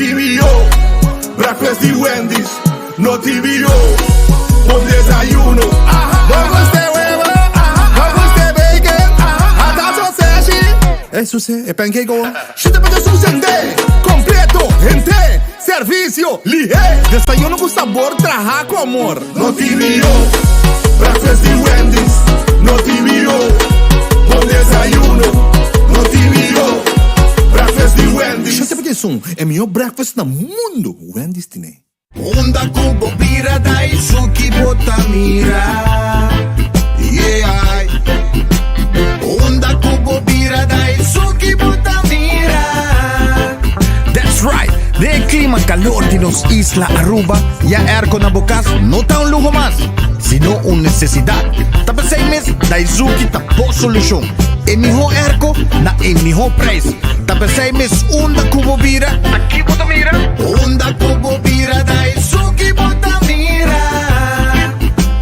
tin mihó breakfast di Wendy's. No tin mihó bon desayuno. Bo gusta e webo, bo gusta e bacon, ata soseshi. E suse, e pancake awor. Shita pa ta susende, completo, hente, servicio, lihé. Desayuno cu sabor traha cu amor. No tin mihó breakfast di Wendy's. No tin mihó bon desayuno. No tin mihó breakfast di Wendy's. Shete pa esun, e mihó breakfast na mundo, Wendy's tine. Unda ku bo bira ta esun ki bo ta mira, yeah. Unda ku bo bira ta esun ki bo ta mira. That's right! Den e clima calor di nos isla Aruba, ya airco na bo cas no ta un luho mas, sino un necesidad. Ta p'esey mes Daizuki ta bo solucion. E miho airco na e miho prijs. Ta p'esey mes unda cu bo bira, ta ki bo ta mira? Unda cu bo bira, ta esun ki bo ta mira.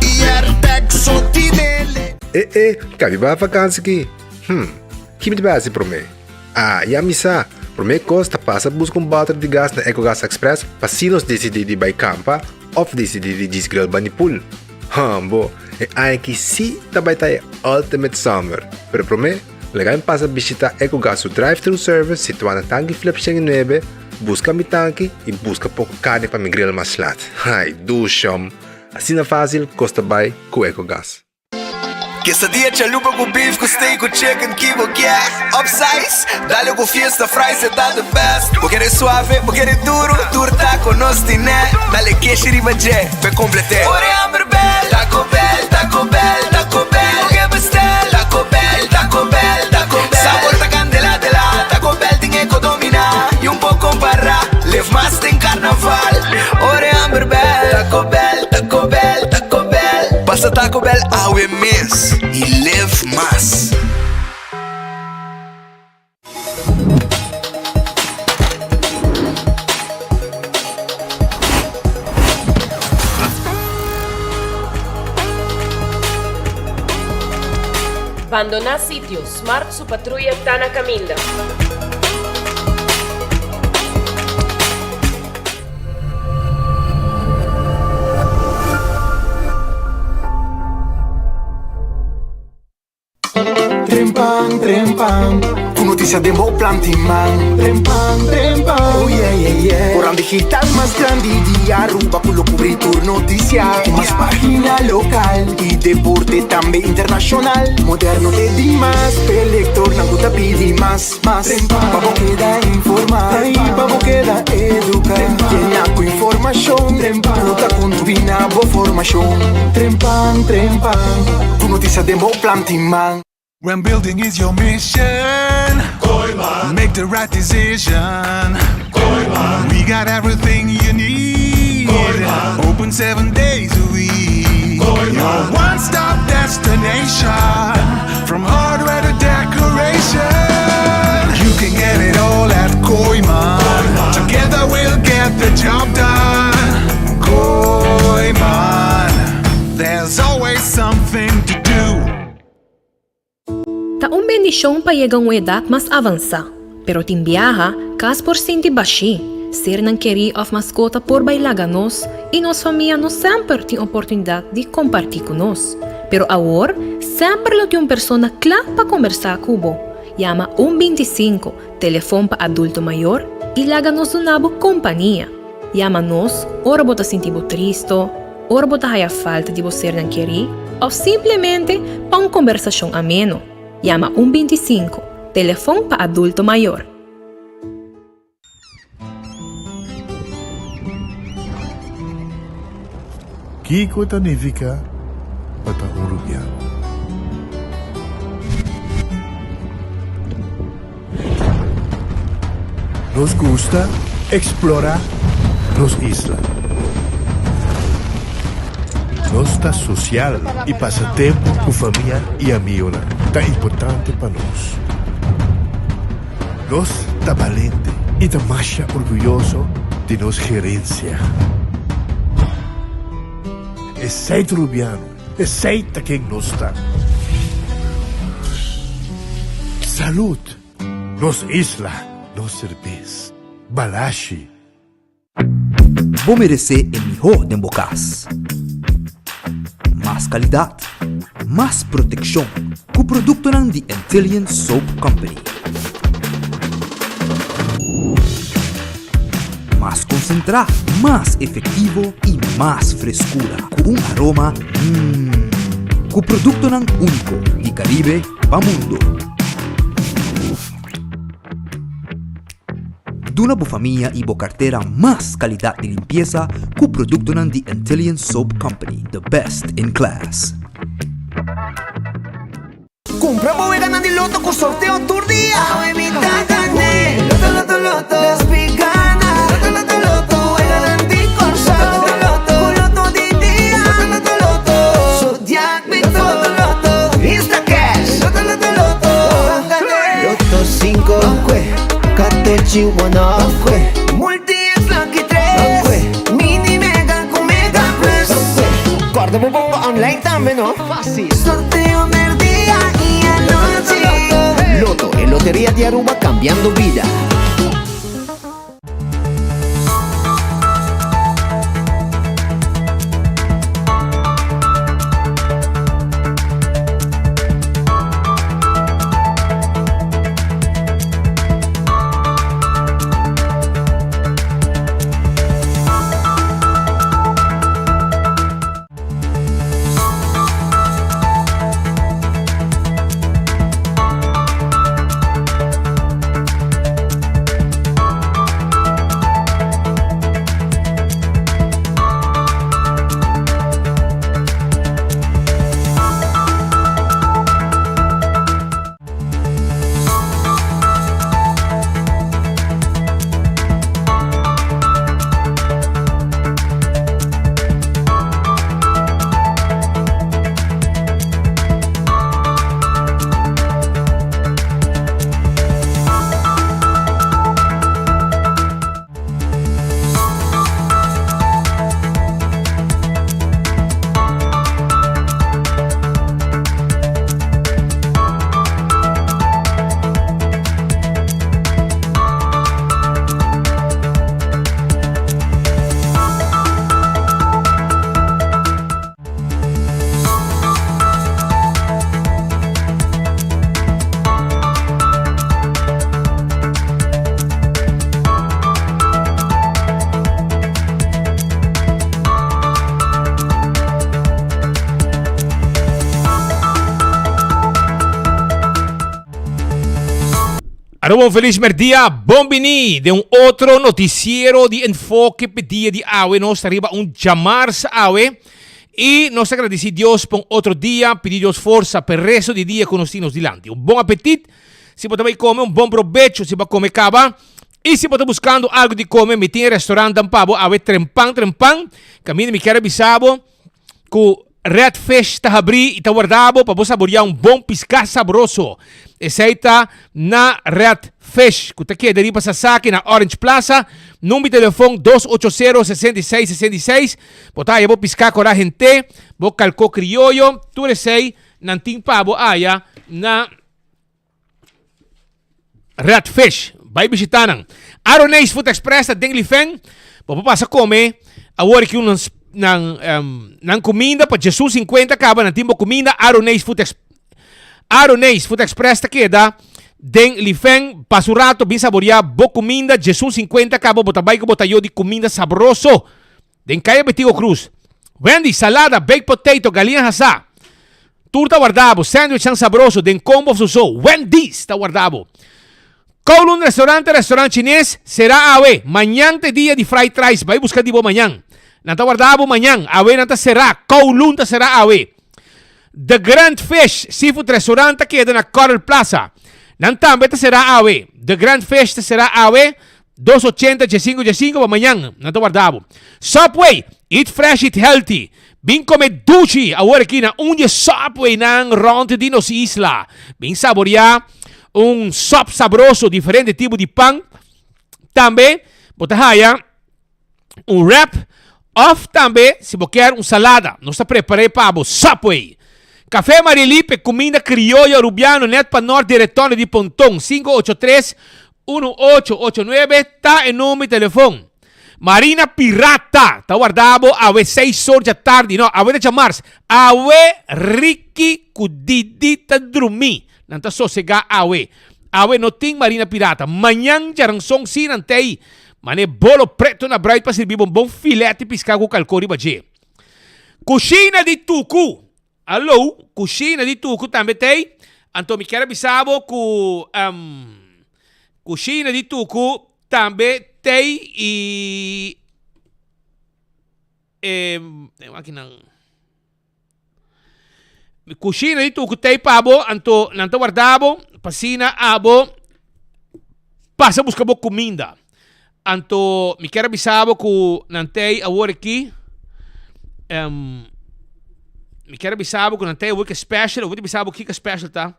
Y Airtec so tinele. E e, kabi bai vakansi ki? Hm, ki mi ta bai hasi promé? Ah, ya mi sa! Promé kos ta pasa buska un bòter di gas na Ecogas Express pa si nos disidí di bai kampa òf disidí di djis grill bani pool. Hambo, e aña aki sí ta bai ta e ultimate summer! Pero promé, laga mi pasa bishitá Ecogas su drive-thru service situá na Tanki Flip 109, buska mi tanki i buska poko karni pa mi grill mas lat. Ai, dushom! Asina fásil kos ta bai ku Ecogas. Quesadilla chalupa cu beef cu steak cu chicken ki bo kier Upsize, dale cu fiesta fries e ta the best Bo kere suave, bo kere duro, tur taco nos tine Dale keshi riba dje, p'e complete Ora e hamber bel, Taco Bell, Taco Bell, Taco Bell Bo ke bestel, Taco Bell, Taco Bell, Taco Bell Sabor ta candela de la, Taco Bell tin e co domina Y un por compara, live mas den carnaval Ora e hamber bel, Taco Bell, Taco Bell, Taco Bell Pasa Taco Bell awe mes y live mas. Bandoná sitio, Smart su patruya ta na kaminda. Trempan, trempan, ku notisia den bo planti man. Trempan, trempan, oh yeah, yeah, yeah. Koran digital mas grandi di Aruba ku lo kubri tur notisia. Ku mas pagina lokal i deporte tambe internashonal. Moderno te dimas, p'e lektornan ku ta pidi mas. Mas pa bo keda informa i pa bo keda educa. Yena cu informacion cu ta contribui na bo formacion. Trempan, trempan, cu noticia den bo planti man. When building is your mission Make the right decision We got everything you need Open seven days a week Your one stop destination From hardware to decoration You can get it all at Kooiman Together we'll get the job done Kooiman There's always something to do Ta un bendishon pa yega un edat mas avansá, pero tin biaha, kas por sinti bashí, sernan kerí òf maskota por bai laga nos i nos famia no semper tin oportunidat di kompartí ku nos. Pero awor, semper lo tin un persona kla pa kombersá ku bo. Yama un 25, telefon pa adulto mayor, i laga nos duna bo kompania. Yama nos ora bo ta sinti bo tristo, ora bo ta haya falta di bo sernan kerí òf simplemente pa un kombersashon ameno. Yama un 25, telefon pa adulto mayor. Kiko ta nifiká pa ta un rubiano? Nos gusta eksplorá nos isla. Nos ta sosial i pasa tempu ku famia i amigonan ta importante pa nos. Nos ta balente i ta masha orguyoso di nos gerensia. Esei ta Rubiano, esei ta ken nos ta. Salud! Nos isla, nos serbes. Balashi! Bo meresé e mihó den bo kas. Mas kalidat, mas protekshon ku produktonan di Antillian Soap Company. Mas konsentrá, mas efektivo i mas freskura ku un aroma mmm. Ku produktonan úniko di Karibe pa mundu. Duna bo famia i bo kartera mas kalidat di limpiesa ku produktonan di Antillian Soap Company, the best in class. Kumpra bo weganan di loto ku sorteo tur dia. Awe mi ta gané. Loto, loto, loto. Nos pi gana. Loto, loto, loto. Weganan di Kòrsou. Loto, loto, ku loto di dia. Loto, loto, loto. Zodiac mi Loto, loto, loto. Instacash. Loto, loto, loto. Loto 5. Katochi one off. Multi X lucky 3. Mini mega ku mega plus. Kòrda bo bomba online tambe no. Fácil. Sorteo merdia i anochi. Lotto, e loteria di Aruba cambiando bida. Aruba un feliz merdia, bon bini den un otro noticiero di Enfoke pe dia di awe. Nos ta riba un djamars awe y nos ta agradeci Dios pa un otro dia, pidi Dios forsa pa e resto di dia cu nos tin nos dilanti. Un bon apetit si bo ta bay come, un bon probecho si bo a come caba y si bo ta buscando algo di come mi tin e restaurantnan pa bo awe trempan trempan. Caminda mi kier a bisa bo cu Red Fish ta habrí i ta warda bo pa bo saboreá un bon piská sabroso. Esei ta na Red Fish, ku ta keda riba Sasaki na Orange Plaza. Number di telefon dos ocho sero 66 66. Bo ta haya bo piská korá hent'é, bo kalkó krioyo, tur esei nan tin pa bo aya na Red Fish. Bai bishita nan. Aroneis Food Express ta den Lifen. Bo por pasa come awor ki un nan um, nan kuminda pa Jesus 50 kaba nan tin bo kuminda Aroneis Food Express. Aroneis Food Express ta keda den Lifen. Pasa un rato bin saborea bo kuminda Jesus 50 kaba bo ta bai ku bo tayo di kuminda sabroso. Den Kaya Betigo Cruz. Wendy, salada, baked potato, galiña hasá. Tur ta warda bo. Sandwichnan sabroso den combo of soso. Wendy's ta warda bo. Kowloon Restaurante, restaurant chines, será awe. Mañan ta e dia di fried rice. Bai buska di bo mañan. Nan ta warda bo mañan. Awe nan ta será. Kowloon ta será awe. The Grand Fish Seafood Restaurant ta keda na Coral Plaza. Nan tambe ta será awe. The Grand Fish ta será awe. Dos ochenta djesinku djesinku pa mañan nan ta warda bo. Subway, eat fresh eat healthy. Bin come dushi awor aki na un di e Subway nan rond di nos isla. Bin saborea un sub sabroso, diferente tipo di pan. Tambe bo ta haya un wrap of tambe si bo kier un salada. Nos ta prepare pa bo. Subway. Café Maria Lipe, cuminda crioyo arubiano net pa nort di Retorno di Ponton, 583 1889 ta e number di telefon. Marina Pirata ta warda bo awe seis or djatardi, no, awe ta djamars, awe Ricky ku Didi ta drumi, nan ta sosega awe. Awe no tin Marina Pirata, mañan djaranson si nan t'ei, mane bolo preto na bruid pa sirbi bo un bon filet di piská ku kalkó riba dje. Kushina di Tuku Alou, kushina di Tuku tambe t'ei, anto mi kier a bisa bo ku kushina di Tuku tambe t'ei i e akinan kushina di Tuku t'ei pa bo, anto nan ta warda bo pa asina abo pasa buska bo kuminda. Anto mi kier a bisa bo ku nan t'ei awor aki, mi kier a bisa bo ku nan t'ei awor ki special, awor ta bisa bo kiko special ta,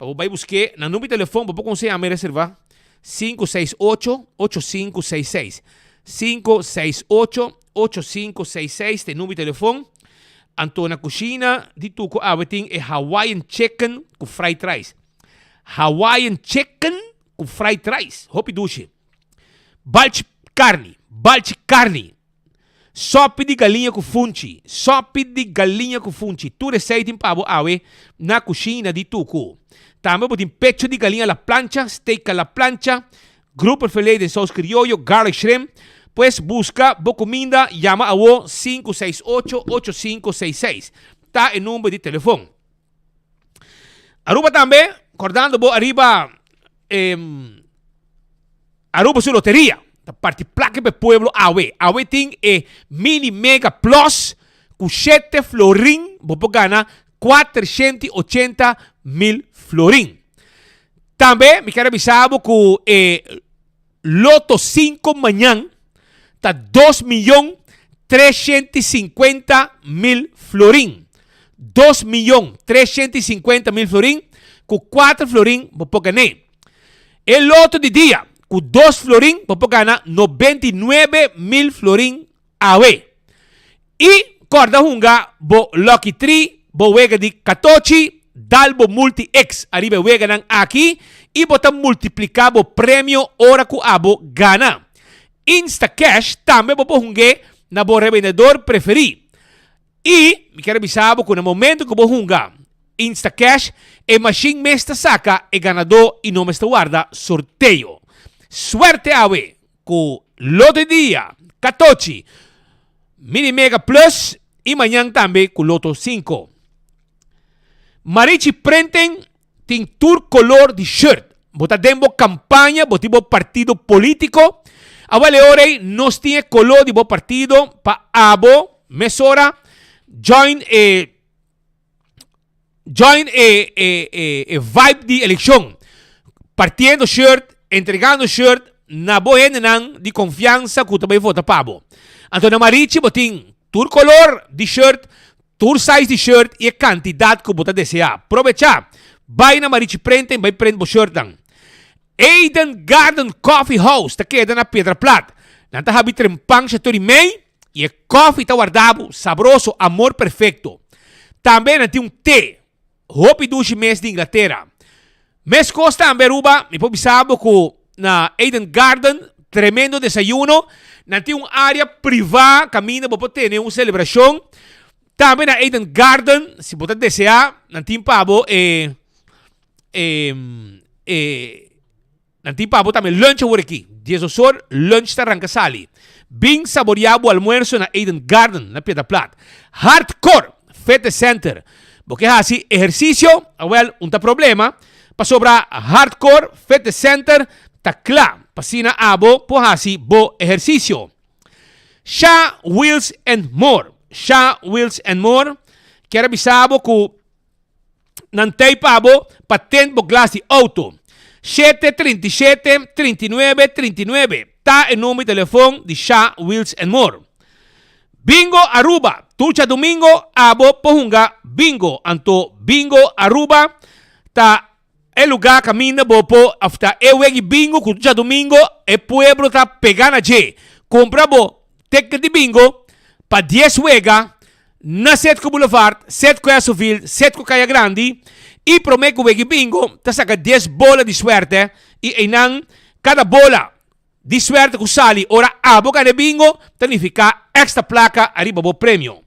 pa bo bai busk'é, nan number di telefon bo por konse yama i reserva, sinku seis ocho, ocho sinku seis seis, sinku seis ocho, ocho sinku seis seis ta e number di telefon, anto na kushina di Tuco awe tin e Hawaiian chicken ku fried rice, Hawaiian chicken Ku fried rice, hopi dushi. Balchi karni, balchi karni. Sopi di galiña ku funchi, sopi di galiña ku funchi. Tur esei tin pa bo awe na kushina di Tuku. Tambe bo tin pecho di galiña a la plancha, steak a la plancha, grouper filet den saus krioyo, garlic shrimp. Pues buska bo kuminda, yama awo 568 8566 ta e number di telefon. Aruba tambe, kordando bo ariba e Aruba su loteria, ta parti plaka pa e pueblo awe. Awe tin e Mini Mega Plus ku shete florin bo por gana 480 mil florin. Tambe mi kier a bisa bo ku e Loto 5 mañan ta dos miyon 350 mil florin. Dos miyon 350 mil florin ku kuater florin bo por gané. E loto di dia ku dos florin bo por gana 99 mil florin awe. I kòrda hunga bo Lucky Tree, bo wega di katochi, dal bo Multi X ariba e weganan aki i bo ta multipliká bo premio ora ku abo gana. Instacash tambe bo por hung'é na bo rebendedor preferí. I mi kier a bisa bo ku na momento ku bo hunga Instacash, e mashin mes ta saka e ganadó i no mester warda sorteo. Suerte awe! Ku Loto di dia, katochi, Mini Mega Plus i mañan tambe ku Loto 5. Marichi Printing tin tur kolor di shirt. Bo ta den bo kampaña, bo tin bo partido politiko. Awel e ora ei nos tin e kolor di bo partido pa abo mesora join e join e, e, e, e vibe di eleccion. Partiendo shirt, entregando shirt na bo hendenan di confianza cu ta bay vota pa bo. Anto na Marichi bo tin tur color di shirt, tur size di shirt y e cantidad cu bo ta desea. Probecha! Bay na Marichi Printing bay print bo shirtnan. Eden Garden Coffee House ta keda na Piedra Plat. Nan ta habi trempan shator y mei y e koffie ta warda bo sabroso, amor perfecto. Tambe nan tin un te hopi dushi mes di Inglatera. Mescos tambe Aruba, mi por bisa bo cu na Eden Garden tremendo desayuno. Nan tin un area priva caminda bo por tene un celebracion. Tambe na Eden Garden, si bo ta desea, nan tin pa bo e e e Nan tin pa bo tambe lunch awor aki. Diesdos or, lunch ta ranka sali. Bin saborea bo almuerso na Eden Garden na Piedra Plat. Hardcore Fitness Center. Bo ke hasi ehersisio? Awel, un ta problema, pasobra Hardcore Fitness Center ta kla pa asina abo por hasi bo ehersisio. Sha Wheels and More. Sha Wheels and More kier a bisa bo ku Nan tei pa bo pa tent bo glas di auto. Shete 37 39 39 ta e number di telefon di Sha Wheels and More. Bingo Aruba, tur djadumingo abo por hunga bingo. Anto Bingo Aruba ta e lugar caminda bo por of ta e wegi bingo cu tur djadumingo e pueblo ta pega na dje. Cumpra bo ticket di bingo pa dies wega Na Setco Boulevard, Setco Esoville, Setco Kaya Grandi y prome cu wegi bingo ta saca dies bola di suerte y eynan cada bola. Di suerte ku sali ora abo gana e bingo ta nifiká èkstra plaka ariba bo premio.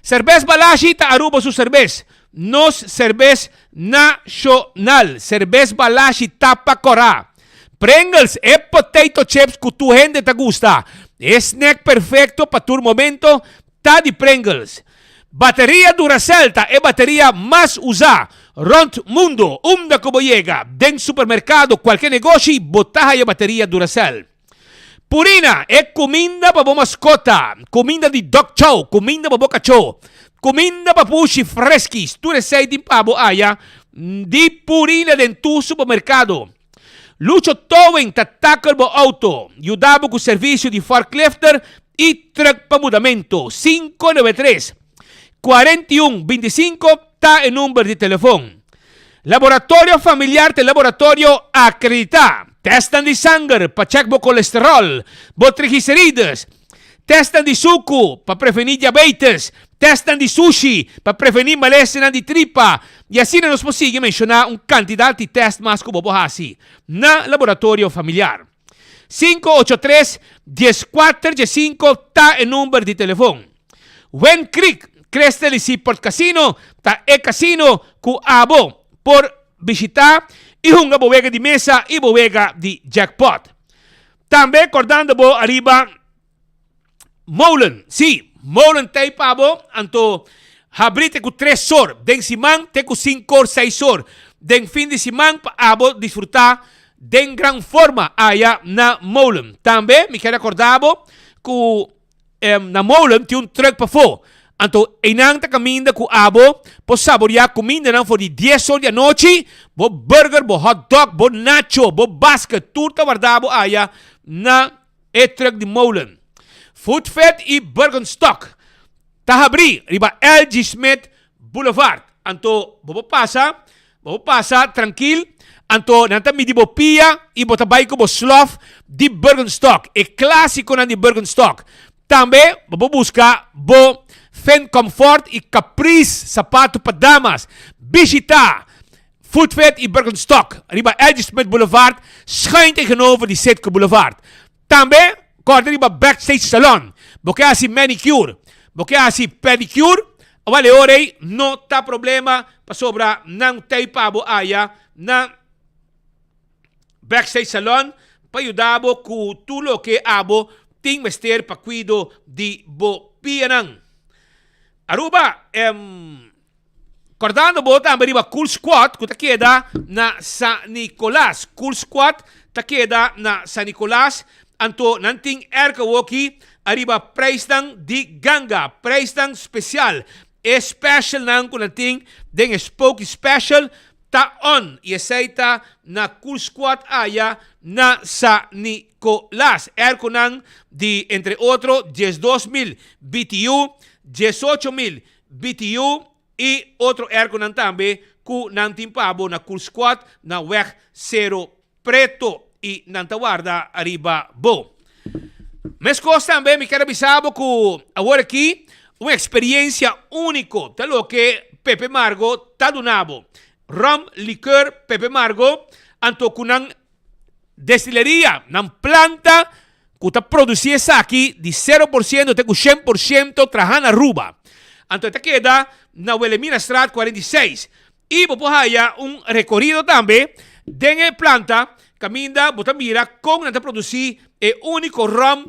Serbes Balashi ta Aruba su serbes. Nos serbes nashonal. Serbes Balashi ta pa kòrá. Pringles, e potato chips ku tur hende ta gusta. E snack perfekto pa tur momento ta di Pringles. Bateria Duracell ta e bateria mas usá rònt mundo. Unda ku bo yega, den supermerkado, kualke negoshi, bo ta haya bateria Duracell. Purina, e kuminda pa bo maskota, kuminda di dog chow, kuminda pa bo kachó, kuminda pa pushi freskis, tur esei tin pa bo haya di Purina den tur supermerkado. Lucho Towing ta tackle bo auto, yuda bo cu servicio di forklifter y truck pa mudamento. 593 41 25 ta e number di telefon. Laboratorio Familiar ta e laboratorio acredita. Testnan di sanger pa check bo colesterol, bo triglicerides. Testnan di suku pa prevení diabetes, testnan di sushi pa prevení malesenan di tripa i asina nos por sigui menshoná un kantidat di tèst mas ku bo por hasi na laboratorio familiar. 583 14 15 ta e number di telefon. Wind Creek Crystal i Seaport Casino ta e kasino ku abo por bishitá i hunga bo wega di mesa i bo wega di jackpot. Tambe kordando bo ariba Molen. Sí, Molen ta ei pa bo, anto habri te ku tres or den siman te ku sinkor, seis or den fin di siman pa abo disfrutá den gran forma aya na Molen. Tambe mi kier akorda bo ku na Molen tin un truck pafó, anto einan ta kaminda ku abo por saboriá kumindanan for di dies or di anochi, bo burger, bo hot dog, bo nacho, bo basket, tur ta warda bo aya na e truck di Molen. Food Fit i Birkenstock ta habrí riba LG. Smith Boulevard. Anto bo por pasa, bo por pasa trankil, anto nan ta midi bo pia i bo ta bai ku bo slof di Birkenstock, e klásikonan di Birkenstock. Tambe bo por buska bo Finn Comfort i Caprice sapatu pa damas. Bishita Food Fit i Birkenstock riba LG. Smith Boulevard, schuin tegenover di Citgo Boulevard. Tambe kòrda riba Backstage Salon. Bo ke hasi manicure, bo ke hasi pedicure, awal e ora ei no ta problema pasobra nan tei pa bo aya na Backstage Salon pa yuda bo ku tur loke abo tin mester pa kuido di bo pianan. Aruba, Kordando bo tambe riba Cool Squad ku ta keda na San Nicolas. Cool Squad ta keda na San Nicolas, anto nan tin erko awoki ariba prijsnan di ganga, prijsnan spesial. E specialnan ku nan tin den e Spooky Special ta on i esei ta na Cool Squad aya na San Nicolas. Erkonan di entre otro 12,000 BTU, 18,000 BTU y otro airconan tambe cu nan tin pa bo na Cool Squad na weg Cero Preto y nan ta warda ariba bo. Mescos tambe mi kier a bisa bo cu awor aki un experiencia unico ta loke Pepe Margo ta duna bo. Rum Liqueur Pepe Margo anto cu nan Destileria, nan planta ku ta produsí esaki di sero por siento te ku shen por siento traha na Aruba. Anto e ta keda na Wilhelminastraat 46. I bo por haya un rekorido tambe den e planta kaminda bo ta mira kon nan ta produsí e úniko ròm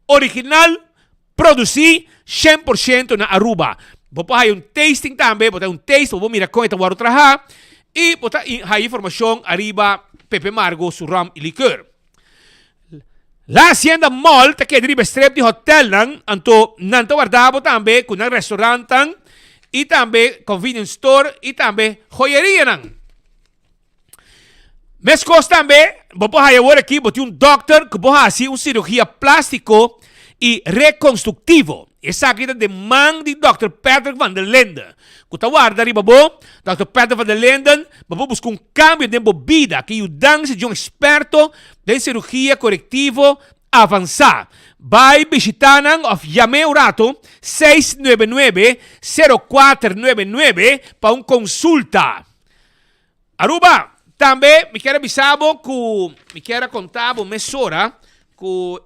original Produci 100% na Aruba. Bo por haya un tasting tambe, bo ta un taste, bo por mira con e ta worde traha y bo ta haya informacion ariba Pepe Margo su rum y liqueur. La Hacienda Mall ta keda riba e strip di hotelnan, anto nan ta warda bo tambe cu nan restaurantnan y tambe convenience store y tambe joyerianan. Meskos tambe, bo por haya awor aki bo tin un dòkter ku por hasi un sirugia plástiko i rekonstruktivo. Esaki ta den man di dòkter Patrick van der Linden, ku ta warda riba bo. Dòkter Patrick van der Linden, bo por buska un kambio den bo bida ku yudansa di un eksperto den sirugia korektivo avansá. Bai bishitá nan òf yam'é un ratu 699 0499 pa un konsulta. Aruba, tambe mi kier a bisa bo cu mi kier a conta bo mesora. ku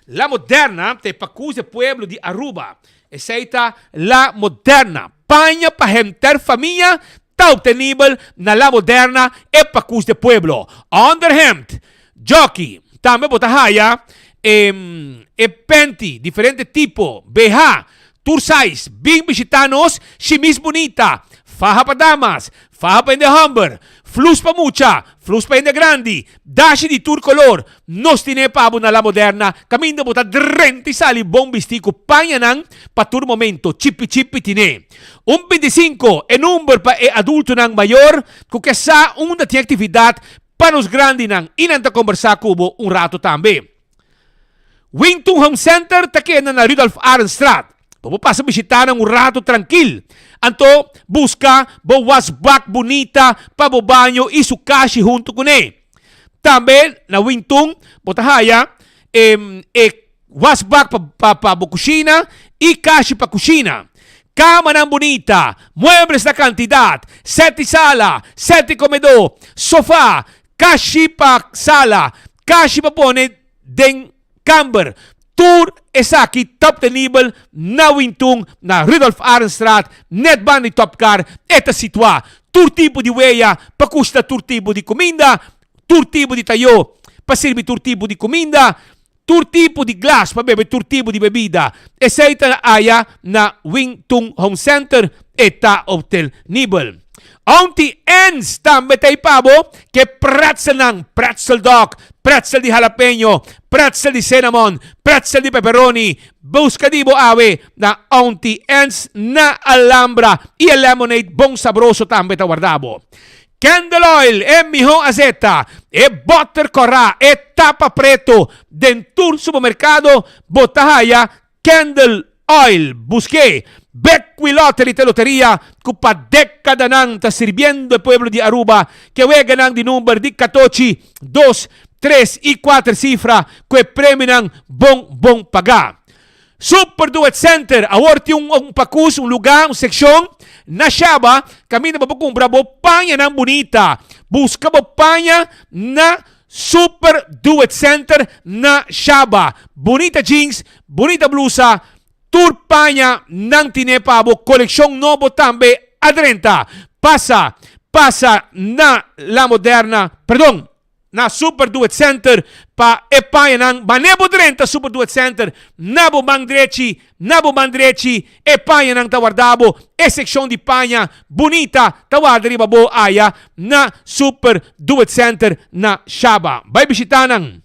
La Moderna ta e pakus e pueblo di Aruba. Esei ta La Moderna. Paña pa henter famia ta obtenibel na La Moderna e pakus de pueblo. Onderhemd, jockey, tambe bo ta haya e panty, diferente tipo, BH, tur size. Bin bishita nos, shimis bunita, faha pa damas, faha pa hende homber, flus pa mucha, flus pa hende grandi, dashi di tur color. Nos tine pa bo na La Moderna, kaminda bo ta drenta i sali bon bistí ku pañanan pa tur momento, chipi chipi tine. Un bintisinko e number pa e adultonan mayor ku ke sa unda tin aktividat pa nos grandinan i nan ta kombersá ku bo un rato tambe. Wington Home Center ta keda na Rudolf Arendstraat. Bo por pasa bishitá nan un rato trankil. Anto buska bo wasbak bunita pa bo baño i su kashi huntu kuné. Tambe na Wington bo ta haya e wasbak pa bo kushina i kashi pa kushina. Kamanan bunita, muebles na kantidat, sèt di sala, sèt di komedó, sofá, Kashi pa sala, kashi pa pone den kamber. Tur esaki ta obtenibel na Wintun na Rudolf Arendstraat, net banda di Topcar. E ta situá. Tur tipo di weya pa kushta tur tipo di kuminda, tur tipo di tayó pa sirbi tur tipo di kuminda, tur tipo di glas pa bebe tur tipo di bebida. Esei ta aya na Wing Tun Home Center, e ta obtenibel. Auntie Anne's tambe ta ei pa bo ke pretzelnan, pretzel dog, pretzel di jalapeño, pretzel di cinnamon, pretzel di pepperoni. Buska di bo awe na Auntie Anne's na Alhambra i e lemonade bon sabroso tambe ta warda bo. Candle oil, e mihó azeta, e bòter kòrá, e tapa preto. Den tur supermerkado bo ta haya Candle oil. Busk'é! Bequi Lottery ta e loteria ku pa dékadanan ta sirbiendo e pueblo di Aruba ku e weganan di number di katochi, dos, tres i kuater sifra ku e premionan bon bon pagá. Super Duet Center awor tin un un pakus, un lugá, un sekshon na Shaba kaminda bo por kumpra bo pañanan bunita. Buska bo paña na Super Duet Center na Shaba. Bunita jeans, bunita blusa, tur paña nan tine pa bo. Kolekshon nobo tambe a drenta. Pasa, pasa na La Moderna, perdon, Na Super Duet Center pa e pañanan Mane bo drenta Super Duet Center na bo man drechi na bo man drechi e pañanan ta warda bo e sekshon di paña bunita ta warda riba bo aya na Super Duet Center na Shaba bai bishita nan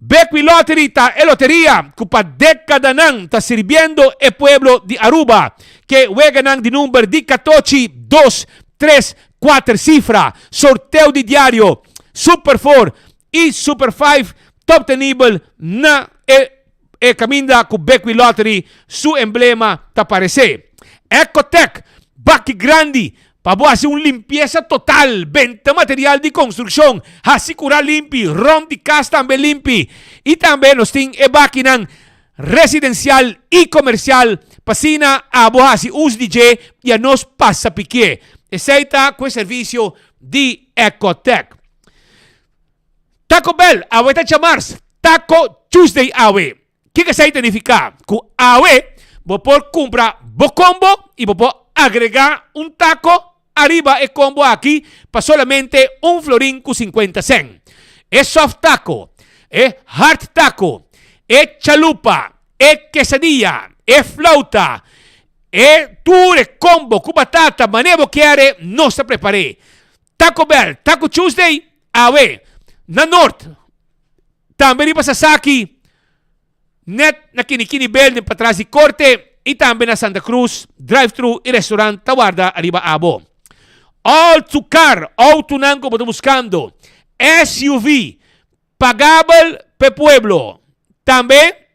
Bequi Lottery ta e loteria cu pa decadanan ta sirbiendo e pueblo di Aruba. Ke weganan di number di catochi, dos, tres, cuater cifra, sorteo di diario, Super Four y Super Five ta obtenibel na e e caminda cu Bequi Lottery su emblema ta parece. Ecotec, baki grandi Pa bo hasi un limpiesa total, benta material di konstrukshon, hasi kura limpi, rònt di kas tambe limpi. I tambe nos tin e bakinan residensial i komersial pa asina abo hasi uso di dje i anos pasa pikié. Esei ta ku e servisio di Ecotec. Taco Bell awe ta djamars Taco Tuesday awe. Kiko esei ta nifiká? Ku awe bo por kumpra bo kombo i bo por agregá un tako ariba e kombo aki pa solamente un florin ku sinkuenta sèn. E soft tako, e hard tako, e chalupa, e kesadia, e flauta, e tur e kombo ku batata manera bo kier nos ta prepar'é. Taco Bell, Taco Tuesday awe na Noord. Tambe riba Sasaki, net na Kinikini Building patras di Korte y tambe na Santa Cruz, drive thru y restaurant ta warda riba abo. All to car, autonan cu bo ta buscando, SUV, pagabel p'e pueblo. Tambe.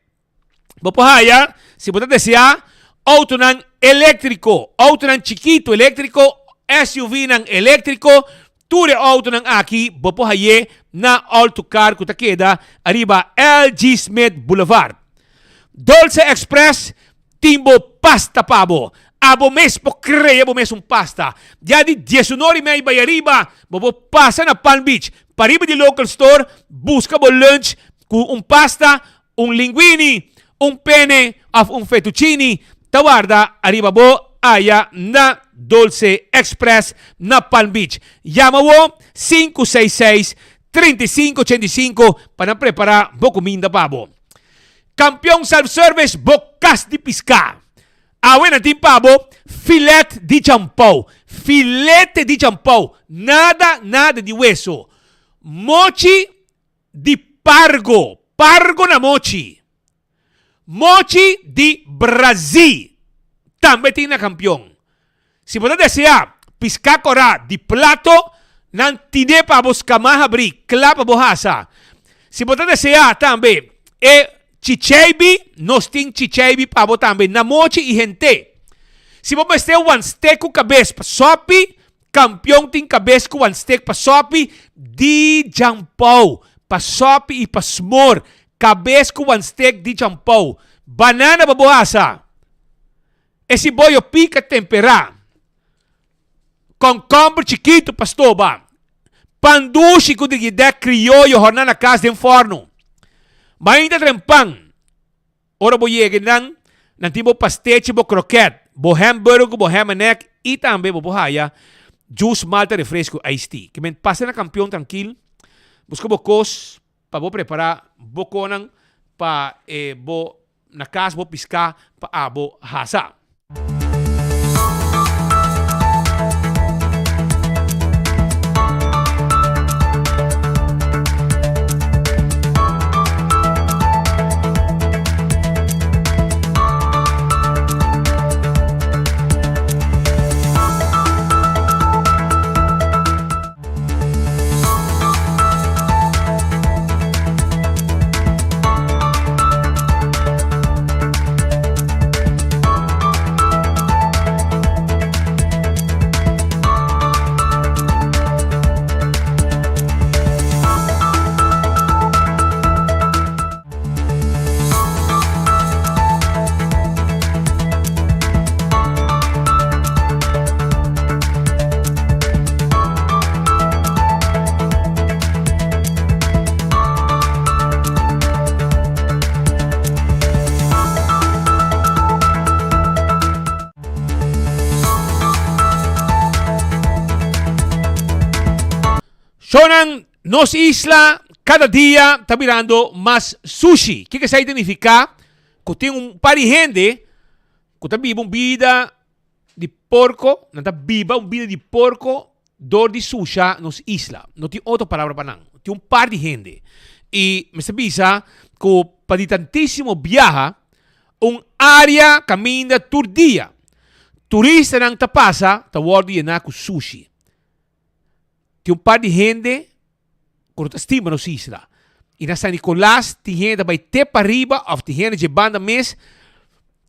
Bo por haya, si bo ta desea, autonan eléctrico, autonan chikito eléctrico, SUVnan eléctrico, tur e autonan aki bo por haye na All to Car cu ta keda ariba LG Smith Boulevard. Dolce Express tin bo pasta pa bo. Abo mes por crea bo mes un pasta. Ya di diesunor y mei bay ariba, bo por pasa na Palm Beach, pariba di local store, busca bo lunch cu un pasta, un linguini, un pene of un fettuccini ta warda ariba bo aya na Dolce Express na Palm Beach. Yama bo 566 3585 pa nan prepara bo cuminda pa bo. Campeon Self Service bo cas di pisca. Awe nan tin pa bo filet di champou. Filete di champou. Nada nada di weso. Mochi di pargo. Pargo na mochi. Mochi di Brazil. Tambe tin na Campeon. Si bo ta desea piská korá di plato, nan tine pa bo skamá habrí kla pa bo hasa. Si bo ta desea tambe e chicheibi, nos tin chicheibi pa bo tambe na mochi i hent'é. Si bo mester wanstek ku kabes pa sòpi, Kampion tin kabes ku wanstek pa sòpi di djampou, pa sòpi i pa smor, kabes ku wanstek di djampou. Banana pa bo hasa. E siboyo pika temperá. Kònkòmber chikitu pa stoba. Pan dushi ku digidè krioyo hòrná na kas den fòrnu. Mainta tren pan. Ora bo yega nan, nan tin bo pastechi, bo krokèt, bo hamburger ku bo ham and egg i tambe bo por haya juice, malta, refresco, iced tea. Ke men pasa na Kampion trankil, buska bo kos pa bo prepará bo konan pa e bo Na kas bo piská pa abo hasa. Shownan nos isla cada dia ta birando mas sushi. Kiko esei ta nifiká? Ku tin un par di hende ku ta biba un bida di porko, nan ta biba un bida di porko dor di susha nos isla. No tin otro palabra pa nan. Tin un par di hende. I mester bisa ku pa di tantísimo biaha un área kaminda tur dia turistanan ta pasa ta wòrdu yená ku sushi. Tin un par di hende ku no ta stima nos isla. I na San Nicolas tin hende ta bai te pariba òf tin hende dje banda mes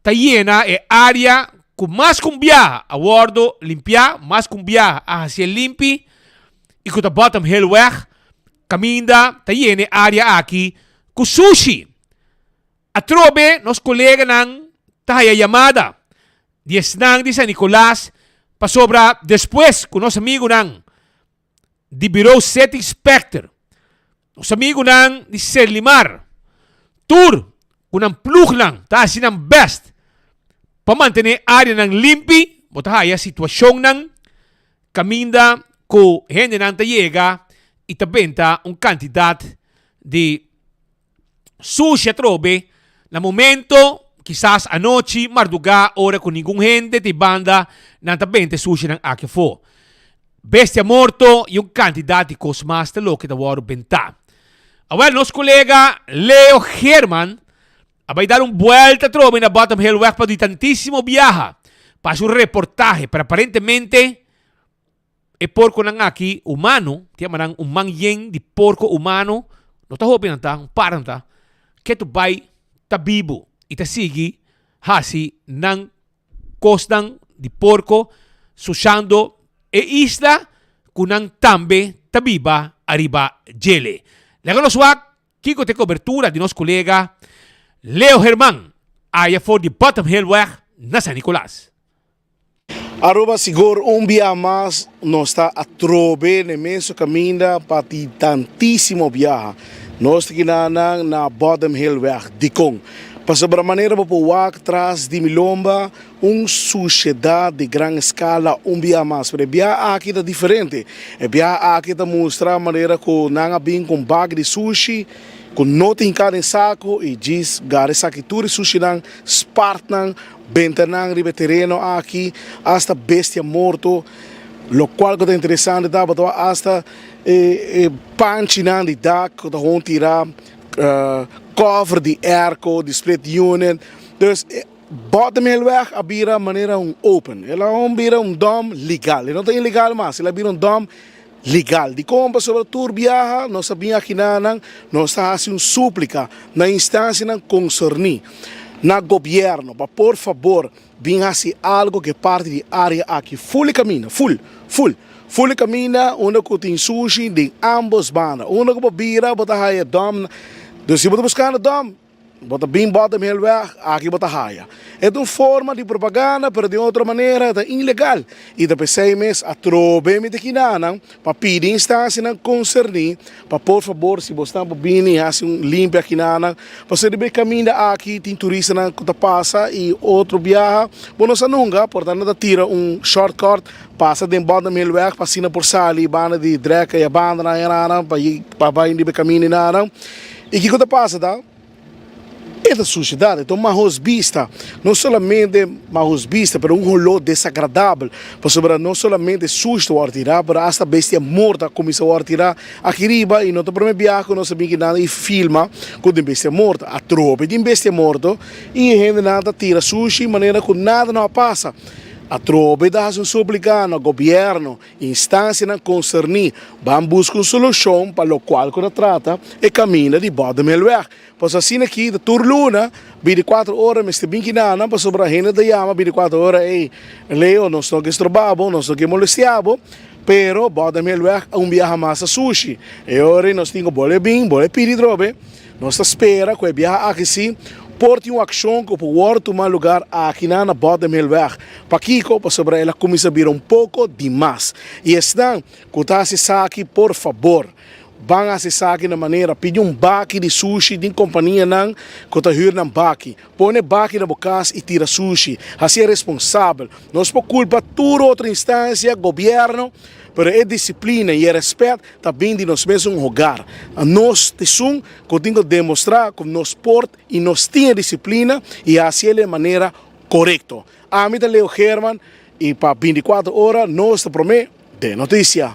ta yena e área ku mas ku un biaha a wòrdu limpiá, mas ku un biaha a hasié limpi i ku ta Bottom Hill Weg kaminda ta yena e área aki ku sushi. Atrobe nos koleganan ta haya yamada di esnan di San Nicolas pasobra despues ku nos amigunan di Bureau City Inspector, nos amigunan di Serlimar, tur ku nan plugnan ta hasi nan best pa mantene areanan limpi, bo ta haya situashonnan kaminda ku hendenan ta yega i ta benta un kantidat di Sushi atrobe na momento, kisas anochi, mardugá, ora ku ningun hende ta e banda, nan ta benta e sushinan aki afó. Bestia morto i un kantidat di kos mas ta loke ta wòrdu bentá. Awèl, nos kolega Leo Geerman a bai dar un buèlta atrobe na Bottom Hill Weg pa di tantísimo biaha pa hasi un reportahe, pero aparentemente E porkonan aki humano, ta yama nan un man yen di porko humano, no ta hopi nan ta, un par nan ta, ketu bai ta bibu i ta sigui hasi nan kosnan di porko sushando e isla ku nan tambe ta biba ariba djele. Laga nos wak kiko ta e kobertura di nos kolega Leo Herman aya for di Bottom Hill Weg na San Nicolas. Aruba sigur un bia mas nos ta atrobe n'e mesun caminda pa di tantisimo biaha. Nos ta kina nan na Bottom Hill Weg. Dikon? Pasobra manera bo por wak tras di mi lomba un sushedad di gran escala un bia mas. Pero e bia aki ta diferente. E bia aki ta mustra manera cu nan a bin cu un bak di sushi cu no tin hinca den saco y djis gara esaki tur e sushinan, spartnan, Benta nan riba e tereno aki, asta bestia morto. Lokual ku ta interesante tabata asta e panchinan di dak ku ta hon tira, cover di airco, di split unit. Dus Bottomhillweg a bira manera un open. El a hon bira un dom legal. E no ta ilegal mas, el a bira un dom legal. Dikon? Pasobra tur biaha nos a bin akinanan, nos ta hasi un súplika na instansianan konserní, na gobièrnu, pa por fabor bin hasi algu ku e parti di área aki ful e kaminda, ful, ful, ful e kaminda unda ku tin sushi den ámbos banda. Unda ku bo bira bo ta haya dòm, dus si bo ta buskando dòm, Bo ta bin bòt dem hel-weg, aki bo ta haya. E ta un forma di propaganda, pero di otro manera e ta ilegal. I ta p'esei mes atrobe mi ta kinanan pa pidi instansianan konserní pa por fabor si bo stan por bini i hasi un limpia kinanan, pasobra riba e kaminda aki tin turistanan ku ta pasa i otro biaha bo no sa nunka, por ta nan ta tira un shortcut pasa den bòt dem hel-weg pa asina por sali banda di dreka i a bandanan i ananan pa bai riba e kaminda i nanan. I kiko ta pasa ta? E ta sushedat, e ta un mahos bista, no solamente mahos bista, pero un holó desagradabel, pasobra no solamente sushi ta wòrdu tirá, pero asta bestia morto a kuminsá wòrdu tirá aki riba, i no ta promé biaha ku nos a bin kinan i filma ku tin bestia morto. Atrobe tin bestia morto i e hendenan ta tira sushi manera ku nada no a pasa. Atrobe ta hasi un súplika na gobièrnu Instansianan konserní ban buska un solushon pa lokual ku ta trata e kaminda di Bòdemelweg. Pasobra asina aki ta tur luna, bintikuater ora mester bin kinanan pasobra hende ta yama bintikuater ora, ey Leo nos no ke stroba bo, nos no ke molestia bo, pero Bòdemelweg un biaha mas ta sushi. E ora ei nos tin ku bole bin, bole pidi drobe. Nos ta spera ku e biaha aki si por tin un akshon ku por wòrdu tuma lugar akinan na Bòdemhillweg. Pakiko? Pasobra el a kuminsá bira un poko dimas. I esnan ku ta hasi esaki, por fabor, ban hasi esaki na manera pidi un baki di sushi den kompanianan ku ta hür nan baki. Pone baki na bo kas i tira sushi. Hasié responsabel. Nos por kulpa tur otro instansia, gobièrnu, pero e disiplina i e rèspèt ta bin di nos mesun hogar. Nos ta esun ku tin ku demostrá ku nos por i nos tin e disiplina i hasi el e manera korekto. Ami ta Leo Geerman i pa 24 ora nos ta promé den notisia.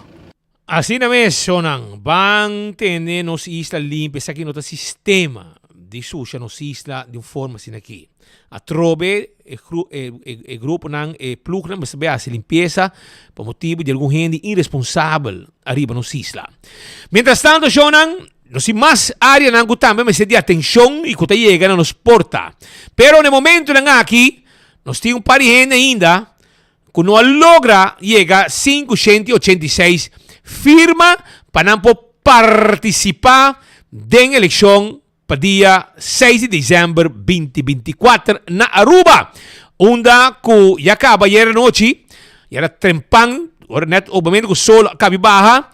Asina mes, shownan, ban tene nos isla limpi, esaki no ta sistema di susha nos isla di un forma asina aki. Atrobe e e gruponan, e plugnan mester bay haci limpieza pa motibo di algun hende irresponsabel ariba nos isla. Mientras tanto shownan, nos tin mas areanan cu tambe mester di atencion y cu ta yega na nos porta. Pero na e momentonan aki nos tin un par di hende ainda cu no a logra yega 586 firma pa nan por participa den eleccion pa dia 6 di december 2024 na Aruba, unda cu ya caba ayer anochi, ya era trempan, ora net op momento cu sol a cabi baha,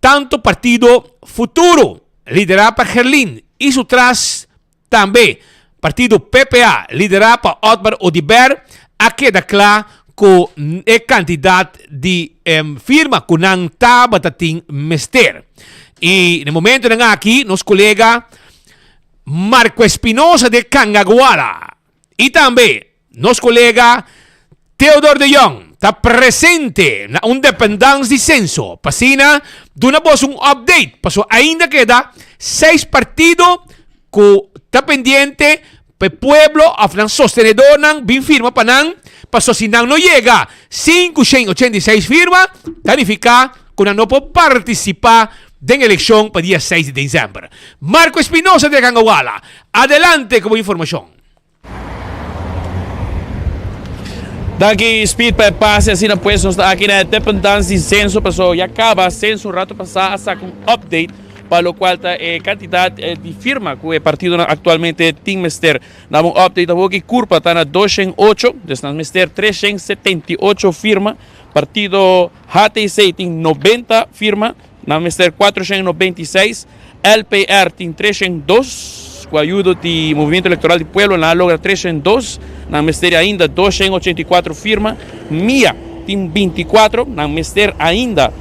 tanto partido Futuro, lidera pa Gerlin y su tras Tambe, partido PPA, liderá pa Otmar Oduber, a keda kla ku e kantidat di firma ku nan tabata tin mester. I na e momentonan aki nos kolega Marco Espinosa de Cangaguala i tambe Nos kolega Theodor de Jong ta presente na un dependans di senso pa asina duna bos un update paso ainda keda seis partido ku ta pendiente pa e pueblo of nan sostenedornan bin firma pa nan paso si nan no yega 586 firma ta nifica ku nan no por participa den elekshon pa dia 6 di december. Marco Espinosa di Akangawala, adelante ku bo informashon. Danki Speed pa e pase asina pues nos ta aki na e Dependance di Censo paso ya caba Censo un rato pasa a saca un update. pa locual ta e cantidad di firma cu e partidonan actualmente tin mester. Na un update awoki Curpa ta na 208, dus nan mester 378 firma. Partido HTC tin 90 firma, nan mester 496. LPR tin 302, cu ayudo di Movimiento Electoral di Pueblo nan a logra 302, nan mester ainda 284 firma. Mia tin 24, nan mester ainda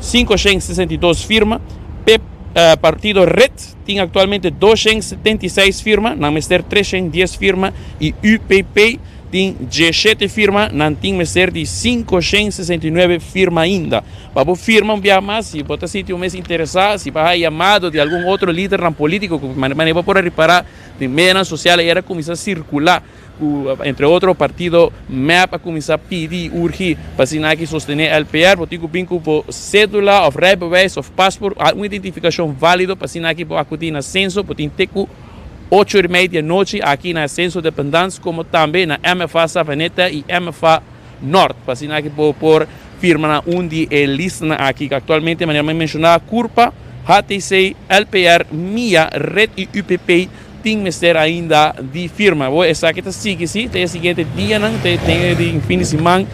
562 firma. P Partido Red tin actualmente 276 firma, nan mester 310 firma y UPP tin 17 firma, nan tin mester di 569 firma ainda. Pa bo firma un biaha mas, si bo ta sinti bo mes interesá, si bo a haña yamado di algun otro lidernan polítiko ku manera bo por a ripará den medianan sosial a kuminsá sirkulá ku entre otro partido mep a kuminsá pidi i urgi pa asina aki sostené LPR, bo tin ku bin ku bo sédula òf rijbewijs òf pasport, un identifikashon válido pa asina aki bo akudí na senso, bo tin te ku ocho i mei di anochi aki na Senso Dependance komo tambe na MFA Savaneta i MFA Nort, pa asina aki bo por firma na un di e listanan aki. Aktualmente, manera mi a menshoná, Curpa, HTC, LPR, mia, red i UPP tin mester ainda di firma. Bo esaki ta sigui si te e siguiente dianan, te den di fin di siman,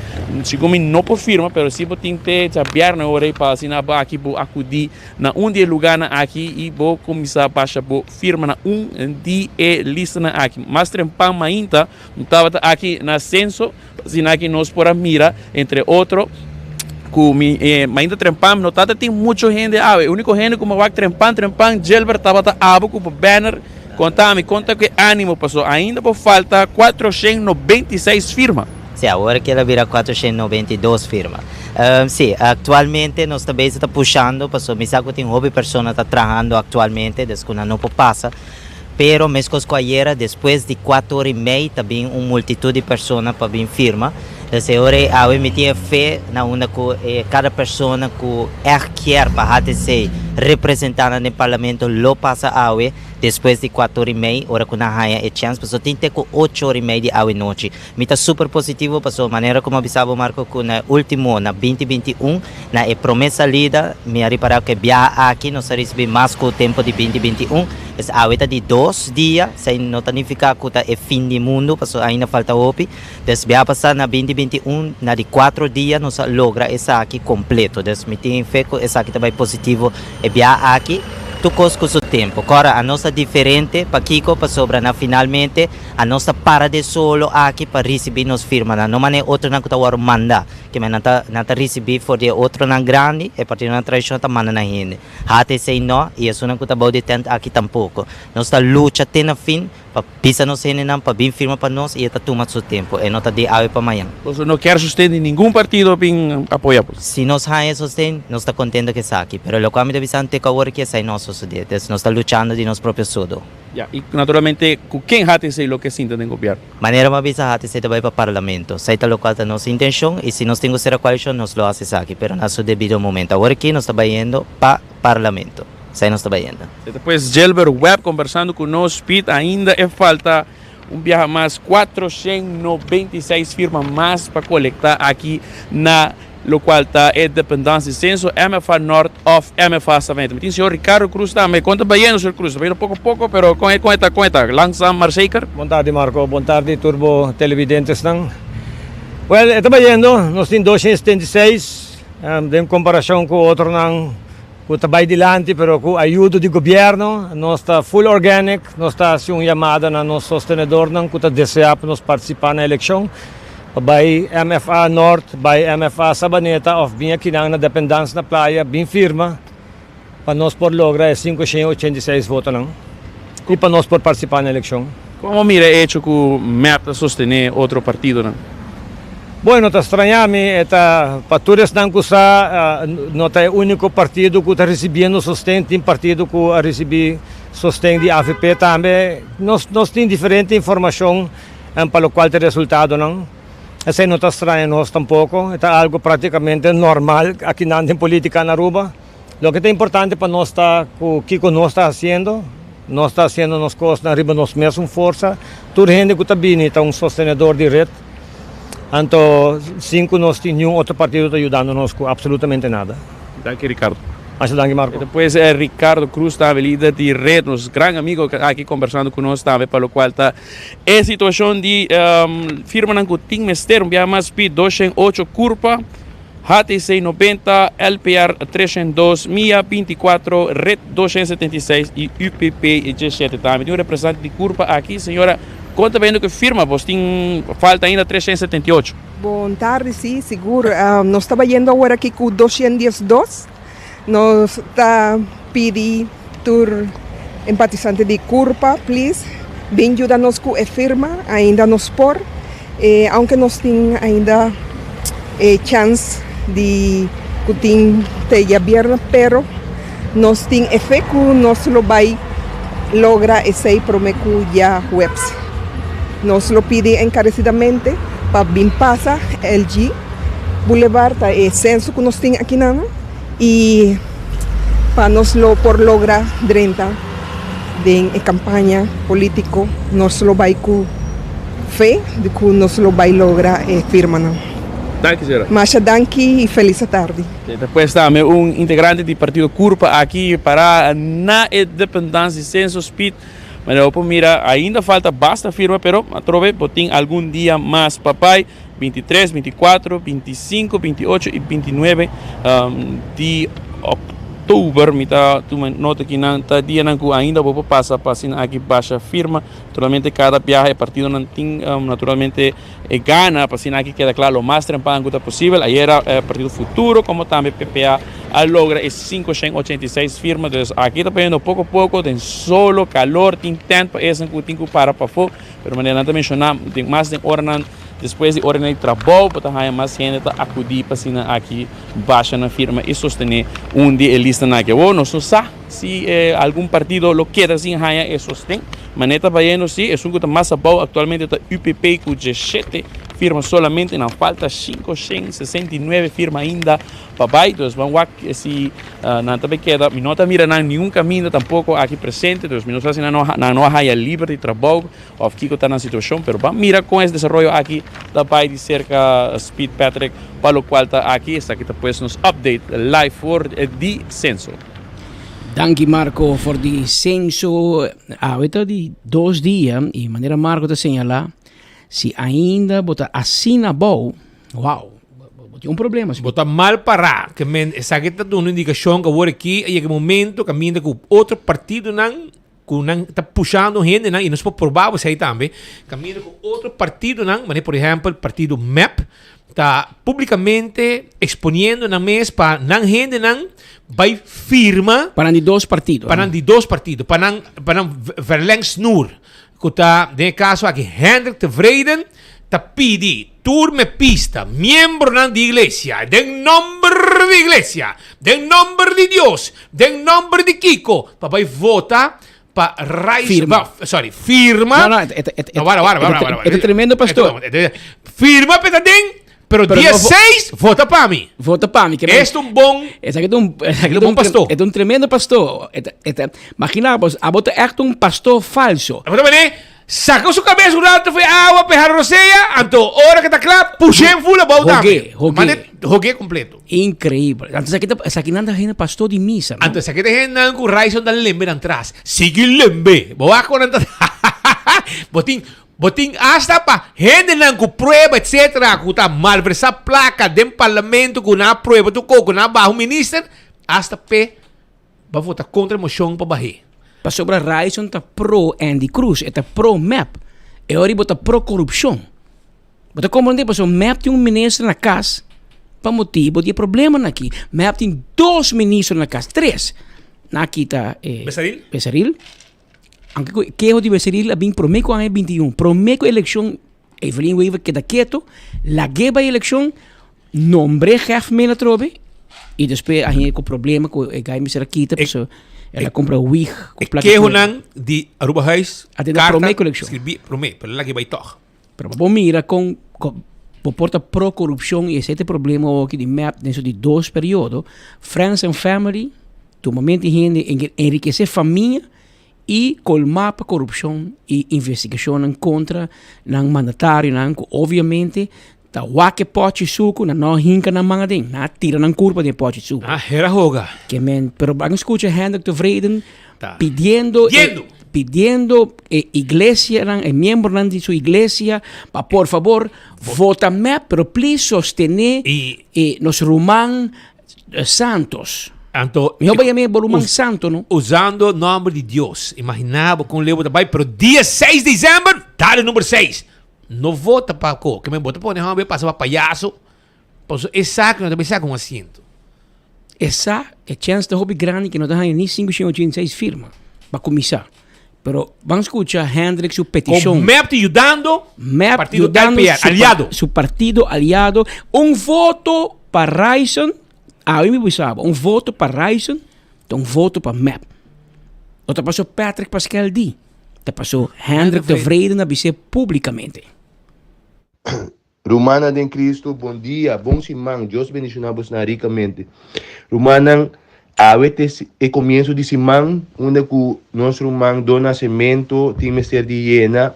segun mi no por firma, pero si bo tin te djabièrnè ora ei pa asina bo aki bo akudí na un di e lugánan aki i bo kuminsá basha bo firma na un di e listanan aki. Mas trempan mainta No tabata aki na censo, asina aki nos por a mira, entre otro, cu mi eh, mainta trempan no tata tin mucho hende awe. Unico hende cu mi wak trempan trempan Gilbert tabata abo cu bo banner. Conta mi, conta cu e animo paso ainda bo falta 496 firma. Sí, awor ki el a bira 492 firma. Um, sí, actualmente nos ta bezig ta pushando paso mi sa cu tin hopi persona ta trahando actualmente, des cu nan no por pasa. Pero meskos ku ayera, despues di kuater ora i mei ta bin un multitut di persona pa bin firma. Dus e ora ei awe mi tin e fe na unda ku e kada persona ku ègt kier pa HTC representá nan den parlamento lo pasa awe despues di kuater ora i mei ora ku nan haña e chèns pasobra tin te ku ocho ora i mei di awe nochi. Mi ta super positivo pasobra manera ku mi a bisa bo Marco ku na e ultimo na binti 21 na e prome salida mi a ripara ku e biaha aki nos a risibi mas ku tempo di binti 21. Pues awe ta di dos dia, esei no ta nifiká ku ta e fin di mundu pasobra ainda falta hopi. Des biaha pasá na binti 21 na di kuatro dia nos a logra esaki kompleto. Des mi tin fe ku esaki ta bai positivo e biaha aki. Tur kos ku su tempo. Kòrda anos ta diferente, pakiko? Pasobra na finalmente Anos ta para de solo aki pa ricibi nos firmanan, no manera otronan cu ta worde manda, kimen nan ta nan ta ricibi for di e otronan grandi, e partidonan tradicional ta manda nan hende. HTC no, y esunnan cu ta bou di tent aki tampoco. Nos ta lucha te na fin pa bisa nos hendenan pa bin firma pa nos y e ta tuma su tempo, e no ta di awe pa mañan. Boso no kier sosten di ningun partido bin apoya boso? Si nos haña sosten, nos ta contento cu esaki, pero locual mi ta bisa te cu awor ki esai no a sosode, dus nos ta luchando di nos propio sodo. Ya, y naturalmente cu ken HTC lo ke sinta den gobierno? Manera mi a bisa HTC ta bay pa Parlamento. Esey ta locual ta nos intencion y si nos tin cu cera coalicion nos lo haci esaki, pero na su debido momento. Awor aki nos ta bayendo pa Parlamento. Esey nos ta bayendo. E ta pues Gilbert Webb conversando cu nos. Piet, ainda e falta un biaha mas 496 firma mas pa colecta aki na Locual ta e dependance di censo MFA Nort of MFA Savaneta. Mi tin señor Ricardo Cruz tambe. Con ta bayendo señor Cruz? Ta bayendo poco poco pero con e con e ta con e ta? Langzaam maar zeker. Bon tardi Marco, bon tardi tur bo televidentesnan. Well, e ta bayendo, nos tin 276 den comparacion cu otronan cu ta bay dilanti pero cu ayudo di gobierno. Nos ta full organic, nos ta haci un yamada na nos sostenedornan cu ta desea pa nos participa na eleccion. Pa bai MFA Nort, bai MFA Sabaneta of bin akinan na Dependance na Playa bin firma pa nos por logra e 586 votonan y pa nos por participa na eleccion. Como mira e hecho cu mep ta sostene otro partidonan? Bueno, ta straña mi, e ta pa tur esnan cu sa no ta e unico partido cu ta ricibiendo sosten, tin partido cu a ricibi sosten di avp tambe. Nos nos tin diferente informacion. En pa locual ta e resultadonan, esey no ta straña nos tampoco, e ta algo practicamente normal akinan den politica na Aruba. Loke ta importante pa nos ta cu kico nos ta haciendo, nos ta haciendo nos cosnan riba nos mesun forsa, tur hende cu ta bini ta un sostenedor di red, anto sin cu nos tin niun otro partido ta yudando nos cu absolutamente nada. Danki Ricardo. Masha danki Marco. Despues Ricardo Cruz tambe lider di red, nos gran amigo aki conversando cu nos tambe pa locual ta e situacion di firmanan cu tin mester un biaha mas pi 208 curpa, HTC 90, LPR 302, mia 24, red 276 y UPP 17 tambe. Tin un representante di curpa aki, señora, con ta bayendo cu e firma? Bos tin falta ainda 378. Bon tardi, si, sigur. Nos ta bayendo awor aki ku 212. Nos ta pidi tur empatisante di Curpa, please, bin yuda nos ku e firma, ainda nos por. Aunke nos tin ainda e chans di ku tin te djabièrnè, pero nos tin e fe ku nos lo bai logra esei promé ku djahuebs. Nos lo pidi enkaresidamente pa bin pasa LG Boulevard, ta e senso ku nos tin akinan, i pa nos lo por logra drenta den e kampaña polítiko. Nos lo bai ku fe di ku nos lo bai logra e firmanan. Danki señora. Masha danki i felis atardi. Despues tambe un integrante di partido Curpa aki para na e dependans di Censo Speed. Manera bo por mira ainda falta basta firma pero atrobe bo tin algun dia mas papay 23, 24, 25, 28 y 29 di oktober mi ta tuma nota ki nan ta dianan ku ainda bo por pasa pa asina aki basha firma naturalmente kada biaha e partidonan tin naturalmente e gana pa asina aki keda kla lo mas trempan ku ta posibel. Ayera Partido Futuro komo tambe PPA a logra e 586 firma. Dus aki ta poniendo poko poko den solo, kalor, tin tent pa esnan ku tin ku para pafó. Pero manera nan ta menshoná den mas den oranan despues di oranan di trabou bo ta haña mas hende ta akudí pa asina aki basha nan firma i sostené un di e listanan aki. Awor nos no sa si algun partido lo keda sin haña e sosten. Manera ta bayendo si, esun ku ta mas abou aktualmente ta UPP ku 17 firma solamente, nan falta 569 firma ainda pa bai. Dus ban wak si nan ta bay keda. Mi no ta mira nan ningun kaminda tampoko aki presente, dus mi no sa si nan no a haya liber di trabou of kiko ta nan situashon, pero ban mira kon es desaroyo aki ta bai di serka Speed Patrick pa lokual ta aki. Esaki ta pues nos update live for di Censo. Danki Marco for di Censo. Awe ta di dos dia y manera Marco ta señala, si ainda bo ta asina abou, wow, bo tin un problema. Bo ta mal para, ke men esaki ta duna indikashon ku awor aki a yega e momento kaminda ku otro partidonan ku nan ta pushando hendenan y nos por proba esei tambe, kaminda ku otro partidonan, manera por ehempel partido mep ta publicamente exponiendo nan mes pa nan hendenan bai firma. Pa nan di dos partido. Pa nan di dos partido, pa nan pa nan verlengsnoer ku ta den e kaso aki Hendrik Tevreden ta pidi tur mepista, miembronan di iglesia, den nomber di iglesia, den nomber di Dios, den nomber di kiko, pa bai vota pa Rais, Firma. pa, sorry, firma. No, no, et, et, et, No, wara, wara, wara, wara, et, et tremendo pastor. Et, firma pe ta den, pero, Pero dia no vo- 6 vota pa mi. Vota pa mi. Este un bon, Esaki ta un, esaki un ta bon pastor. E ta un tremendo pastor. E ta, e ta, imagina bos, abo ta echt un pastor falso. Abo ta bene, Saca su cabes un rato for e awa pa e hara rosea, anto ora que ta cla, push'é en full abou tambe. Hog'é, hog'é. Mande hog'é completo. Increíbel. Anto esaki ta, esaki nan ta hende pastor di misa, no? Anto esaki ta hendenan cu Ryson ta lembe nan tras. Sigui lembe. Bo wak con nan ta Bo tin, bo tin hasta pa hendenan cu prueba etcetera cu ta malversa placa den parlamento cu nan a prueba tur co cu nan a baha un minister, hasta p'e Bo a vota kontra e moshon pa bah'é. Pasobra Ryson ta pro Andy Cruz, e ta pro mep. E ora bo ta pro korupshon. Bo ta komprondé pasobra mep tin un minister na kas pa motibo di e problemanan aki. Mep tin dos minister na kas, tres. Nan a kita e Besaril? Besaril. Aunke ku e keho di Besaril a bin promé ku aña 21, promé ku elekshon Evelyn Wever keda keto, lag'é bai elekshon, Nombre Gef Mela atrobe y despues a hende cu problema cu e guy mester a kita pasobra el a cumpra wig cu E placa kehonan di Aruba Huis, A tene carta, prome coleccion. scribi prome, pero el a bay toch. Pero pa bo mira con con bo por ta pro corupcion y esey ta e problema awo di mep den su di dos periodo, friends and family, tumamento di hende, enriquece famia y colma pa corupcion y investigacionnan contra nan mandatarionan cu obviamente. Ta wak e pòchi suku, nan no hinka nan man aden, nan a tira nan kurpa den e pòchi suku. Nan a hera hoga. Ke men, pero ban skucha Hendrik Tevreden pidiendo e, pidiendo e iglesianan, e miembronan di su iglesia pa por fabor vota mep, pero please sostené e nos ruman Santos. Anto, Mihó pa yam'é bo ruman santo, no? Usando nomber di Dios. Imaginá bo kon leu bo ta bai, pero dia seis december, dale number seis. No vota pa ko, ke men bo ta pone homber pasa pa payaso, paso e sa ku no ta bai saka un asiento. E sa, e chèns ta hopi grandi ke no ta haña ni sinku shen ochenta i seis firma pa kuminsá. Pero ban skucha Hendrik su petishon. Kon mep ta yudando Mep partido yudando LPR, su par- aliado. su partido aliado. Un voto pa Ryson, awe mi bisa bo, un voto pa Ryson ta un voto pa mep. No ta paso Patrick Paskel di. Ta pasó Hendrik Tevreden a bis'é públikamente. Rumannan den Cristo, bon dia, bon siman, Dios bendiciona bosnan ricamente. Rumannan, awe ta e comienzo di siman unda cu nos ruman Don Nacimento tin mester di yena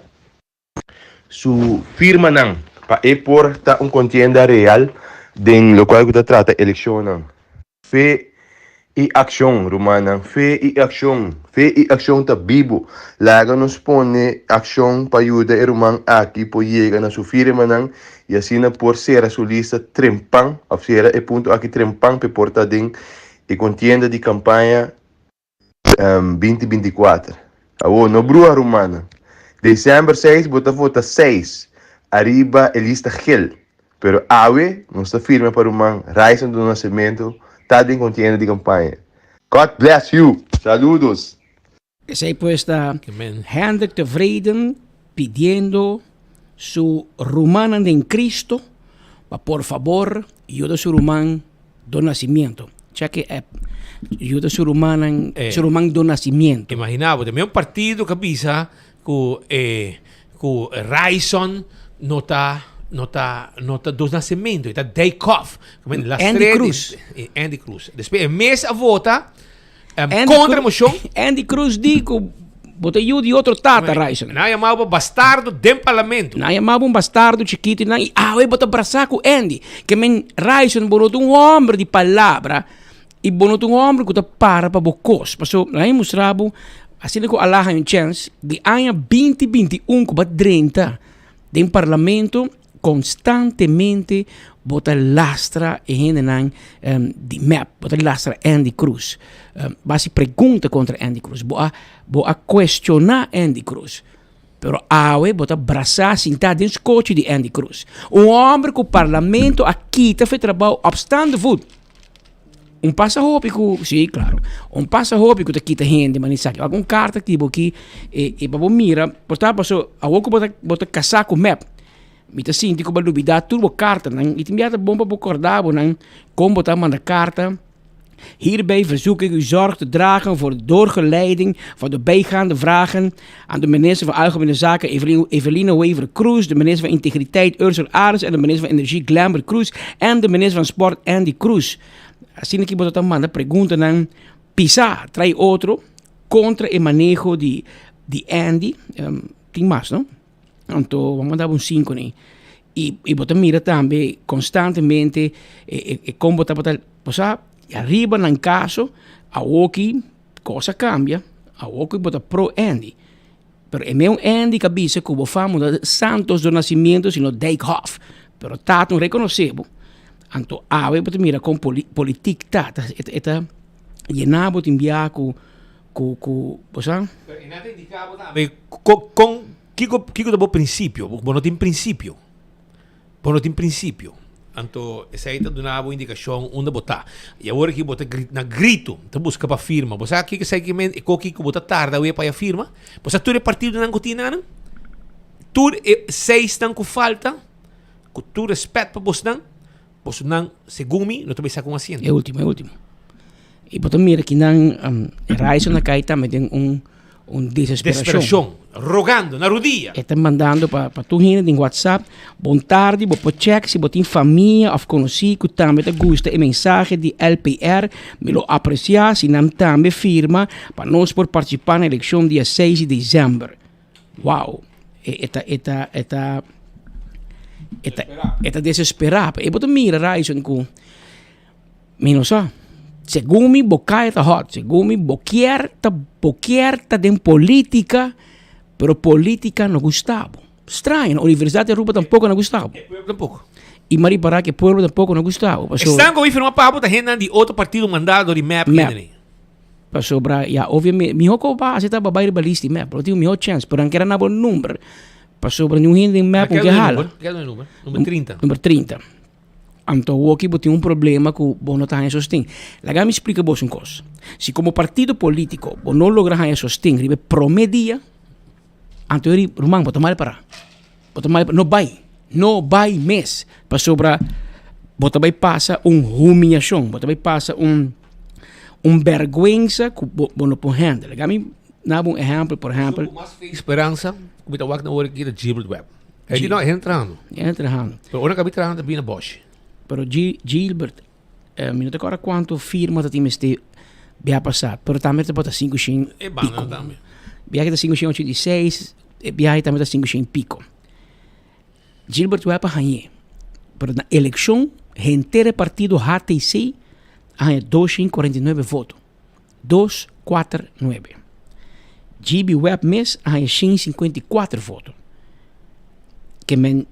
su firmanan pa e por ta un contienda real den locual cu ta trata eleccionnan. Fe i akshon, rumannan, fe i akshon, fe i akshon ta bibu. Laga nos pone akshon pa yuda e ruman aki por yega na su firmanan i asina por sera su lista trempan, òf sera e punto aki trempan p'e por ta den e kontienda di kampaña binti binti kuater. Awor, no bruha rumannan. December seis bo ta vota seis ariba e lista gel. Pero awe nos ta firma pa ruman Ryson do Nascimento ta den kontienda di kampaña. God bless you! Saludos! Esei pues ta Hendrik Tevreden pidiendo su rumannan den Cristo pa por fabor yuda su ruman do nacimiento. Check e app. Yuda su rumannan, eh, su ruman do nacimiento. Imagina bo, un partido que bisa ku eh, ku Ryson no ta no ta no ta do nacimiento, ta Dijkhoff. Andy Cruz. Andy Cruz. Después e mes a vota Um, contra moción. Andy Cruz di ku bo ta yu di otro tata, Ryson. Nan yamaba bo bastardo den parlamento. Nan yamaba un bastardo chiquito nan y awe bo ta brasa ku Andy. Ke men Ryson bo no ta un homber di palabra y bo no ta un homber ku ta para pa bo kos. Paso nan a mustra bo asina ku Ala haña un chance di aña binti binti un ku bo a drenta den parlamento Constantemente bo ta lastra e hendenan di mep, bo ta lastra Andy Cruz. Bo a hasi pregunta contra Andy Cruz, bo a bo a cuestiona Andy Cruz. Pero awe bo ta brasa sinta den scochi di Andy Cruz. Un homber cu parlamento a kita for e trabao op staande voet. Un pasa hopi ku, sí, klaro. Un pasa hopi ku ta kita hende, mani saki. Algun karta ki bo ki, e, e pa bo mira, por ta paso, awor ku bo ta, bo ta kasá ku mep, mi ta sinti ku bo a lubidá tur bo kartanan, i tin bia ta bon pa bo kòrda bo nan kon bo ta manda karta. Hierbij verzoek ik u zorg te dragen voor de doorgeleiding van de bijgaande vragen aan de minister van Algemene Zaken Evelina Wever Croes, de minister van Integriteit Ursula Arends en de minister van Energie Glenbert Croes en de minister van Sport Andy Croes. Asina ki bo ta manda preguntanan pisá trai otro kontra e maneho di di Andy. Um, tin mas, no? Anto, bo manda un sinku ni. I, i bo ta mira tambe konstantemente e, e, e kon bo tabata, bo sa, ariba nan kaso, awoki kos a kambia, awoki bo ta pro Andy. Pero e meun Andy ka bisa ku bo fama no ta Santos do Nascimento sino Dijkhoff. Pero tata no rekonosé bo. Anto awe bo ta mira kon poli politik ta, ta e ta yena bo tin bia ku ku ku bo sa. Pero e nan ta indiká bo tambe kon kon kiko kiko ta bo prinsipio, bo no tin prinsipio. Bo no tin prinsipio. Anto esei ta duna bo indikashon unda bo ta. I awor aki bo ta na gritu ta buska pa firma. Bo sa kiko esei ke men e koki ku bo ta tarda awe pa ya firma? Bo sa tur e partidonan ku tin nan? Tur e seisnan ku falta, ku tur respèt pa bosnan, bosonan segun mi no ta bai saka un asiento. E ultimo, e ultimo. I bo ta mira kinan Ryson a kai tambe den un un desesperacion. Desesperacion, rogando, na rudia. E ta mandando pa pa tur hende den WhatsApp, Bon tardi, bo por check si bo tin famia of conoci cu tambe ta gusta e mensahe di LPR. Mi lo aprecia si nan tambe firma pa nos por participa na eleccion dia seis di december. Wow! E e ta e ta e ta. E ta, e ta desesperá. E bo ta mira Ryson ku mi no sa. Segun mi bo kai ta hot, segun mi bo kier ta bo kier ta den politica, pero politica no gusta bo. Straño, na Universidad di Aruba tampoco no gusta bo. E pueblo tampoco. Y mari para que pueblo tampoco no gusta bo. Pasobra, Esnan ku a firma pa bo ta hendenan di otro partido mandado di mep Mep. hende. Pasobra, ya, obviamente, miho ku bo hasi ta bo bai riba list di mep, bo tin un miho chance, pero nan kere na bo number. Pasobra niun hende den mep Keda ke e hala. number? Keda e number? Number 30. Number 30. Anto awoki bo tin un problema ku bo no ta haña sosten. Laga mi splika bos un kos. Si komo partido polítiko bo no logra haña sosten riba e promé dia, anto e ruman bo ta mal pará. Bo ta mal, no bai, no bai mes. Pasobra bo ta bai pasa un humiashon, bo ta bai pasa un un bèrgwensa ku bo bo no por handle. Laga mi na bo un ehèmpel, por ehèmpel. Su ku mas fe i speransa ku mi ta wak na ora aki ta Gilbert Webb. E di no, e hende trahando. E hende trahando. Pero ora ku mi trahando ta bini na Bosch. Pero Gilbert, mi no ta kòrda kuantu firma ta tin mester bia pasá, pero tambe ta bota 500 E banda tambe. Biahe ta 586, e biahe tambe ta 500 piko. Gilbert Webb a hañ'é, pero na elekshon henter e partido HTC a haña 249 voto. Dos, kuater, nuebe. GB Webb mes a haña 154 voto. Ke men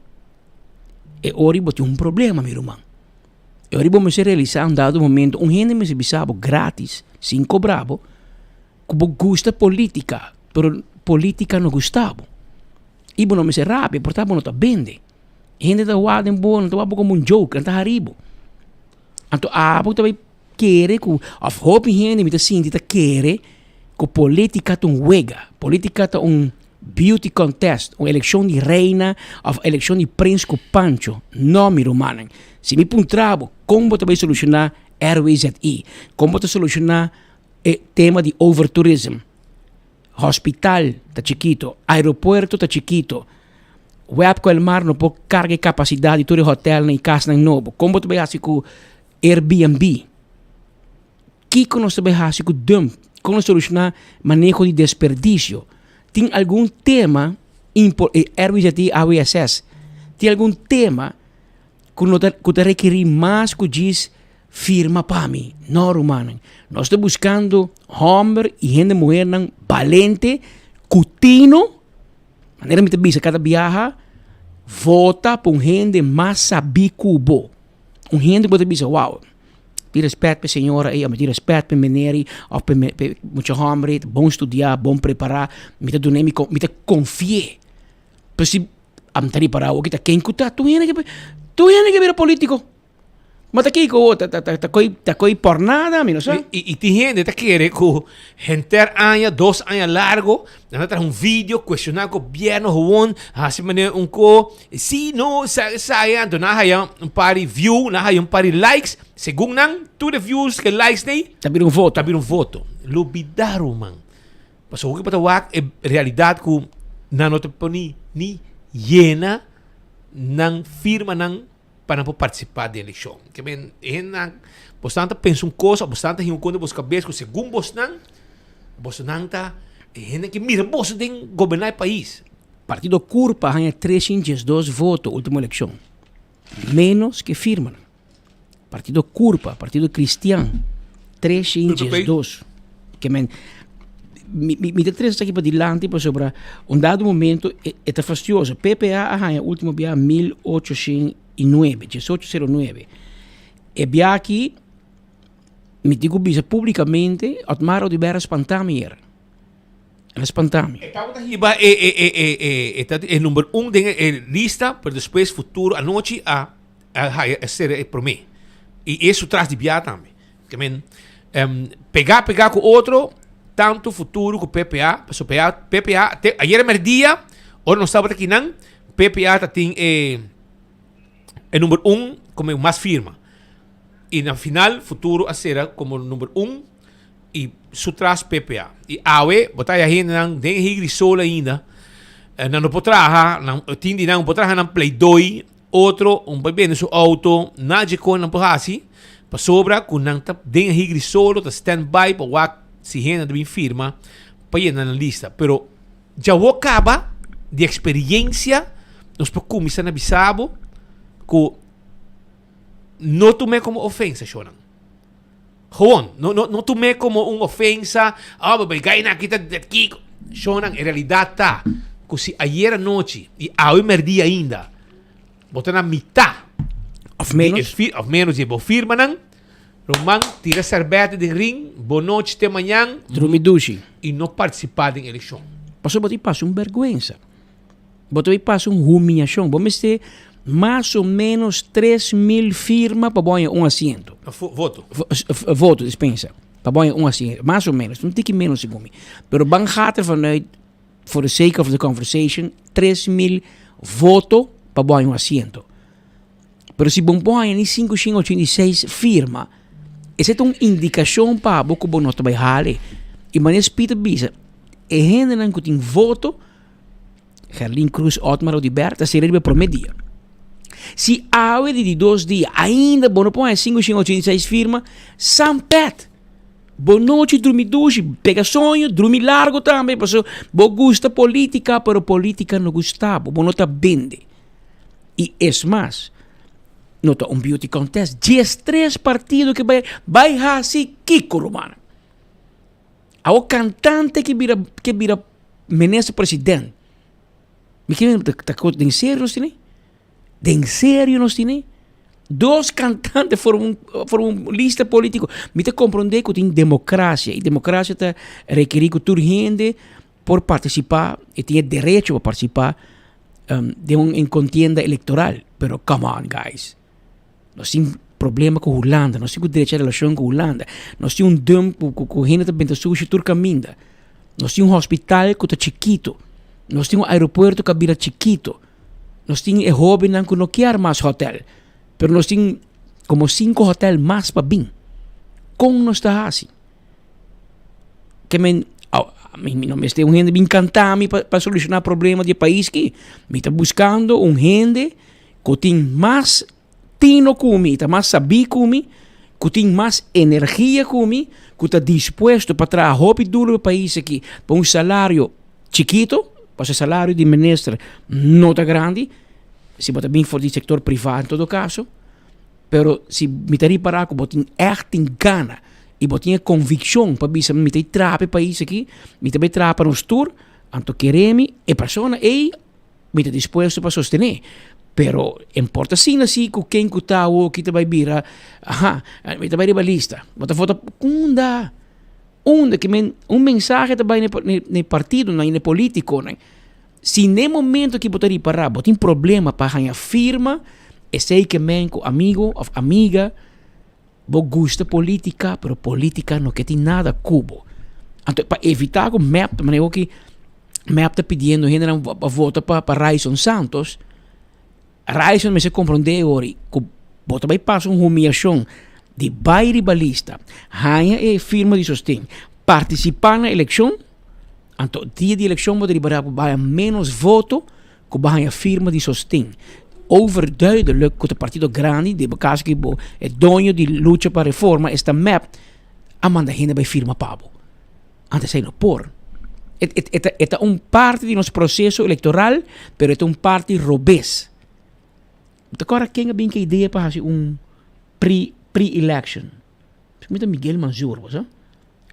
e ori bo tin un problema, mi ruman. E ori bo mester realisá un dado momento un hende mester bisa bo gratis, sin kobra bo, ku bo gusta polítika, pero polítika no gusta bo. I bo no mester rabia, por ta bo no ta bende. Hende ta wak den bo, nan ta wak bo komo un joke, nan ta hari bo. Anto abo ta bai kere ku of hopi hende mi ta sinti ta kere ku politica ta un wega, politica ta un beauty contest, un elekshon di reina of elekshon di prins ku pancho. No mi rumannan, si mi puntra bo kon bo ta bai solushoná RWZI, kon bo ta solushoná e tema di overtourism, hospital ta chikito, aeropuerto ta chikito, web ku Elmar no por karga e kapasidat di tur e hotelnan i kasnan nobo, kon bo ta bai hasi ku Airbnb. Kiko nos ta bai hasi ku dump? Kon nos solushoná maneho di desperdisio? Tin algun tema impo e RWZI AWSS tin algun tema ku no ta ku ta rekerí mas ku djis firma pa mi? No rumannan, nos ta buskando hòmber i hende muhernan balente ku tino, manera mi ta bisa kada biaha, vota pa un hende mas sabí ku bo. Un hende ku bo ta bisa wow, tin respet pa e señora ei, of mi tin respet pa e meneer ei, of pa e mucha homber ei, ta bon studiá, bon prepará, mi ta dun'é mi mi ta konfi'é. Pero si ami ta ripará awoki ta ken ku ta, tur hende ke tur hende ke bira polítiko. Ma ta kiko awor, ta ta ta koi ta koi pòrnada, mi no sa. I tin hende ta kere ku henter aña, dos aña largo, nan ta traha un video kuestioná gobièrnu howon hasi manera un ko. Si no sa esaya anto nan haya un par di view, nan haya un par di likes, segun nan tur e views ke likes nei Ta bira un voto. Ta bira un voto. Lubida ruman. Pasobra hopi bo ta wak e realidad ku nan no ta poni ni yena nan firmanan pa nan por participa den elekshon. Ke men e hendenan bosnan ta pensa un kos of bosnan ta hinka un kos den bos kabes ku segun bosnan, bosnan ta e hende ke mira boso den goberna e pais. Partido Curpa a haña 302 voto ultimo elekshon, ménos ke firmanan. Partido Curpa, Partido Cristian, 302. Ke men, mi, mi, mi ta trese esaki padilanti pasobra un dado momento e, e ta fastioso. PPA a haña ultimo bia 1809, 1809. E bia aki, mi tin ku bisa publikamente, Otmar Oduber a spanta mi ayer. El a spanta mi. E tabata hiba e e e e e e ta e number un den e lista, pero despues Futuro anochi a a haya a sera e prome. I e su tras di bia tambe. Ke men pega pega ku otro, tanto Futuro ku PPA, paso PA PPA te ayer merdia ora nos tabata kinan PPA ta tin e e number un komo mas firma. I na final Futuro a sera komo number un. y su tras PPA. Y awe bo ta haya hendenan den higri sol ainda, nan no por traha, nan tin di nan por traha nan pleidooi, otro un por bende su auto, na dje con nan por haci, pasobra cu nan ta den higri solo ta stand by pa wak si hende ta bin firma pa yena nan lista. Pero djawo caba di experiencia nos por cuminsa na bisa bo. ku no tum'é komo ofensa, shownan. Gewoon, no, no, no tum'é komo un ofensa, oh, bo bai gai nan aki ta kiko. Shownan, e realidat ta ku si ayera nochi i awe mèrdia ainda bo ta na mitá Of menos. Di e of menos di e bo firmanan, ruman tira sèrbète den ring, bo nochi te mañan. Drumi dushi. I no partisipá den elekshon. Pasobra bo ta pasa un bèrgwensa. Bo ta bay pasa un humiashon. Bo mester mas o menos 3000 firma pa bo haña un asiento. Voto. Voto, dispensa. Pa bo haña un asiento. Mas o menos. Un tiki menos segun mi. Pero ban gaat er vanuit, for the sake of the conversation, 3000 voto pa bo haña un asiento. Pero si bo no haña ni 586 firma, esei ta un indikashon pa bo ku bo no ta bai hale. I manera Speed a bisa, e hendenan ku tin voto, Gerlin Cruz, Otmar Oduber ta sera riba e prome dia. Si awe di di dos dia ainda bo no por haña 586 firma, sampet! Bo nochi drumi dushi, pega soño, drumi largo tambe, pasobra bo gusta politica, pero politica no gusta bo, bo no ta bende. I es mas, no ta un beauty contest, 13 partido ke bai, bai hasi kiko rumannan? Awo cantante ke bira ke bira minister president. Mi ke ta ta ko den serio nos tene? Den serio nos tene? Dos cantante forma un forma un lista politico. Mi ta comprende cu tin democracia y democracia ta rekeri cu tur hende por participa y tin e derecho pa participa den un contienda electoral. Pero come on guys. Nos tin problema ku Hulanda, nos tin ku drecha relashon ku Hulanda. Nos tin un dump ku ku ku hende ta benta sushi tur kaminda. Nos tin un hospital ku ta chikito. Nos tin un aeropuerto ku a bira chikito. Nos tin e hobennan ku no kier mas hotel, pero nos tin komo sinku hotel mas pa bin. Kon nos ta hasi? Ke men mi no mester un hende bin kanta mi pa pa solushoná problema di e pais aki. Mi ta buskando un hende ku tin mas tino ku mi, ta mas sabí ku mi, ku tin mas energia ku mi, ku ta dispuesto pa traha hopi duro pa e pais aki pa un salario chikito, pasobra e salario di minister no ta grandi, si bo ta bin for di sektor privá en todo kaso, pero si mi ta ripará ku bo tin ègt tin gana i bo tin e konvikshon pa bisa mi ta traha pa e pais aki, mi ta bai traha pa nos tur, anto kere mi e persona ei. Mi ta dispuesto pa sostené. Pero en por ta asina si ku ken ku ta awo ki ta bai bira, aha, mi ta bai riba lista. Bo ta vota unda? Unda? Ke men un mensahe ta bai na e partidonan i na e politikonan. Si n'e momento ki bo ta ripará bo tin problema pa haña firma, esei ke men ku amigo òf amiga bo gusta politika pero politika no ke tin nada ku bo. Anto pa evitá ku mep, manera ku Mep ta pidiendo hendenan pa vota pa pa Ryson Santos. Ryson mester comprende ori ku bo ta bai pasa un humiashon di bai riba lista, haña e firma di sosten, partisipá na elekshon, anto dia di elekshon bo ta riba bo haña menos voto ku bo haña firma di sosten. Overduidelijk ku ta partido grandi, den bo kaso ki bo e doño di Lucha pa Reforma esta mep a manda hende bai firma pa bo. Antes ei no por. E, e, e, ta, e ta un parti di nos proceso electoral, pero e ta un parti robes. Ta kora ken a bin ke idea pa hasi un pre, pre-election? Mi ta Miguel Manzur, bo sa?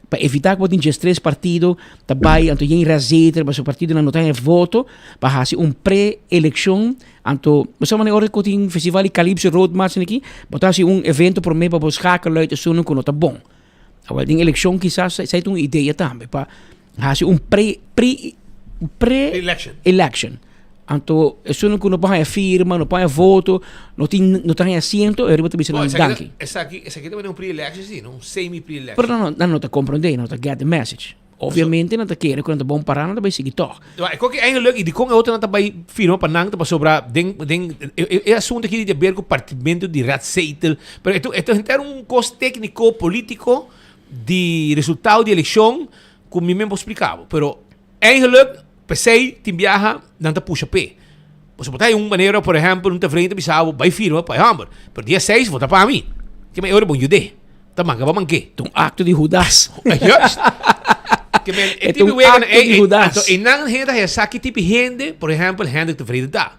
Pa evita ku bo tin 13 partido ta bai anto yen rezeter, pasobra partidonan no ta haña voto, pa hasi un pre-elekshon, anto, bo sa manera ora ku tin festival di Calypso Road March aki, bo ta hasi un evento promé pa bo schakel uit esunnan ku no ta bon. Awor den elekshon kisas esei ta un idea tambe pa hasi un pre pre pre Election. election. Anto esun ku no por haña firma, no por haña voto, no tin no ta haña asiento, e riba ta bisa Bo, nan esaki danki. ta, esaki, esaki ta un pre-election si, no? Un semi-pre-election. Pero nan no, nan no ta komprondé, nan no ta get the message. Obviamente nan ta kere ku nan ta bon pará, nan ta bai sigui tòg. Ma e koki eigenlijk, i dikon e otronan ta bai firma pa nan ta pasobra den den e e e asunto aki di haber ku partimentu di raadszetel, pero e ta e ta henter un kos tékniko, polítiko di resultado di elekshon ku mi men por splika bo. Pero eigenlijk p'esei tin biaha nan ta pusha p'e. Pasobra bo ta hay un manera, por ehèmpel, un tevreden ta bisa bo bai firma pa e hòmber, pero dia seis vota pa mi. Ke men e ora bon yud'é. Ta manga pa manke. Ta un acto di Judas. Juist. Ke men e E ta tipo un wega na acto di e, e, Judas. anto e nan hende ta hesa ki tipo hende, por ehempel, Hendrik Tevreden ta.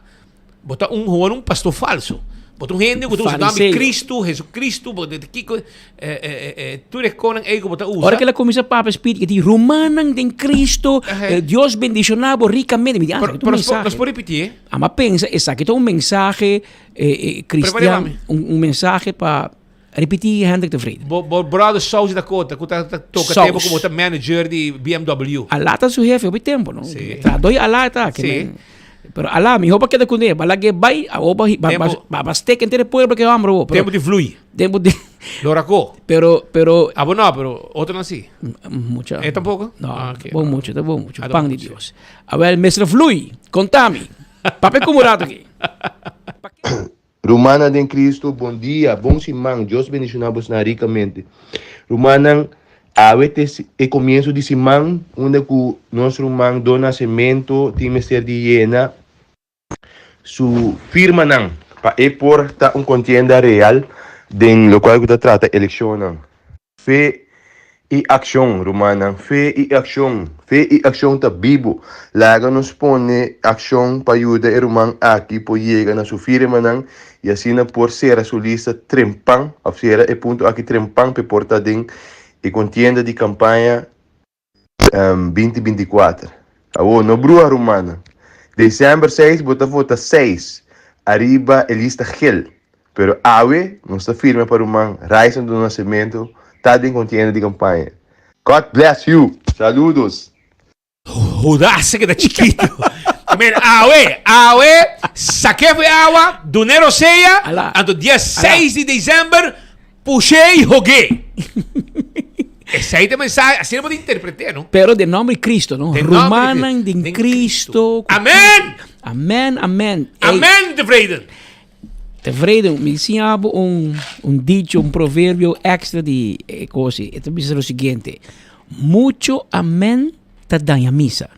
Bo ta un gewoon un pastor falso. Bo ta un hende ku ta usa nòmber Fariseo. Kristu, Hesukristu, bo ta kiko, tur e konan ei ku bo ta usa. Ora ku el a kuminsá papia spiritu, e di, Rumannan den Kristu, Dios bendishoná bo rikamente. Mi di, ah, Pero, esaki ta un pero mensahe. nos por ripitié? Amo a pensa, esaki ta un mensahe kristian, un mensahe pa ripití Hendrik Tevreden. Bo, bo brother Saus Dakota, ku ta, ta toka Saus. tempu ku bo ta manager di BMW. Alá ta su hefe hopi tempu, no? Sí. Trahadó i Alá ta. Ke Sí. men, pero Alá, mihó pa keda kuné, bala ke bai, awor ba, ba, ba, Tempu- ba, ba stek henter e pueblo ke hòmber awor. Pero, Tempu di vloei. Tempu di... Lorako. Pero, pero... Abo no, pero otronan sí. Mucha. E tampoco? No, Ah, ok. bon mucho, ta bon mucho. Ah, ta Pan bon di mucho. Dios. Awel, Mr. Vloei, kontami. Papia ku un rato aki. Rumannan den Cristo, bon dia, bon siman, Dios bendiciona bosnan ricamente. Rumannan, awe ta e comienzo di siman unda cu nos ruman Don Nacemento tin mester di yena su firmanan pa e por ta un contienda real den locual cu ta trata eleccionnan. Fe i akshon, rumannan, fe i akshon, fe i akshon ta bibu. Laga nos pone akshon pa yuda e ruman aki por yega na su firmanan i asina por sera su lista trempan, òf sera e punto aki trempan p'e por ta den e kontienda di kampaña 20 bintikuater. Awor, no bruha rumannan. December seis bo ta vota seis ariba e lista gel. Pero awe nos ta firma pa ruman Ryson do Nascimento ta den kontienda di kampaña. God bless you! Saludos! Judas se keda chikitu. Men, awe, awe, saké fu e awa, dun'é rosea, anto dia seis di december, Push'é i hog'é. Esei ta e mensahe, asina bo ta interpret'é, no? Pero den nomber di Cristo, no? Den nomber di Rumannan den Cristo. Amen! Amen, amen. Ey. Amen, Tevreden! Tevreden, mi siña bo un, un dicho, un proverbio extra di e cosa. E ta bisa lo siguiente. Mucho amen ta daña misa.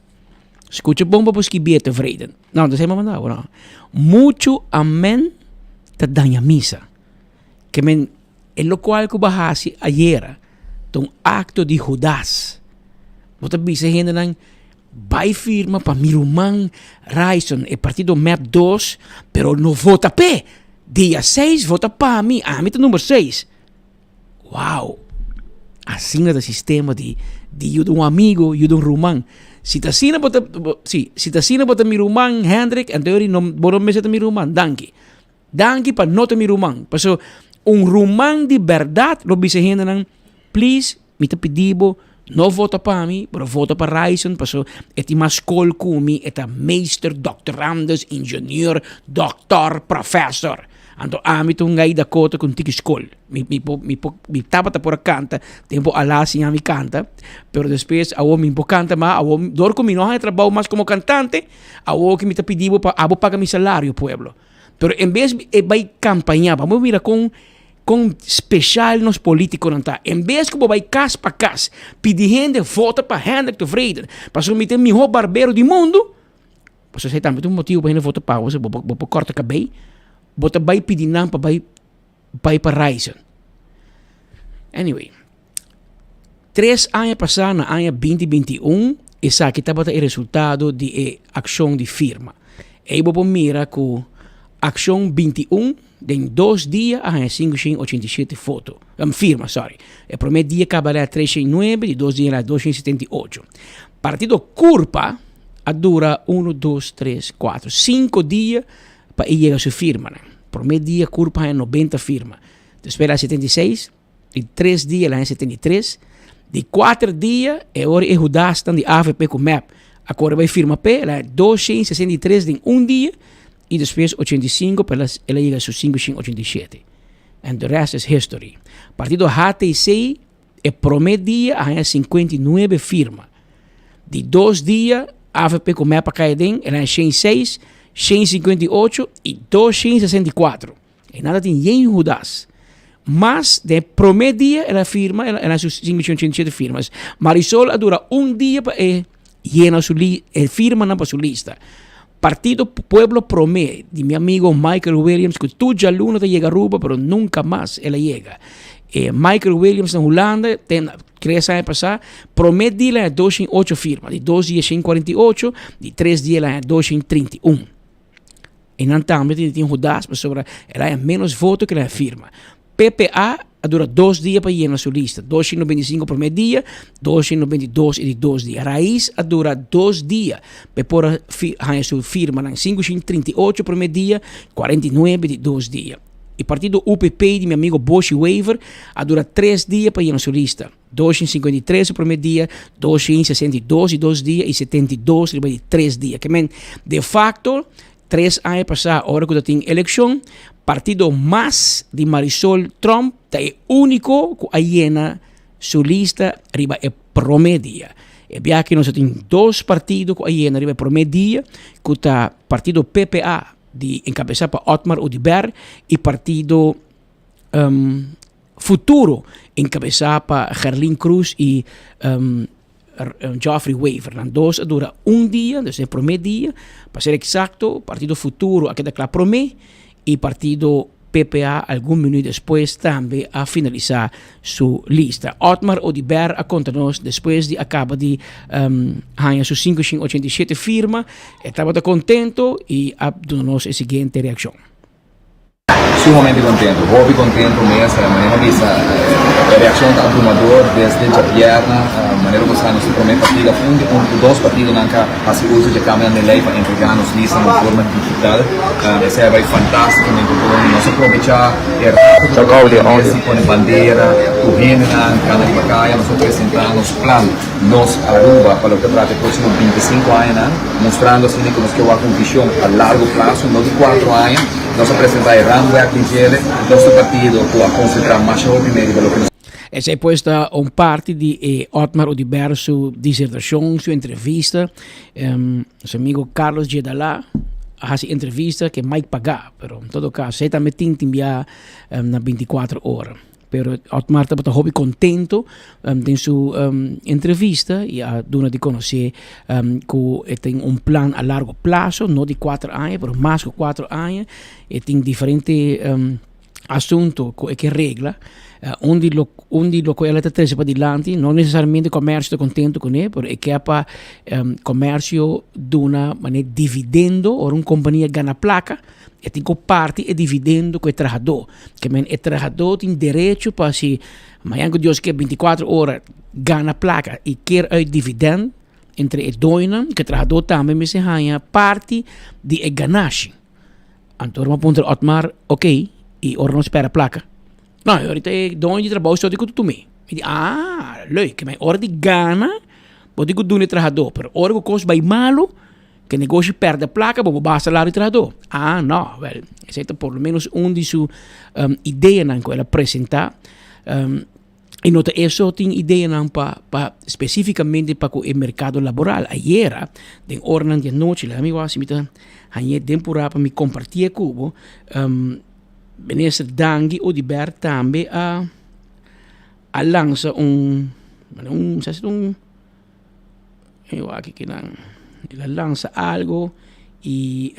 Scucha bon pa bo skibié, Tevreden. No, ta esei mi a manda bo, no. Mucho amen ta daña misa. Ke men e lokual ku bo a hasi ayera ta un akto di Hudas. Bo ta bisa e hendenan, Bai firma pa mi ruman Ryson, e partido mep dos, pero no vota p'e. Dia seis vota pa mi, ami ta number seis. Wow! Asina ta sistema di di yuda un amigo, yuda un ruman. Si ta asina bo ta, si, si ta asina bo ta mi ruman Hendrik, anto no bo no mester ta mi ruman, danki. Danki pa no ta mi ruman. Paso un ruman di berdad lo bisa hendenan, please, mi ta pidi bo, no vota pa mi, pero vota pa Ryson, paso e tin mas skol ku mi, e ta meester, doctorandus, ingenieur, doctor, professor. Anto ami ta un gai Dakota ku un tiki skol. Mi, mi por, mi por, mi tabata por a kanta, tempo Alá a siña mi kanta, pero despues awor mi por kanta mas, awor dor ku mi no haña trabou mas komo kantante, awor ku mi ta pidi bo pa abo paga mi salario, pueblo. Pero en bes e bai campaña, vamos mira con con special nos politiconan ta. En bes cu bo bai cas pa cas, pidi hende vota pa Hendrik Tevreden, pasobra mi ta e miho barbero di mundo, pasobra esei tambe ta un motibo pa hende vota pa bo, pasobra bo por corta cabey, bo ta bai pidi nan pa bai bai pa Ryzen. Anyway, tres aña pasá na aña binti binti i un, esaki tabata e resultado di e akshon di firma. Ei bo por mira ku akshon 21 den dos dia a haña sinku shen ochenta i shete foto, firma, sorry. E promé dia kaba la tres shen nuebe, di dos dia la dos shen setenta i ocho. Partido Curpa a dura uno, dos, tres, kuatro, sinku dia pa e yega su firmanan. Promé dia Curpa haña nobenta firma. Despues la 76, di tres dia la 73, di kuater dia e ora e Hudasnan di avp ku mep a kore bai firma p'e, la 263 den un dia i despues 85 pa el a yega su 587. And the rest is history. Partido HTC e promé dia a haña 59 firma. Di dos dia avp ku mep a kai aden, el a haña 106, 158 i 264. E nada tin yen Judas. Mas den e prome dia el a firma, el a su 587 firmas. Marisol a dura un dia pa e yena su li, e firmanan pa su lista. Partido Pueblo Prome di mi amigo Michael Williams ku tur djaluna ta yega Aruba pero nunca mas el a yega. E Michael Williams na Hulanda ten tres aña pasá prome dia el a haña 208 firma, di dos dia 148, di tres dia el a haña 231. I nan tambe tin tin Hudas pasobra el a haña ménos voto ku el a firma. PPA a dura dos dia pa yena su lista, 225 promé dia, 292 e di dos dia. Raiz a dura dos dia pa e por a haña su firmanan, 538 promé dia, 49 di dos dia. E partido UPP di mi amigo Boshi Wever a dura tres dia pa yena su lista, 253 e promé dia, 262 di dos dia i 72 riba di tres dia. Ke men, de facto, tres aña pasá ora ku ta tin elekshon, partido mas di Marisol Tromp ta e úniko ku a yena su lista riba e promé dia. E biaha aki nos a tin dos partido ku a yena riba e promé dia, ku ta partido PPA di enkabesá pa Otmar Oduber i partido Futuro enkabesá pa Gerlin Cruz i Geoffrey Wever. Nan dos a dura un dia, dus e promé dia, pa ser eksakto, Partido Futuro a keda kla promé i Partido PPA algun minüt despues tambe a finalisá su lista. Otmar Oduber a konta nos despues di a kaba di haña su 587 firma, e tabata kontento i a duna nos e siguiente reakshon. Sumamente contento, hopi contento mes, manera mi bisa e reaccion ta abrumador desde djabièrnè, manera bo sa nos ta prome partido of un di un dos partidonan ka haci uso dje cambionan den ley pa entrega nos lista na un forma digital, esei a bay fantasticamente bon, nos a probecha e rato cu tabata tin mes di pone bandera cu hendenan cana riba caya, nos a presenta nos plan. Nos Aruba pa loke ta trata e proximo 25 añanan, mustrando asina cu nos ke wak un vision a largo plazo, no di cuatro aña. Nos a presenta e raamwerk di djele, nos ta partido cu a concentra masha hopi mee riba loke nos. Esei pues ta un parti di e Otmar Oduber su disertacion, su entrevista. Su amigo Carlos Jedalá a haci entrevista ke Mike paga, pero en todo caso esei tambe tin tin bia na 24 ora. Pero Otmar tabata hopi contento den su entrevista y a duna di conoce cu e tin un plan a largo plazo, no di cuatro aña, pero mas cu cuatro aña. E tin diferente asunto cu e ke regla. Un di lo, un di loke el a ta trece padilanti, no necesariamente comercio ta contento cune, pero e ke pa comercio duna manera dividendo ora un compania gana placa. E tin ku parti e dividendo ku e trahadó. Ke men e trahadó tin derecho pa si mañan ku Dios ke 24 ora gana plaka i kier uit dividend entre e doñonan, ku e trahadó tambe mester haña parti di e ganashi. Anto ora mi a puntra Otmar, ok, i ora nos pèrdè plaka? No, e ora e doño di trabou so di ku tu mi. Mi di, ah, leuk. Ke men ora di gana bo tin ku duna e trahadó, pero ora ku kos bai malu, Ke negoshi perde plaka bo por baha salario di trahadó. Ah, no, wel, esei ta por lo menos un di su um, ideanan ku el a presentá. Um, i no ta eso tin ideanan pa, pa spesífikamente pa ku e merkado laboral. Ayera, den oranan di anochi, laga mi wak si mi ta hañ'é den purá pa mi kompartié ku bo, um, Minister Dangui Oduber tambe a, a lansa un, un, sa si ta un. E wak aki nan el a lansa algo y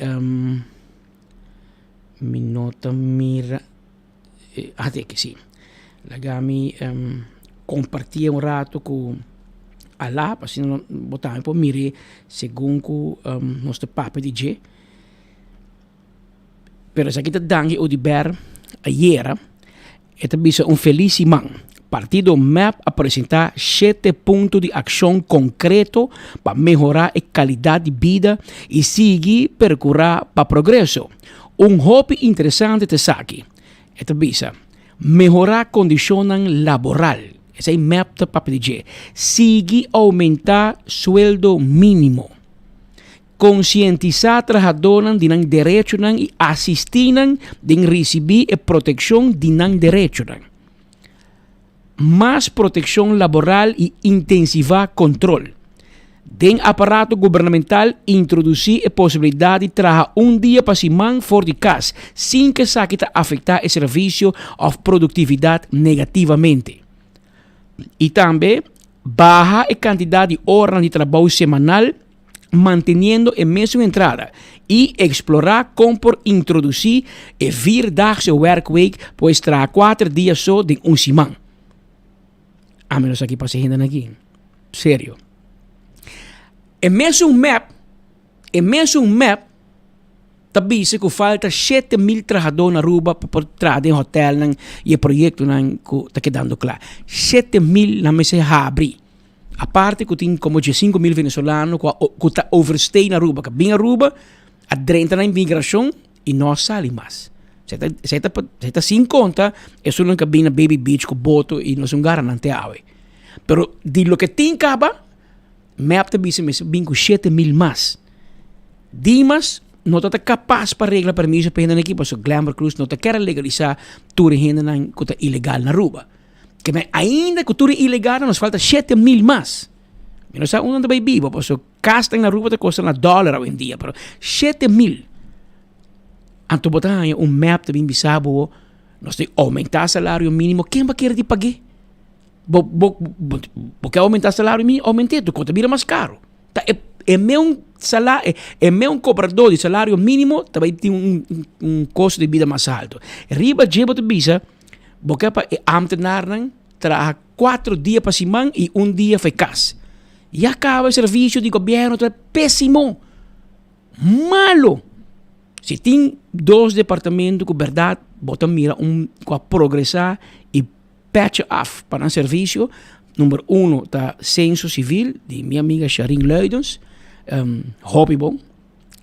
mi no ta mira ah te aki si laga mi comparti un rato cu Ala pa asina bo tambe por mira segun cu nos ta papia di dje. Pero esaki ta Dangui Oduber ayera e ta bisa un felis siman. Partido mep a presenta shete punto di akshon konkreto pa mehora e kalidat di bida i sigui perkura pa progreso. Un hopi interesante ta esaki, e ta bisa, mehora kondishonnan laboral, esei mep ta papia di dje, sigui oumenta sueldo minimo. Konsientisá trahadónan di nan derechonan i asistí nan den risibí e protekshon di nan derechonan. Mas protekshon laboral i intensivá kontrol. Den aparato gubernamental introdusí e posibilidat di traha un dia pa siman for di kas sin ku esaki ta afektá e servisio òf produktividat negativamente. I tambe baha e kantidat di oranan di trabou semanal manteniendo e mesun entrada i eksplorá kon por introdusí e vierdaagse werkweek, pues traha kuater dia so den un siman. Ami no sa ki pasa e hendenan aki. Serio. E mesun mep, e mesun mep. Ta bisa ku falta 7000 trahadó na Aruba pa por traha den hotelnan i e proyektonan ku ta kedando kla. 7000 nan mester habri. Aparte ku tin komo 15000 venezolano ku a ku ta overstay na Aruba, ku a bin Aruba, a drenta na imigrashon i no a sali mas. Esei ta esei ta esei ta sin konta esunnan ku a bin na Baby Beach ku boto i nos un gara nan te awe. Pero di loke tin kaba. Mep ta bisa mester bin ku 7000 mas. Dimas no ta ta kapas pa regla permiso pa hendenan aki pasobra Glenbrook Cruz no ta kere legalisa tur e hendenan ku ta ilegal na Aruba. Ke men ainda ku tur e ilegalnan nos falta 7000 mas. Mi no sa unda nan ta bai biba pasobra kasnan na Aruba ta kosta na dòler awendia pero 7000. Anto bo ta haña un mep ta bin bisa bo nos ta oumentá salario mínimo ken bo a kere di pag'é? Bo, bo, bo, bo ke aumentá salario mínimo, aument'é, tu kos ta bira mas karo. Ta e, e meun sala, e, e meun kobradó di salario mínimo ta bai tin un, un, un kosto di bida mas alto. Riba dje bo ta bisa, bo ke pa e ámtenarnan traha kuatro dia pa siman i un dia for e kas. Ya kaba e servisio di gobièrnu ta pésimo, malo. Si tin dos departamento ku bèrdat bo ta mira un ku a progresá i Petje af pa nan servisio. Number uno ta Censo Civil di mi amiga Sharin Luidens. Hopi bon.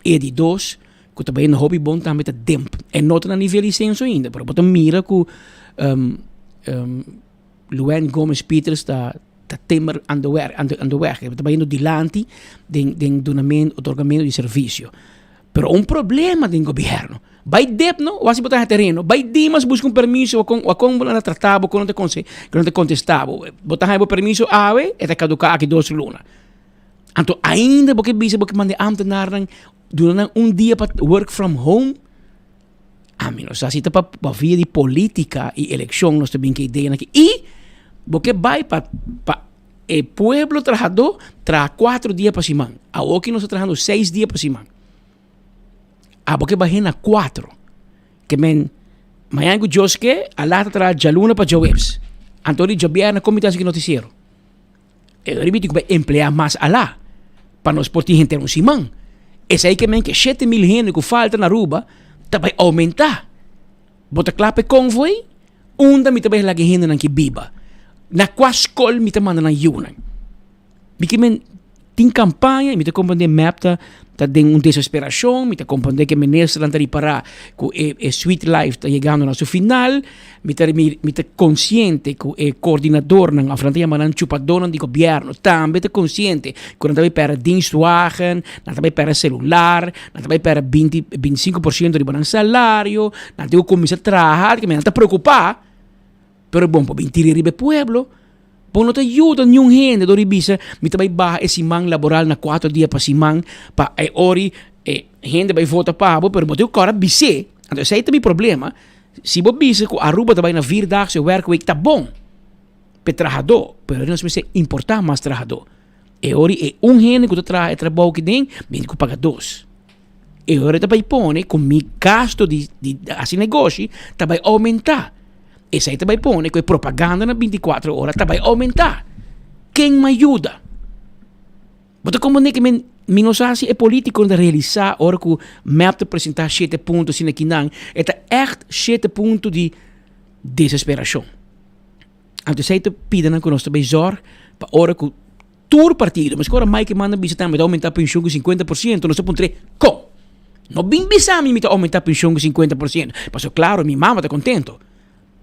E di dos ku ta bayendo hopi bon tambe ta DIMP. E no ta na nivel di censo ainda, pero bo ta mira ku Luann Gomez Pieters ta ta timmer aan de werk, aan de weg. E ta bayendo dilanti den den dunamento, otorgamento di servisio. Pero un problema den gobierno. Bai dep no, o asi bo ta tereno. Bai Dimas busca un permiso, o con, o con bo nan trata bo, con nan ta conse, con nan ta contesta bo. Bo ta haya bo permiso awe, e ta caduca aki dos luna. Anto ainda bo ke bisa bo ke manda e ambtenaarnan duna nan un dia pa work from home. Ami no sa si ta pa, pa via di politica y eleccion nos ta bin ke ideanan aki. Y bo ke bai pa, pa E pueblo trahadó traha kuatro dia pa siman. Awoki nos ta trahando seis dia pa siman. Abo ke bah'é na kuatro. Ke men mañana ku Dios ke, alá ta traha djaluna pa djaweps. Anto di djabièrnè kon mi ta hasi ki notisiero? E ora mi tin ku bai empleá mas alá pa nos por tin henter un siman. Esei ke men ke 7000 hende ku falta na Aruba ta bai oumentá. Bo ta kla pa e konvoi? Unda mi ta bai laga e hendenan ki biba? Na kua skol mi ta manda nan yunan? Mi ke men tin kampaña i mi ta komprendé mep ta ta den un desesperashon, mi ta komprendé ke ministernan ta ripará ku e e sweet life ta yegando na su final, mi ta mi mi ta konsiente ku e koordinadornan òf nan ta yama nan chupadónan di gobièrnu tambe ta konsiente ku nan ta bai pèrdè dienstwagen, nan ta bai pèrdè selular, nan ta bai pèrdè binti bintisinko por siento riba nan salario. Nan tin ku kuminsá traha, ke nan ta preokupá, pero bon por bin tira riba e pueblo. Bo no ta yuda niun hende dor di bisa mi ta bai baha e siman laboral na kuater dia pa siman pa e ori e hende bai vota pa bo, pero bo tin ku kòrda bis'é. Anto esei ta mi problema, si bo bisa ku Aruba ta bai na vierdaagse werkweek ta bon pa e trahadó, pero nos mester importá mas trahadó. E ori e un hende ku ta traha e trabou aki den, mi tin ku paga dos. E ora ta bai pone ku mi gasto di di hasi negoshi ta bai oumentá. Esei ta bai pone ku e propaganda na 24 ora ta bai oumentá. Ken m'a yuda? Bo ta komprendé ke men mi no sa si e politikonan ta realisá ora ku mep ta presentá shete punto asina kinan, e ta ègt shete punto di desesperashon. Anto esei ta pida nan ku nos ta bai zòrg pa ora ku Tur partido, meskos ora Mike manda bisa tambe ta aumenta penshon ku 50%, nos ta puntr'é, kon? No bin bisa mi mi ta aumenta penshon ku 50%, pasobra klaro mi mama ta kontento.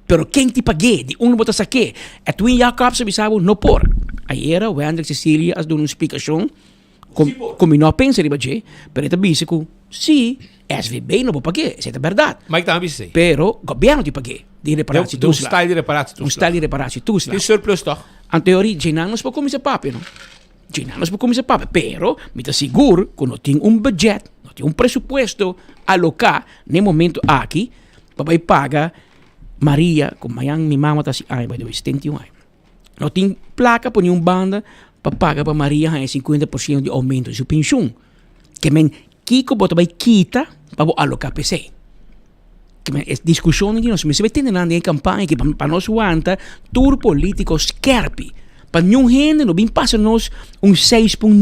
Pero ken ti pag'é? Di unda bo ta sak'é? Edwin Jacobs a bisa bo no por. Ayera Wendrick Cecilia a duna un splikashon ku mi no a pensa riba dje, pero e ta bisa ku si SVB no por pag'é, esei ta bèrdat. Mike tambe a bisa esei. Pero gobièrnu ti pag'é di reparatie toeslag. Un style di reparatie toeslag. Un style di reparatie toeslag. Tin surplus tòg? Anto e ori djenan nos por kuminsá papia no. Djenan nos por kuminsá papia, pero mi ta sigur ku no tin un budget, no tin un presupuesto aloká na e momento aki pa bai paga Maria, ku mañan mi mama ta hasi aña, by the way, 71 aña. No tin plaka pone un banda pa paga pa Maria haña 50% di oumento di su penshun. Ke men kiko bo ta bai kita pa bo aloká p'esei? E diskushon aki nos mester bai tene nan den e kampaña aki pa nos wanta tur politiko skerpi pa niun hende no bin pasa nos un 6.9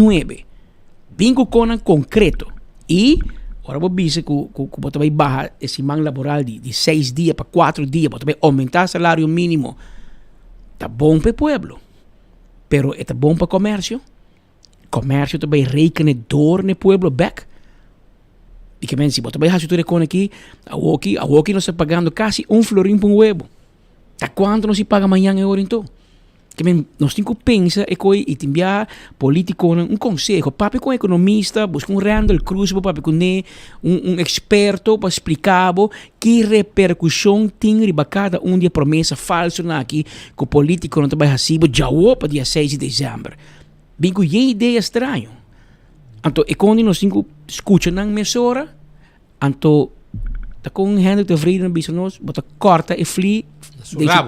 bin ku konan konkreto i. Ora bo bisa ku ku ku bo ta bai baha e siman laboral di di seis dia pa kuatro dia, bo ta bai oumentá salario mínimo, ta bon pa e pueblo, pero e ta bon pa komersio? Komersio ta bai rekene dor na e pueblo bèk? Di ke men si bo ta bai hasi tur e kon aki, awoki awoki nos ta pagando kasi un florin pa un webo. Ta kuantu nos si paga mañan e ora enton? Ke men nos tin ku pensa e koi i tin bia politikonan un konseho, papia ku un ekonomista, buska un Randall Cruz bo papia kuné, un un eksperto pa splika bo ki reperkushon tin riba kada un di e promesa falsonan aki ku politikonan ta bai hasi bo djawo pa dia seis di desèmber. Bin ku yen idea straño. Anto e kon di nos tin ku skucha nan mesora. Anto ta kon Hendrik Tevreden a bisa nos, bo ta kòrta e fli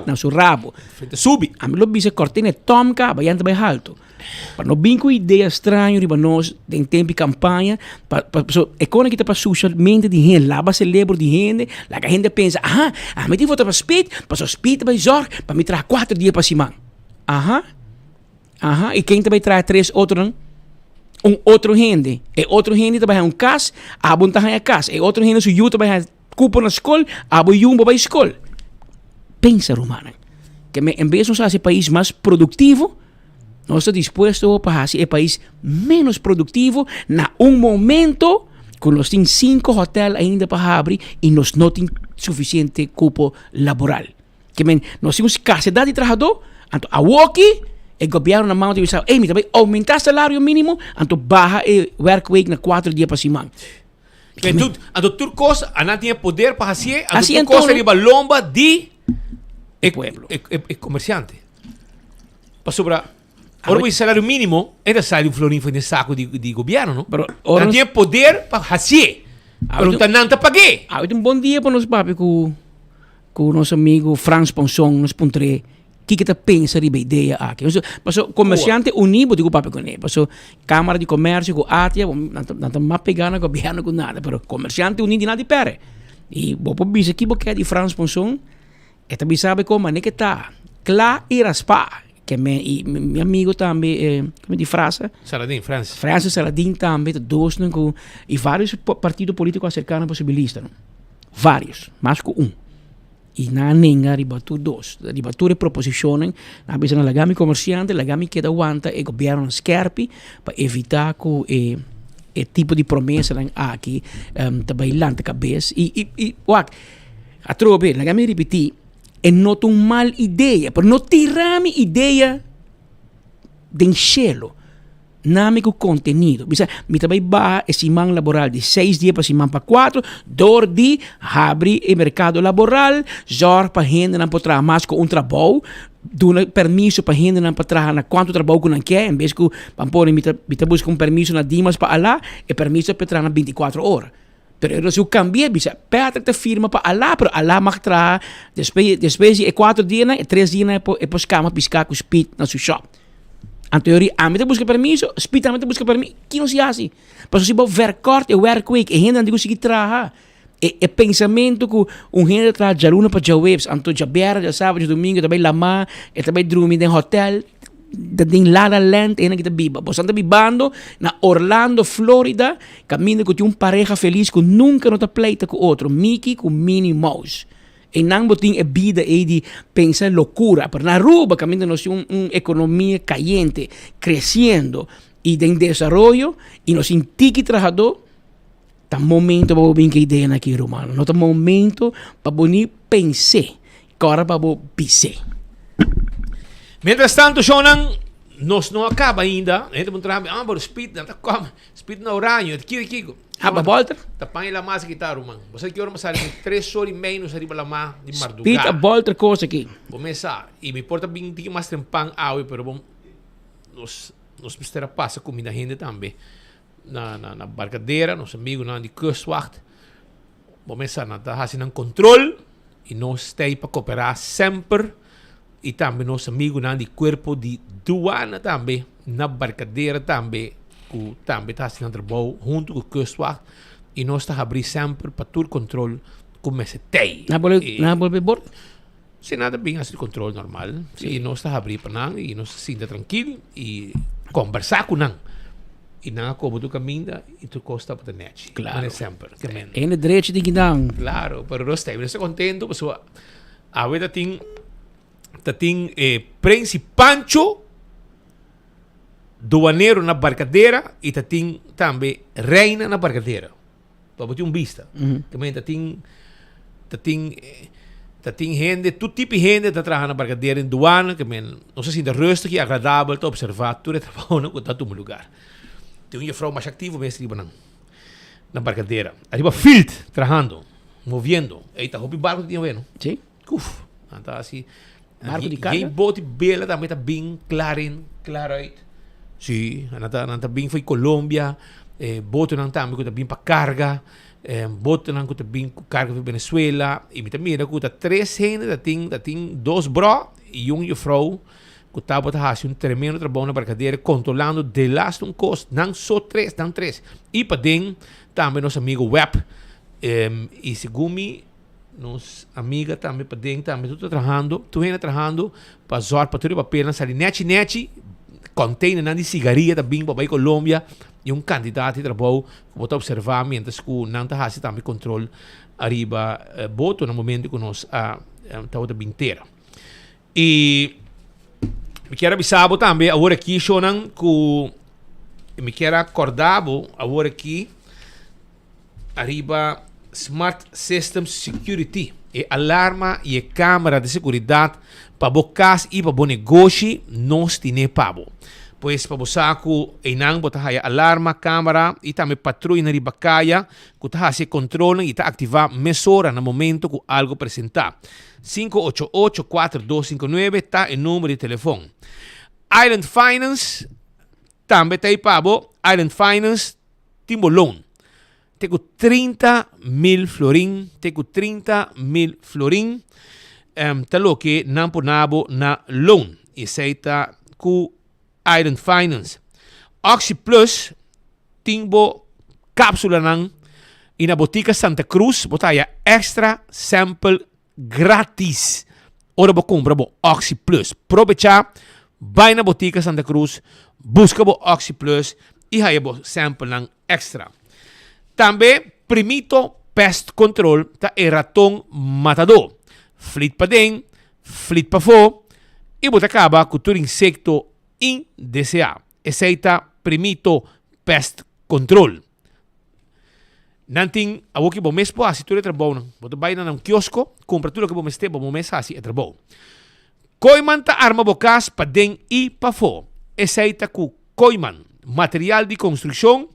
na su rabo. Subi. Ami lo bisa kòrt'é na e tòm kaba, yanta bai haltu. Pa no bin ku idea straño riba nos den tempu di kampaña, pa pa pasobra e kos aki ta pa susha mente di hende, laba selebro di hende, laga hende pensa, aha, ami tin vota pa Speed, pasobra Speed ta bai zòrg pa mi traha kuater dia pa siman. Aha. Aha, i ken ta bai traha tres otronan? Un otro hende. E otro hende ta bai haña un kas, abo no ta haña kas. E otro hende su yu ta bai haña kupo na skol, abo yu no bai skol. Pensa, rumannan, ke men en bes nos hasi e pais mas produktivo, nos ta dispuesto pa hasi e pais ménos produktivo na un momento ku nos tin sinku hòtèl ainda pa habri i nos no tin sufisiente kupo laboral. Ke men, nos tin un skarsedat di trahadó, anto awoki e gobièrnu na mano ta bisa, ey, mi ta bai oumentá salario mínimo, anto baha e werkweek na kuater dia pa siman. Ke men, anto tur kos, a nan tin e poder pa hasié, anto Hasi tur kos anto, riba lomba di e pueblo. E, e, e komersiante. Pasobra, ora bo di salario mínimo, e ta sali un florin for den saku di, di gobièrnu, no? Pero ora Nan nos- tin e poder pa hasié, pero Awe ta nan ta pag'é. Awe ta un bon dia pa nos papia ku Ku nos amigu Frans Ponson nos puntr'é kiko e ta pensa riba e idea aki. Paso, paso komersiante uní bo tin ku papia kuné. Paso Kámara di Komèrsio ku ATIA bo nan ta nan ta mas pegá na gobièrnu ku nada, pero komersiante uní di nan di pèrdè. I bo por bisa ki bo ke di Frans Ponson, e ta bisa bo kon manera ke ta, kla i raspá. Ke me i mi amigu tambe komo di frasa? Saladin, Frans. Francis Saladin tambe ta dosnan ku i vários partido polítiko a serká nan pa subi lista no. Varios, mas ku un. I nan a nenga riba tur dos, riba tur e proposishonnan. Nan a bisa nan laga mi komersiante, laga mi keda wanta e gobièrnunan skèrpi pa evitá ku e e tipo di promesanan aki ta bai lanta kabes. I i i wak, atrobe, laga mi ripití, e no ta un mal idea, pero no tira mi idea den shelu. Nami ku kontenido. Bisa, mi ta bai baha e siman laboral di seis dia pa siman pa kuatro dor di habri e merkado laboral, zòrg pa hendenan por traha mas ku un trabou, duna permiso pa hendenan pa traha na kuantu trabou ku nan ke, en bes ku ban pone mi ta mi ta buska un permiso na Dimas pa alá, e permiso ta traha na bintikuatro ora. Pero e nos kambi'é, bisa, Patrick ta firma pa alá, pero alá mag traha despues despues di e kuatro dianan, e tres dianan e por e por skama piská ku Speed na su shop. Anto yori ami ta buska permiso, Speed tambe ta buska permiso, ki nos hasi? Pasobra si bo verkort e werkweek, e hendenan tin ku sigui traha. E e pensamentu ku un hende ta traha djaluna pa djaweps, anto djabièrnè, djasabado, djadumingu e ta bai lamá, e ta bai drumi den hòtèl, ta den La La Land e hende aki ta biba. Boso ta bibando na Orlando, Florida, Kaminda ku tin un pareha felis ku nunka no ta pleita ku otro, Mickey ku Minnie Mouse. Einan bo tin e bida ei di pensa lokura. Pero na Aruba kaminda nos tin un un ekonomia kayente, kresiendo i den desaroyo i nos tin tiki trahadó, ta momento pa bo bin ku e ideanan aki ruman. No ta momento pa bo ni pens'é, kòrda pa bo bis'é. Mientras tanto shownan nos no a kaba ainda. Hende por traha, ah, pero Speed nan ta kòm. Speed na oraño, et kiko kiko. Ah, pa bolter? Ta paña lamá sa kita ruman. Bo sa ki ora mi sali mi tres ora i mei nos ariba lamá di mardugá. Speed a bolter kos aki. Bo mes sa, i mi por ta bin tiki mas trempan awe, pero bo nos nos mester a pasa kuminda hende tambe na na na Barcadera, nos amigunan di Kustwacht. Bo mes sa, nan ta hasi nan kontrol i nos ta ei pa koperá semper. I tambe nos amigunan di Kuerpo di Duana tambe na Barcadera tambe ku tambe ta hasi nan trabou huntu ku Kustwacht i nos ta habrí semper pa tur kontrol ku mester tei. Nan bolbe nan bolbe bord? Si nan ta bin hasi kontrol normal. Si nos ta habrí pa nan i nos ta sinta trankil i kombersá ku nan. I nan a koba tur kaminda i tur kos tabata nèchi. Klaro. Manera semper. Ke men. Hende drechi tin kinan. Klaro, pero nos ta nos ta kontento pasobra awe ta tin ta tin e Prens i Pancho duanero na Barcadera i ta tin tambe Reina na Barcadera. Pa bo tin un bista. Ke men ta tin ta tin ta tin hende tur tipo di hende ta traha na Barcadera den duana ke men nos a sinti rustig i agradabel ta observa tur e trabounan ku ta tuma lugar. Tin un jefrou masha aktivo mes riba nan na Barcadera. Ariba field trahando, moviendo. Ey ta hopi barco ta tin awe no. Si. Uf, nan ta hasi Barco di carga? Geen boot di bela tambe ta bin klaar in, klaar uit. Si, nan ta nan ta bin fo'i Colombia, eh, botonan tambe ku ta bin pa karga, eh, botonan ku ta bin ku karga fo'i Venezuela. I mi ta mira ku ta tres hende ta tin ta tin dos bro i un jufrou ku tabata hasi un tremendo trabou na Barcadera kontrolando delaste un kos. Nan so tres, nan tres. I paden tambe nos amigo Webb, eh, i segun mi Nos amiga tambe paden tambe tur ta trahando, tur hende trahando pa zorg pa tur e papelnan sali nechi nechi, containernan di sigaria ta bin pa bai Colombia y un cantidad di trabou cu bo ta observa mientras cu nan ta haci tambe control ariba boto na momento cu nos a tabata bin tera. Y mi kier a bisa bo tambe awor aki shownan cu mi kier a corda bo awor aki Ariba Smart System Security, e alarma y e camera di seguridad pa bo cas y pa bo negoshi, nos tine pa bo. Pues pa bo sa cu eynan bo ta haya alarma, camera y tambe patruyanan riba caya cu ta haci e controlnan y ta activa mesora na momento cu algo presenta. 588 4259 ta e numero di telefon. Island Finance tambe ta ey pa bo. Island Finance tin bo loan te ku 30 mil florin, te ku 30 mil florin um, ta loke nan por nabo na loan. I esei ta ku Island Finance. Oxi Plus tin bo kapsulanan i na Botica Santa Cruz bo ta haya extra sample gratis ora bo kumpra bo Oxi Plus. Probechá, bai na Botica Santa Cruz, buska bo Oxi Plus i haya bo samplenan extra. Tambe Primito Pest Control ta e raton matadó. Flit paden, flit pafó i bo ta kaba ku tur insekto indeseá. Esei ta Primito Pest Control. Nan tin awor ki bo mes por hasi tur e trabounan. Bo ta bai na nan kiosko, kumpra tur loke bo mester, bo mes hasi e trabou. Kooiman ta arma bo kas paden i pafó. Esei ta ku Kooiman, material di konstrukshon,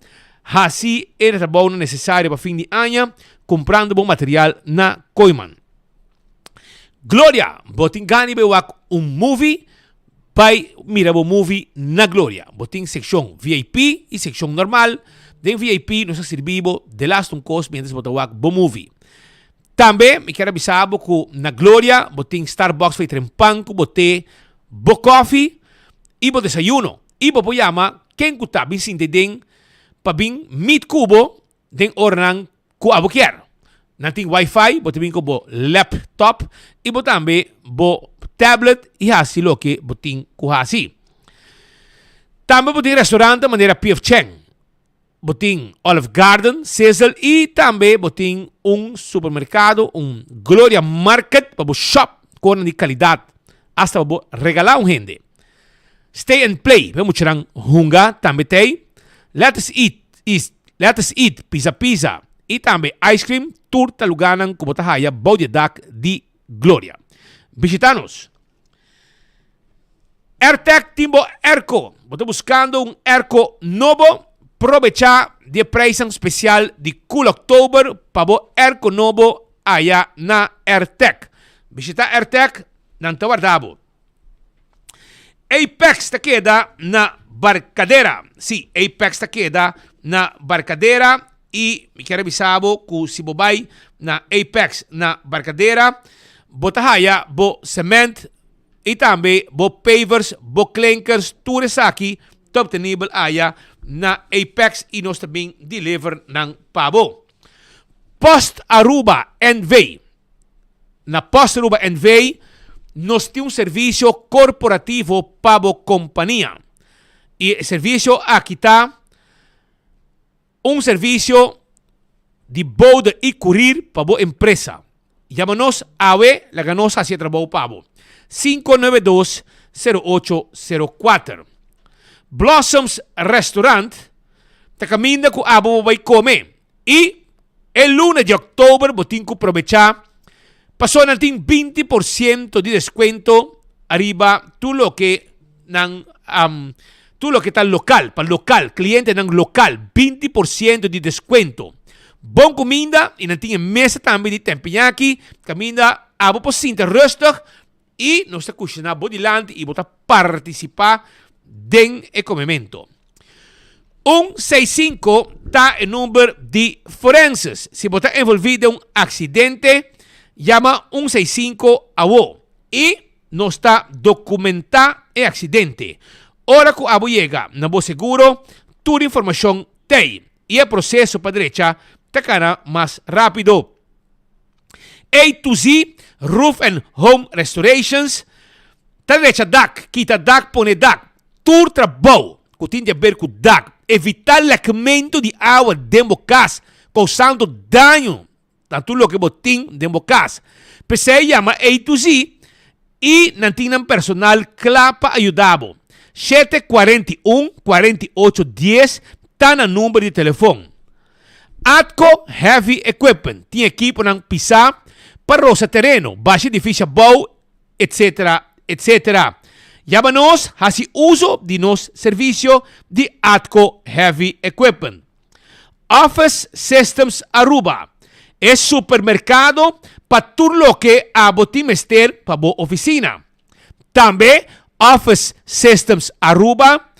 hasi e trabounan nesesario pa fin di aña, kumprando bo material na Kooiman. Gloria, bo tin gana di bai wak un movie? Bai mira bo movie na Gloria. Bo tin sekshon VIP i sekshon normal. Den VIP nos ta sirbi bo delaste un kos mientras bo ta wak bo movie. Tambe mi kier a bisa bo ku na Gloria bo tin Starbucks pa e tren pan ku bo te, bo kofi i bo desayuno. I bo por yama ken ku ta bin sinti den pa bin meet ku bo Den oranan ku abo kier. Nan tin wifi, bo ta bin ku bo laptop i bo tambe bo tablet i hasi loke bo tin ku hasi. Tambe bo tin restaurante manera PF Chang, bo tin Olive Garden, Sizzle i tambe bo tin un supermerkado, un Gloria Market pa bo shop konan di kalidat asta pa bo regalá un hende. Stay and play, pa e muchanan hunga tambe t'ei. Let us eat is Let us eat, Pizza Pizza y tambe ice cream tur ta lugarnan cu bo ta haya bou di e dak di Gloria. Bishita nos! Airtec tin bo airco. Bo ta buscando un airco nobo? Probecha di e prijsnan special di Cool October pa bo airco nobo aya na Airtec. Bishita Airtec, nan ta warda bo. Apex ta keda na Barcadera. Sí, Apex ta keda na Barcadera y mi kier a bisa bo cu si bo bay na Apex na Barcadera, bo ta haya bo cement y tambe bo pavers, bo klinkers, tur esaki ta obtenibel aya na Apex y nos ta bin deliver nan pa bo. Post Aruba NV. Na Post Aruba NV nos tin un servisio korporativo pa bo kompania. I e servisio aki ta. Un servisio di bode i kurir pa bo empresa. Yama nos awe, laga nos hasi e trabou pa bo. 592 0804. Blossoms Restaurant ta kaminda ku abo bo bai kome i e luna di òktober bo tin ku probechá pasobra nan tin 20% di deskuento ariba tur loke nan tur loke ta lokal, pa lokal, klientenan lokal, 20% di deskuento. Bon kuminda i nan tin e mesa tambe di tempiñaki kaminda abo por sinta rustig i nos ta kushiná bo dilanti i bo ta partisipá den e komemento. Un seis sinku ta e number di forenses. Si bo ta envolví den un aksidente, yama un seis sinku awo i nos ta dokumentá e aksidente. Ora ku abo yega na bo seguro, tur informashon t'ei i e proseso pa drecha ta kana mas rápido. A to Z Roof and Home Restorations ta drecha dak, kita dak, pone dak. Tur trabou ku tin di aber ku dak, evitá lèkmentu di awa den bo kas, kousando daño na tur loke bo tin den bo kas. P'esei yama A to Z i nan tin nan personal kla pa ayuda bo. 741 48 dies ta nan number di telefon. Atco Heavy Equipment tin ekiponan pisá pa rosa tereno, basha edifisio abou, etc. Etc. Yama nos hasi uso di nos servisio di Atco Heavy Equipment. Office Systems Aruba, e supermercado pa tur loke abo tin mester pa bo oficina. Tambe Office Systems Aruba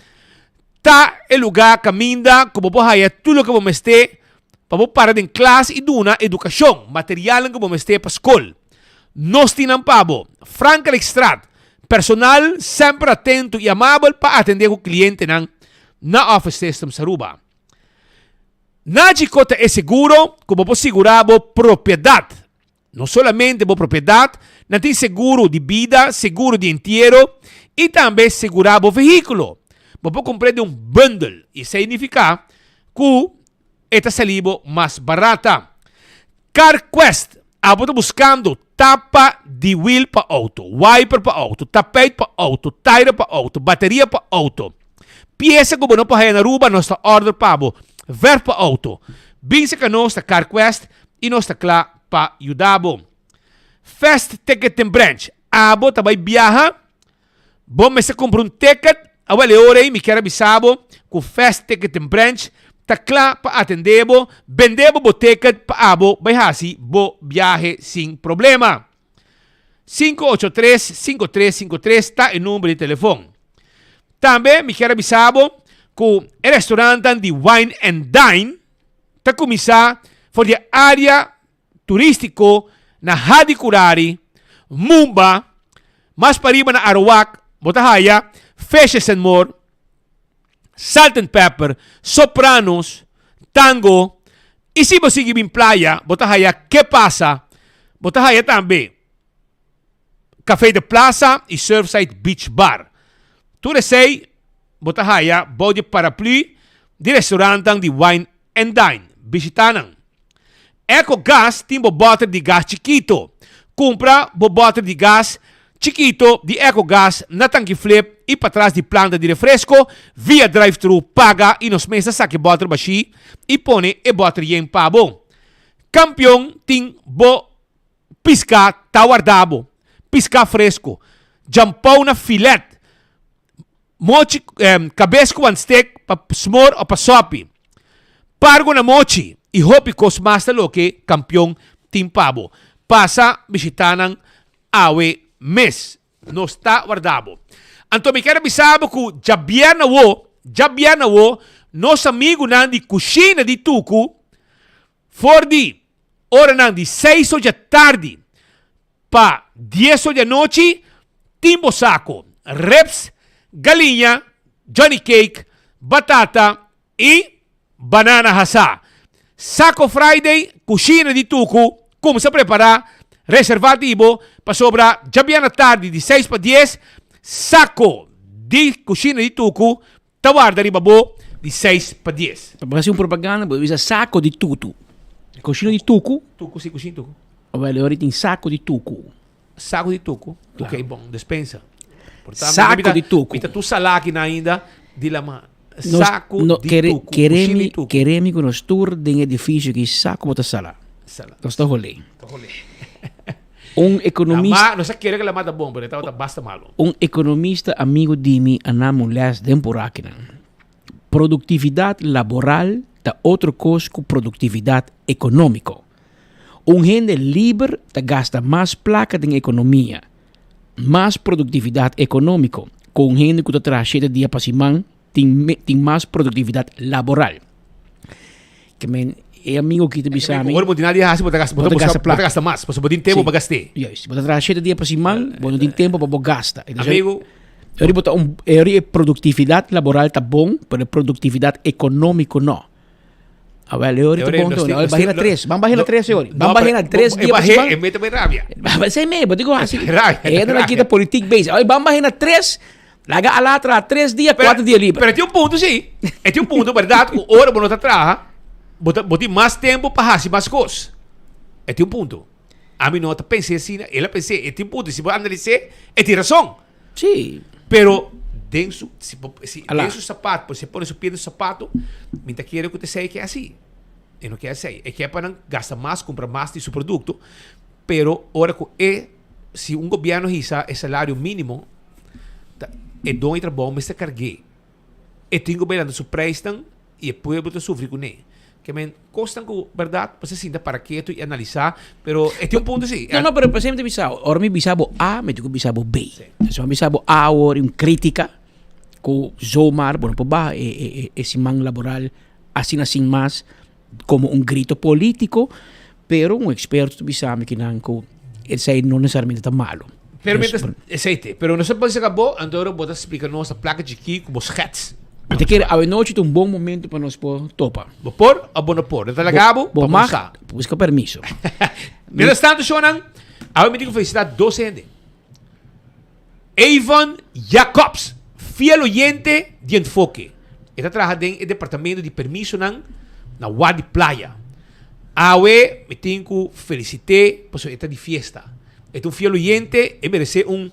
ta e lugar caminda cu bo por haya tur loke bo mester pa bo para den klas y duna educacion, materialnan cu bo mester pa scol. Nos tin nan pa bo. Frankrijkstraat, personal semper atento y amabel pa atende cu clientenan na Office Systems Aruba. Nagico ta e seguro cu bo por sigura bo propiedad. No solamente bo propiedad, nan tin seguro di bida, seguro di entiero y tambe segura bo vehiculo. Bo por cumpra den un bundle y esey nifica cu e ta sali bo mas barata. CarQuest, abo ta buscando tapa di wiel pa auto, wiper pa auto, tapijt pa auto, taire pa auto, bateria pa auto. Pieza cu bo no por haya na Aruba, nos ta order pa bo. Verf pa auto. Bin cerca nos ta CarQuest y nos ta cla pa yuda bo. Fast Ticketing Branch, abo ta bay biaha? Bo mester kumpra un ticket? Awel e ora ei mi kier a bisa bo ku Fast Ticketing Branch ta kla pa atendé bo, bendé bo bo ticket pa abo bai hasi bo biahe sin problema. 583 5353 ta e number di telefon. Tambe mi kier a bisa bo ku e restaurantan di Wine and Dine ta kuminsá for di e área turístiko na Hadicurari, Mumba, mas pariba na Aruwak bo ta haya Fishes and More, Salt and Pepper, Sopranos, Tango i si bo sigui bin playa bo ta haya Que Pasa, bo ta haya tambe Café de Plaza i Surfside Beach Bar. Tur esei bo ta haya bou di paraplu di restaurantnan di Wine and Dine. Bishita nan. Eco Gas tin bo bòter di gas chikito. Kumpra bo bòter di gas chikito di Eco Gas na Tanki Flip i patras di planta di refresko via drive-thru. Paga i nos mes ta saka e bòter bashí i pone e bòter yen pa bo. Kampion tin bo piská ta warda bo. Piská fresko. Djampou na filet. Mochi kabes ku wan stek pa smor o pa sopi. Pargo na mochi i hopi kos mas ta loke Kampion tin pa bo. Pasa bishita nan awe mes. Nos ta warda bo. Anto mi kier a bisa bo ku djabièrnè awo, djabièrnè awo, nos amigunan di Kushina di Tuku for di oranan di seis or djatardi Pa dies or di anochi tin bo sako, ribs, galiña, johnny cake, batata y banana hasá. Sako Friday, kushina di Tuku, kumsa prepará, reservá di bo, pasobra djabièrnè tardi di seis pa dies, sako di kushina di Tuku ta warda riba bo. Di seis pa dies. Pa bo hasi un propaganda bo bisa saco di tutu. Cushina di tucu. Tucu si cushina di tucu. Awel ora tin saco di tucu. Saco di tucu. Claro. Ok bon despensa. Saco di tucu. Mi ta tur salaki na ainda di lama. Saco di tucu. Kere mi kere mi cu nos tur den edificio ki saco bo ta sala. Sala. Nos ta hole. Ta hole. Un economista. Lama, nos a kere cu lama ta bon pero e tabata basta malo. Un economista amigo di mi a na mi un les den por akinan. Produktividat laboral ta otro kos ku produktividat ekonómiko. Un hende liber ta gasta mas plaka den ekonomia, mas produktividat ekonómiko, ku un hende ku ta traha shete dia pa siman tin tin mas produktividat laboral. Ke men e amigo aki ta bisa mi. Ora bo tin nada di hasi bo ta gasta bo ta gasta mas pasobra bo tin tempu pa gast'é. Juist, bo ta traha shete dia pa siman, bo no tin tempu pa bo gasta. Amigo. Ori bo ta un, ori e produktividat laboral ta bon, pero e produktividat ekonómiko no. Awel, e ori ta bon to. Awel, bahe na tres. Ban bahe na tres e ori. Ban bahe na tres dia pa siman. E mete bay rabia. Esei me, bo digo hasi. E hende nan kita politiek bezig. Awel, ban bahe na tres. Laga ala traha tres dia, kuater dia liber. Pero e tin un punto si. E tin un punto, bèrdat, ku ora bo no ta traha, bo ta, bo tin mas tempu pa hasi mas kos. E tin un punto. Ami no ta pens'é asina, el a pens'é, e tin punto. Si bo analis'é, e tin rason. Sí. Pero den su, si bo, si den su sapato, si e pone su pie den su sapato, mi ta kere ku ta esei ke hasi. E no ke hasi. E ke pa nan gasta mas, kumpra mas di su produkto, pero ora ku e, si un gobièrnu hisa e salario mínimo, ta e doño di trabou mester karg'é. E tin ku bai lanta su preisnan i e pueblo ta sufri kuné. Ke men kosnan ku bèrdat bo sa sinta para ketu i analisá, pero e tin un punto si. No, no, pero por esemplo bisa, ora mi bisa bo A, mi tin ku bisa bo B. Si mi bisa bo A awor un krítika ku zomaar bo no por baha e e e e siman laboral asina sin mas komo un grito polítiko, pero un eksperto ta bisa mi kinan ku esei no nesesariamente ta malo. Pero mientras esei te, pero nos a pensa ka bo, anto ora bo ta splika nos a plaka chikí ku bo schets. Mi ta kere awenochi ta un bon momento pa nos por topa. Bo por of bo no por? No ta laga bo Bo pa mag sa. buska permiso. Mientras tanto, shownan, awe mi tin ku felicita dos hende. Avon Jacobs, fiel oyente di Enfoke. E ta traha den e departamento di permisonan na Wadi Playa. Awe mi tin ku felicit'é pasobra e ta di fiesta. E ta un fiel oyente, e meresé un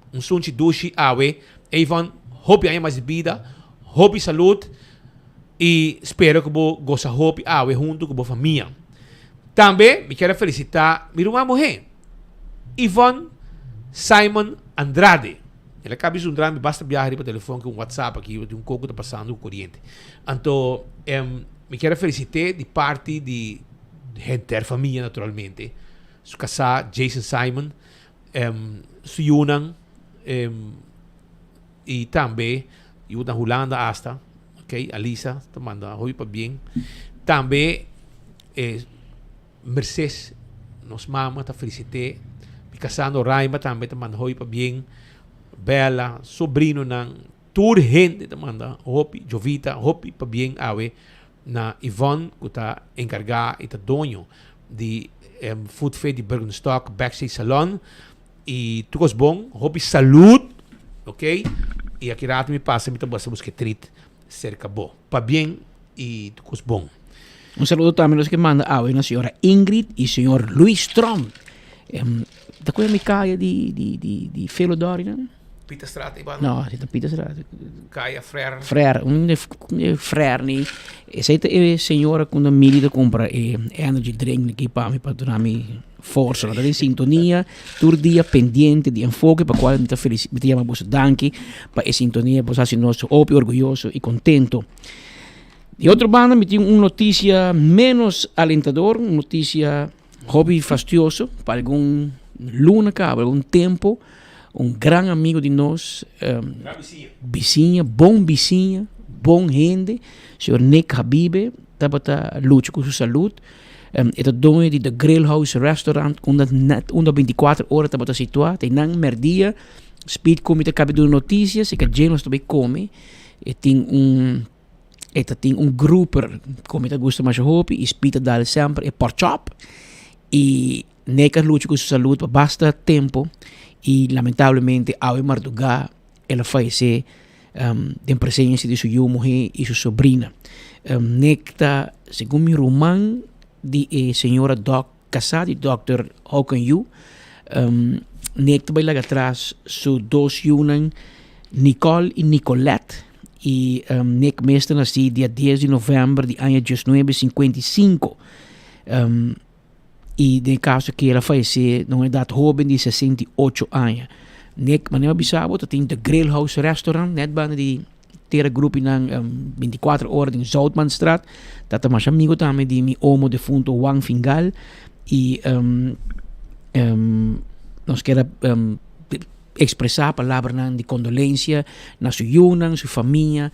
un sunchi dushi awe. Avon, hopi aña mas di bida, hopi salud y spero cu bo goza hopi awe hunto cu bo famia. Tambe mi kier a felicita mi ruman muhe, Yvonne Simon Andrade. El a caba di zundra mi basta biaha riba telefon cu un WhatsApp aki di un co cu ta pasando cu coriente. Anto mi kier a felicite di parti di henter famia naturalmente. Su kasá Jason Simon, su yunan i tambe yu na Hulanda asta, ok, Alisa ta manda hopi pabien. Tambe e Merces, nos mama ta felisit'é. Mi kasá Noraima tambe ta manda hopi pabien. Bella, sobrinonan, tur hende ta manda hopi, Jovita, hopi pabien awe. Na Yvonne cu ta encarga y ta doño di Food Fit di Birkenstock Backstage Salon y tur cos bon, hopi salud, ok, y aki rato mi pasa mi ta basa busca e treat cerca bo. Pabien y tur cos bon. Un saludo tambe nos ke manda awe na señora Ingrid y señor Luis Tromp. Ta cuida mi caya di di di di Felo Dori nan? Pieterstraat i banda. No, si ta Pieterstraat. Kaya Frère. Frère, un de Frère ni. Esei ta e señora ku na midi ta kumpra e energy drink aki pa mi pa duna mi forsa. No ta den sintonia tur dia pendiente di enfoke pa kual mi ta felici mi ta yama boso danki pa e sintonia boso hasi nos hopi orguyoso i kontento. Di otro banda mi tin un notisia menos alentador, un notisia Hopi fastioso pa algun luna caba, algun tempo, un gran amigo di nos, bisiña, bon bisiña, bon hende, señor Nick Habibe, tabata lucha cu su salud. E ta doño di The Grill House Restaurant, unda net, unda 24 ora tabata situa, te nan merdia, Speed come ta cabe duna noticia, si ka dje nos ta bay come, e tin un E ta tin un grouper ku mi ta gusta masha hopi i Speed ta dal semper e pork chop i Nick a lucha ku su salud pa basta tempo i lamentablemente awe mardugá el a fayesé. Den presencia di su yiu muhe y su sobrina. Nick ta, segun mi ruman di e señora Doc, casá di Dòkter Håkon Yu, Nick ta bai laga atras su dos yunan, Nicole y Nicolette, y Nick mes ta nací dia dies di november di aña diesnuebe sinkuenta i sinku. Y den e caso aki el a fayece na un edad hoben di 68 aña. Nick, manera mi a bisa bo, ta tin The Grill House Restaurant net banda di Tera Grupinan 24 ora den Zoutmanstraat. Ta ta masha amigo tambe di mi omo defunto Juan Fingal. Y nos kier a expresa palabranan di condolencia na su yunan, su famia,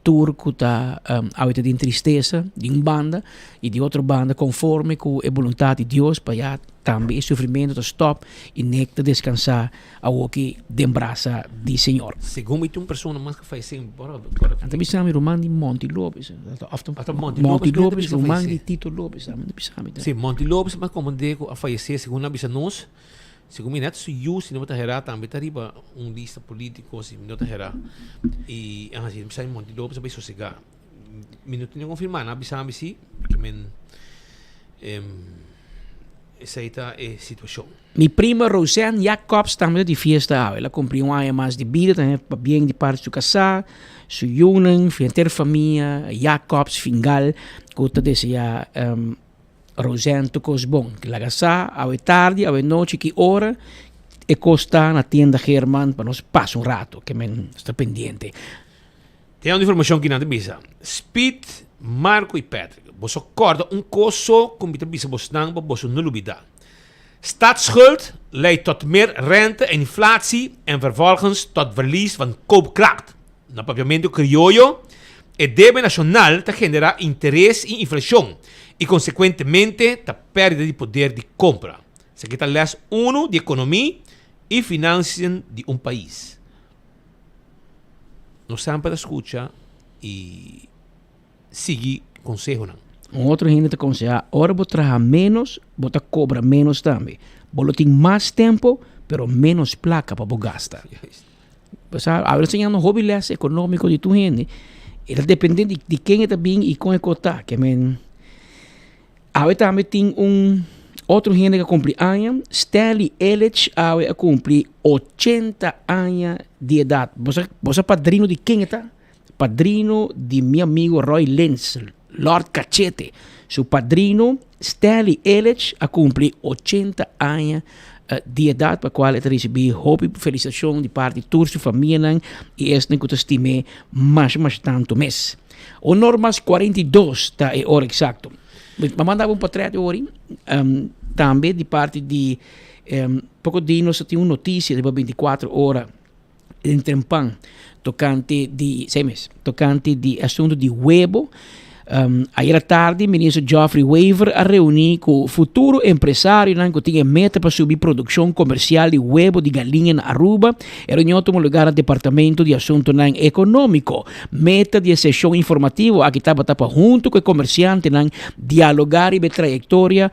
tur cu ta awita den tristesa di un banda y di otro banda conforme cu e boluntad di Dios pa ya tambe e sufrimento ta stop y nek ta descansa awoki den brasa di Señor. Segun mi tin un persona mas cu fayece ora Nan ta bisa mi ruman di Monty Lopez of ta Monty Lopez ruman di Tito Lopez nan ta bisa mi. Si Monty Lopez mas comende cu a fayece segun nan a bisa nos. Segun mi net su yu si no mi ta hera tambe ta riba un lista politico si mi no ta hera y a haci mi sa Monty Lopez a bay sosega mi no tin confirma nan a bisa mi si ke men esey ta e situacion. Mi prima Roseanne Jacobs tambe ta di fiesta awe. El a cumpli un aña mas di bida, tambe pabien di parti su casá, su yunan, henter famia Jacobs Fingal cu ta desea Roseanne tur kos bon. Laga sa awe tardi, awe nochi, ki ora e kos ta na tienda Geerman pa nos pasa un rato ke men sta pendiente. Tin un informashon ki nan ta bisa, Speed, Marco i Patrick, boso kòrda un kos so ku mi ta bisa bosnan pa boso no lubidá. Staatsschuld leidt tot meer rente en inflatie en vervolgens tot verlies van koopkracht. Na papiamentu krioyo, e debe nashonal ta generá interes i inflashon i konsekuentemente ta pèrdida di poder di kompra. Esaki ta lès unu di ekonomí i finansien di un pais. Nos semper ta skucha i sigui konsehonan. Un otro hende ta konsehá, ora bo traha ménos, bo ta kobra ménos tambe. Bo lo tin mas tempu, pero ménos plaka pa bo gasta. Bo sa, awe ta siñando hopi les ekonómiko di tur hende. E ta depende di di ken e ta bin i kon e kos ta. Ke men, awe tambe tin un otro hende ku a kumpli aña, Stanley Ellich awe a kumpli ochenta aña di edat. Bo sa, bo sa padrino di ken e ta? Padrino di mi amigo Roy Lins, Lord Cachete. Su padrino Stanley Ellich a cumpli 80 aña di edad pa cual e ta ricibi hopi felicitacion di parti tur su famianan y esnan cu ta stim'e masha masha tanto mes. Honor mas 42 ta e ora exacto. Mi a manda bo un portret ori tambe di parti di poco di nos a tin un noticia riba 24 ora. den trempan tocante di, sei mes, tocante di asunto di huevo. Um, ayer tardi minister Geoffrey Wever a reuni cu futuro empresarionan cu tin e meta pa subi produccion comercial di huevo di galiña na Aruba. E reunion tuma lugar na Departamento di Asuntonan Economico. Meta di e sesion informativo aki tabata pa hunto cu e comerciantenan dialoga riba e trayectoria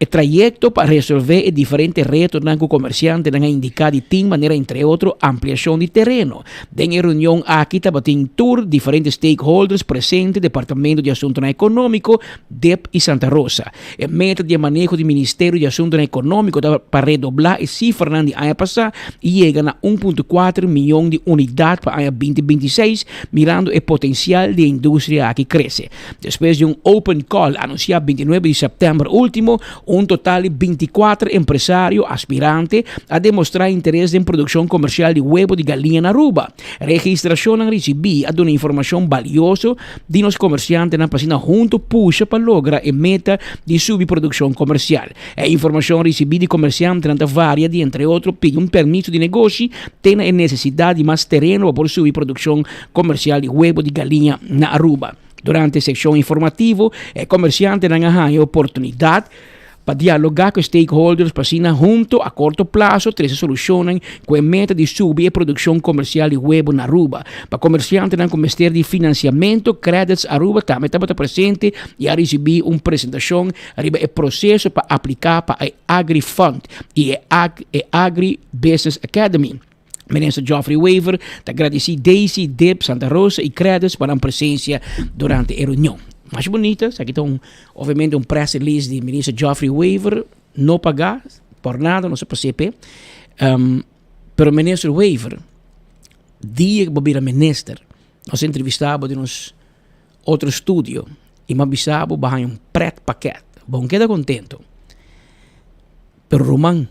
E trayekto pa resolvé e diferente retonan ku komersiantenan a indiká di tin manera entre otro ampliashon di tereno. Den e reunion aki tabatin tur diferente stakeholders presente, Departamento di Asuntonan Ekonómiko, dep i Santa Rosa. E meta di e maneho di Ministerio di Asuntonan Ekonómiko ta pa redoblá e sifranan di aña pasá i yega na un punto kuater mion di unidat pa aña binti binti seis, mirando e potensial di e industria aki krese. Despues di un open call anunsiá bintinuebe di sèptèmber último, un total di bintikuater empresario aspirante a demostrá interes den produkshon komersial di webo di galiña na Aruba. Registrashonnan risibí a duna informashon balioso di nos komersiantenan pa asina huntu pusha pa logra e meta di subi produkshon komersial. E informashon risibí di komersiantenan ta varia di entre otro pidi un permiso di negoshi te na e nesesidat di mas tereno pa por subi produkshon komersial di webo di galiña na Aruba. Durante e sekshon informativo e komersiantenan a haña e oportunidat pa dialogá ku e stakeholders pa asina hunto a korto plaso trese solushonnan ku e meta di subi e produkshon komersial di webo na Aruba. Pa komersiantenan ku mester di finansiamentu, Credits Aruba tambe tabata presente i a risibí un presentashon riba e proseso pa apliká pa e AgriFund i e Agri Business Academy. Minister Geoffrey Wever ta gradici Daisy, Dip, Santa Rosa y Credis pa nan presencia durante e reunion. Masha bunita, esaki ta un obviamente un press release di Minister Geoffrey Wever, no paga por nada, nos a pas'e p'e. Um, pero Minister Wever, dia ku bo bira minister, nos a entrevista bo den nos otro studio y m'a bisa bo bo haña un pret pakket. Bo no keda contento. Pero ruman,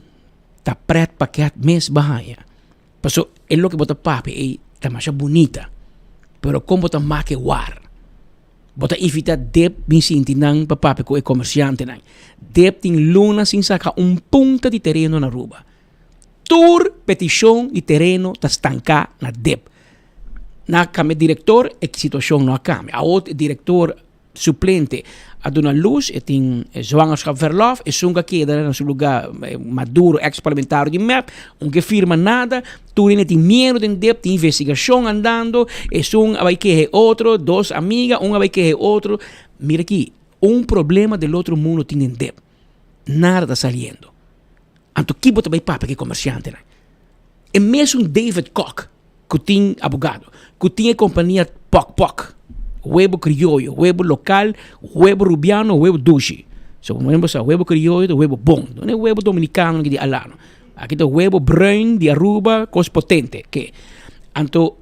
ta pret pakket mes bo haña. Paso e loke bo ta papia ei ta masha bunita, pero kon bo ta make war? Bo ta invita dep bin sinti nan pa papia ku e komersiantenan. Dep tin luna sin saka un punta di tereno na Aruba. Tur petishon di tereno ta stanká na dep. Nan a kambia direktor, e situashon no a kambia. Awor e direktor suplente a duna luz, e tin zwangerschapverlof, esun ku a keda na su luga Maduro, ex parlamentario di mep, un ke firma nada, tur hende tin miedo den dep, tin investigashon andando, esun a bai keha e otro, dos amiga, un a bai keha e otro, mira aki, un problema del otro mundo tin den dep, nada ta saliendo. Anto ki bo ta bai papia ku e komersiantenan? E mesun David Kok ku tin abogado, ku tin e kompania Pok Pok, webo krioyo, webo lokal, webo rubiano, webo dushi. So bo mester sa webo krioyo ta webo bon, no e webo dominikano di alano. Aki ta webo bruin di Aruba, kos potente ke. Anto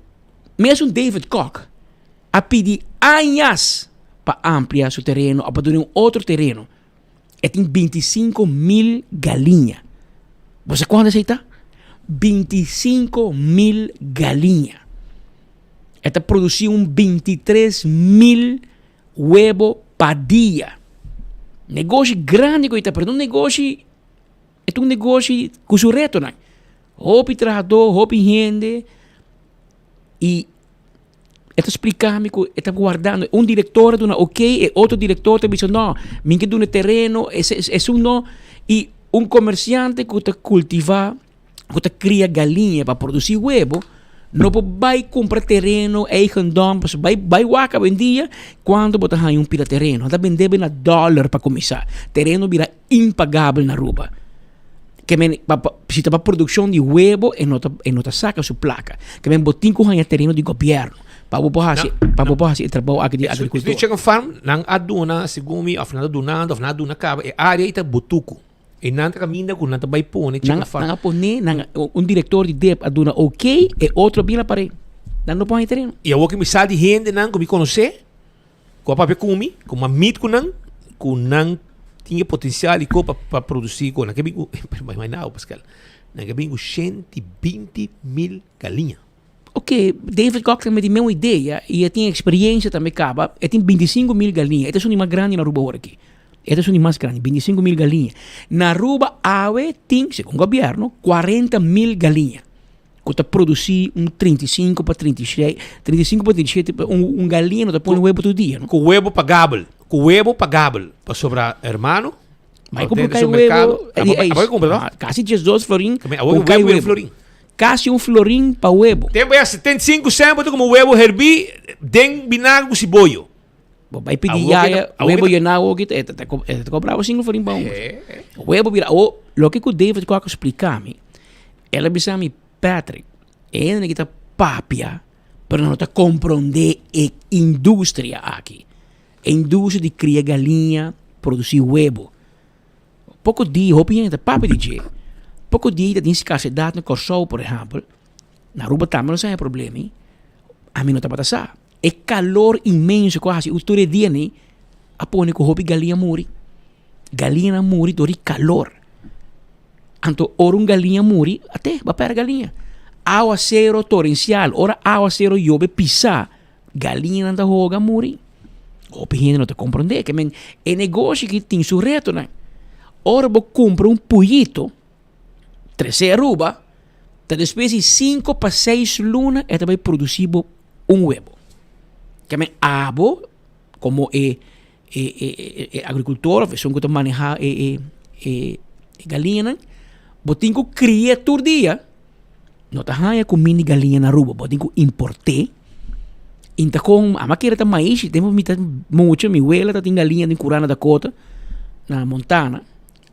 mesun David Kok a pidi añas pa amplia su tereno o pa duna un otro tereno. E tin bintisinko mil galiña. Bo sa kuantu esei ta? Bintisinko mil galiña. E ta produsí un bintitres mil webo pa dia. Negoshi grandi ku e ta, pero no negoshi, e ta un negoshi ku su retonan. Hopi trahadó, hopi hende i E ta spliká mi ku e ta guardando. Un direktor a duna okey, e otro direktor ta bisa no, mi ke duna tereno, esun no. I un komersiante ku ta kultivá, ku ta kria galiña pa produsí webo, no por bai kumpra tereno, eigendom, pasobra bai bai wak awendia kuantu bo ta haña un pida tereno. Nan ta bende bo na dòler pa kuminsá. Tereno bira impagabel na Aruba. Ke men pa pa si ta pa produkshon di webo e no ta e no ta saka su plaka. Ke men bo tin ku haña tereno di gobièrnu pa bo por hasi pa bo por hasi e trabou aki di agrikultor. Su chicken farm nan a duna segun mi òf nan ta dunando òf nan a duna kaba e área ei ta Butuku. E nan ta kaminda ku nan ta bai pone chicken farm. Nan a pone nan un direktor di dep a duna oké e otro a bira par'é. Nan no por haña tereno. I awor ku mi sa di hendenan ku mi konosé. Ku a papia ku mi, ku m'a meet ku nan, ku nan tin e potensial i ko pa pa produsí ku nan ke bin ku, imagina bo Pascal, nan ke bin ku 120 mil galiña. Ok, David Kock tambe tin mesmo idea i e tin experiencia tambe kaba, e tin 25 mil galiña, e ta esun di mas grandi na Aruba awor aki, e ta esun di mas grandi, 25 mil galiña. Na Aruba awe tin, segun gobierno, 40 mil galiña. Ku ta produsí un 35 pa 36, 35 pa 37, un, un galiña no ta pone webo tur dia, no? Ku webo pagabel, ku webo pagabel, pasobra hermano, Bai kumpra kai webo, bai kumpra no? Kasi 12 florin, ku kai webo. Florin. Kasi un florin pa webo. Tempo ya 75 cent bo ta komo webo herbí den binago ku siboyo. Bo bai pidi yaya webo yená awoki e ta kobra bo 5 florin pa un. Webo bira, awo loke ku David Kok a splika mi, El a bisa mi, Patrick, e hende ki ta papia, pero nan no ta komprondé e industria aki. E industria di kria galiña, produsí webo. Poko dia, hopi hende ta papia di dje. Poko dia ta tin skarsedat na Kòrsou, por ehèmpel. Na Aruba tambe nos a haña problema ei. Ami no tabata sa. E kalor inmenso ku a hasi tur e dia nei a pone ku hopi galiña muri. Galiñanan muri dor di kalor. Anto ora un galiña muri, ate, bo a pèrdè galiña. Awasero torensial, ora awasero yobe pisá, galiñanan ta hoga muri. Hopi hende no ta komprondé ke men e negoshi aki tin su retonan. Ora bo kumpra un puyito, trese Aruba, ta despues di sinku pa seis luna e ta bai produsí bo un webo. Ke men abo komo e e e e agrikultor òf esun ku ta manehá e e e galiñanan, bo tin ku kria tur dia. No ta haña kuminda di galiña na Aruba, bo tin ku import'é. I ta kon, ami a kere ta maishi, tempu mi ta mucha mi wela ta tin galiña den Curana Dakota, na Montana.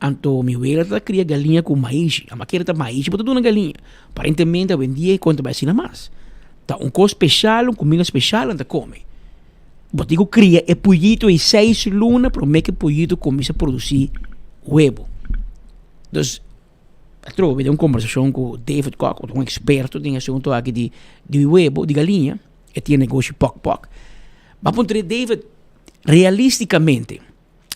Anto mi wela ta kria galiña ku maishi. Ama kere ta maishi bo ta duna galiña. Aparentemente awendia e konta bai asina mas. Ta un kos speshal, un kuminda speshal nan ta kome. Bo tin ku kria e puyito ei seis luna promé ku e puyito kuminsá produsí webo. Dus atrobe den un kombersashon ku David Kok, ku ta un eksperto den e asuntu aki di di webo di galiña, e tin e negoshi Pok Pok. Bo a puntra David, realistikamente,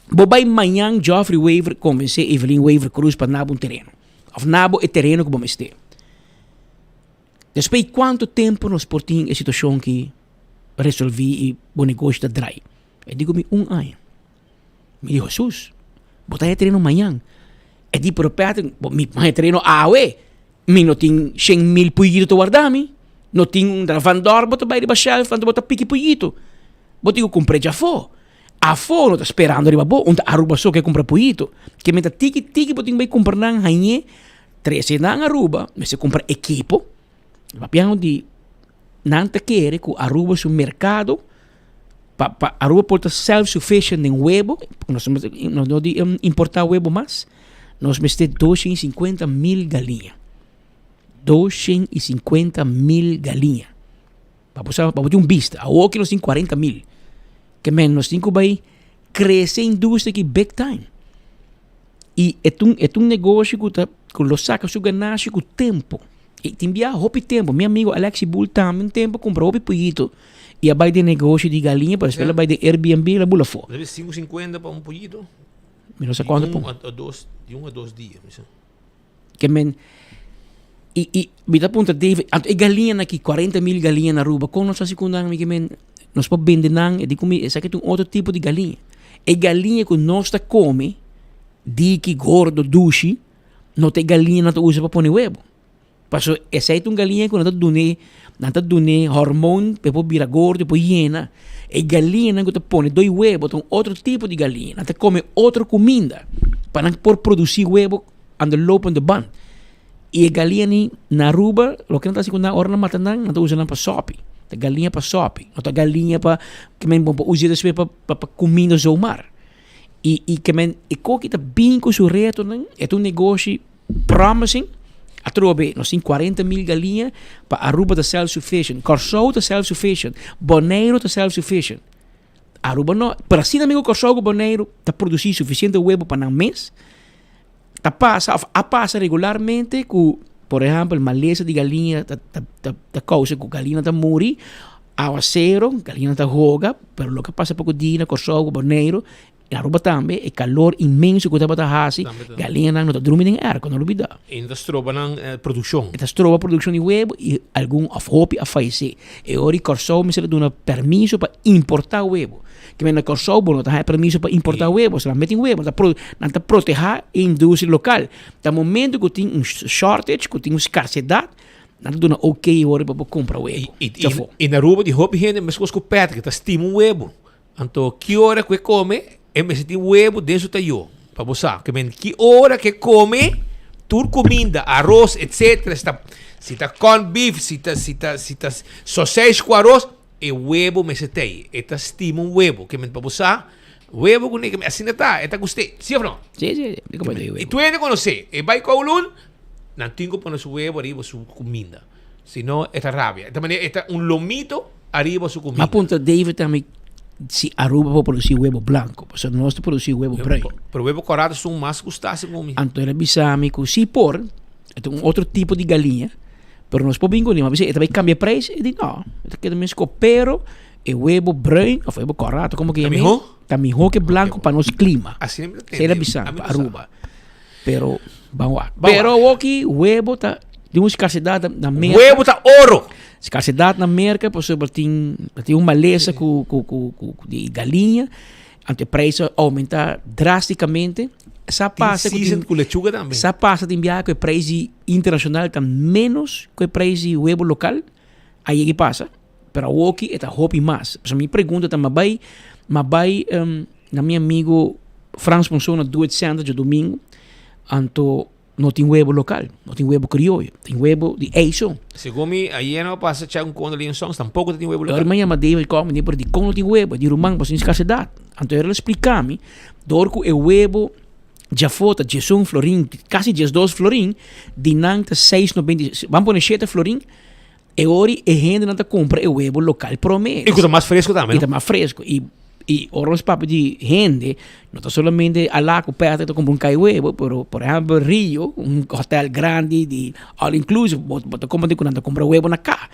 Bo bai mañan Geoffrey Wever konvensé Evelyn Wever Croes pa nabo un tereno. Of nabo e tereno ku bo mester. Despues di kuantu tempu nos por tin e situashon ki resolví i bo negoshi ta drai? E di ku mi un aña. Mi di, Hesus, bo ta haña tereno mañan. E di, pero Patrick, bo mi haña tereno awe. Mi no tin 100.000 puyito ta warda mi. No tin un dravandor bo ta bai riba shelf anto bo ta piki puyito. Bo tin ku kumpra djafó. Afó no ta sperando riba bo, un ta Aruba so ke kumpra puyito. Ke meta tiki tiki bo tin bai kumpra nan hañ'é, trese nan Aruba, mester kumpra ekipo. Papiando di nan ta kere ku Aruba su merkado pa pa Aruba por ta self sufficient den webo, nos nos no di importá webo mas, nos mester 250.000 galiña. 250.000 galiña. Pa bo sa, pa bo tin un bista. Awor ki nos tin 40.000. Ke men nos tin ku bai krese industria aki big time. I e ta un, e ta un negoshi ku ta, ku lo saka su ganashi ku tempu. I tin bia hopi tempu. Mi amigo Alexi Bull tambe un tempu a kumpra hopi poyito i a bai den negoshi di galiña, pero despues el a bai den Airbnb el a bula afó. Debe 5.50 pa un poyito. Mi no sa kuantu pa un. Di un a dos, di un a dos dia, mi sa. Ke men, i, i mi ta puntra David, anto e galiñanan aki, 40.000 galiña na Aruba, kon nos hasi ku nan? Mi ke men, nos por bende nan, e di ku mi, esaki ta un otro tipo di galiña. E galiña ku nos ta kome, diki, gordo, dushi, no ta e galiña nan ta usa pa pone webo. Paso esei ta un galiña ku nan ta dun'é, nan ta dun'é hormoon pa e por bira gordo, e por yena. E galiñanan ku ta pone doi webo ta un otro tipo di galiña, nan ta kome otro kuminda pa nan por produsí webo aan de lopende band. I e galiña ni na Aruba loke nan ta hasi ku nan ora nan mata nan, nan ta usa nan pa sòpi. Ta galiña pa sòpi, no ta galiña pa ke men bo por usa despues pa pa kuminda zomaar. I i ke men e koki ta bin ku su retonan, e ta un negoshi Promising, atrobe nos tin 40.000 galiña pa Aruba ta self sufficient, Kòrsou ta self sufficient, Boneiru ta self sufficient. Aruba no, pero asina amigo Kòrsou ku Boneiru ta produsí sufisiente webo pa nan mes, ta pasa òf a pasa regularmente ku por ehèmpel malesa di galiña ta ta ta ta kousa ku galiña ta muri, awasero, galiña ta hoga, pero loke a pasa poko dia na Kòrsou ku Boneiru En Aruba tambe e calor inmenso cu tabata haci, galiñanan no ta drumi den airco, no lubida. E no ta stroba nan produccion. E ta stroba produccion di webo y algun of hopi a fayece. E ora di Corsou mester a duna permiso pa importa webo. Kimen na Corsou bo no ta haya permiso pa importa webo, solamente tin webo. Nan ta proteha e industria local. Ta momento cu tin un shortage, cu tin un scarcedad, nan ta duna ok e ora pa bo cumpra webo. Y na Aruba di hopi hende mescos cu Patrick ta stima un webo. Anto ki ora ku e kome, e mester tin webu den su tayó, pa bo sa. Ke men ki ora ku e kome, tur kuminda, aros, etsetera, si ta si ta corn beef, si ta si ta si ta sosej ku aros, e webu mester ta ei. E ta stima un webu. Ke men pa bo sa, webu ku ne, asina ta, e ta gust'é. Si òf no? Si, si, si. Mi kome webu. I tur hende konosé, e bai Kowloon, nan tin ku pone su webu ariba su kuminda. Si no, e ta rabia. E ta manera e ta un lomito ariba su comida. M'a puntra David tambe si Aruba por produci huevo blanco, pasobra nos ta produci huevo bruin. Pero huevo corado esun mas gusta segun mi. Anto el a bisa mi cu si por, e ta un otro tipo di galiña, pero nos por bin cu ne. M'a bisa e ta bay cambia prijs? E di no, e ta keda mesco, pero e huevo bruin of huevo corado como ke yama? Ta miho? Ta miho ke blanco pa nos clima. Asina mi ta tende. Asina el a bisa mi, pa Aruba. Pero ban wak. Pero awoki huevo ta tin un scarcedad na Merca. Huevo ta oro. Scarcedad na Merca pasobra tin tin un malesa ku ku ku ku di galiña. Anto e prijs a aumenta drasticamente. Sa pasa ku tin ku lechuga tambe. Sa pasa tin biaha ku e prijs di internacional ta menos ku e prijs di huevo local. A yega i pasa. Pero awoki e ta hopi mas. Pasobra mi pregunta ta, ma bai, ma bai na mi amigo Frans Monson na Do It Center djadumingu, anto no tin webo lokal, no tin webo krioyo, tin webo di ei so. Segun mi, ayer no a pasa check un konta Leon Songs, tampoko ta tin webo lokal. Ora mi a yama David Koch, mi di, pero dikon no tin webo? E di, ruman, pasobra tin skarsedat. Anto el a splika mi, dor ku e webo. Djafó ta 11 florin, kasi 12 florin, di nan ta 6,90, ban pone 7 florin, e ori e hendenan ta kumpra e webo lokal promé. I ku ta mas fresku tambe, no? I ta mas fresku. I i ora nos papia di hende, no ta solamente Alá ku Patrick ta kumpra un kai webo, pero por ehèmpel Rio, un hotèl grandi di all inclusive, bo bo ta komprende ku nan ta kumpra webo na ka.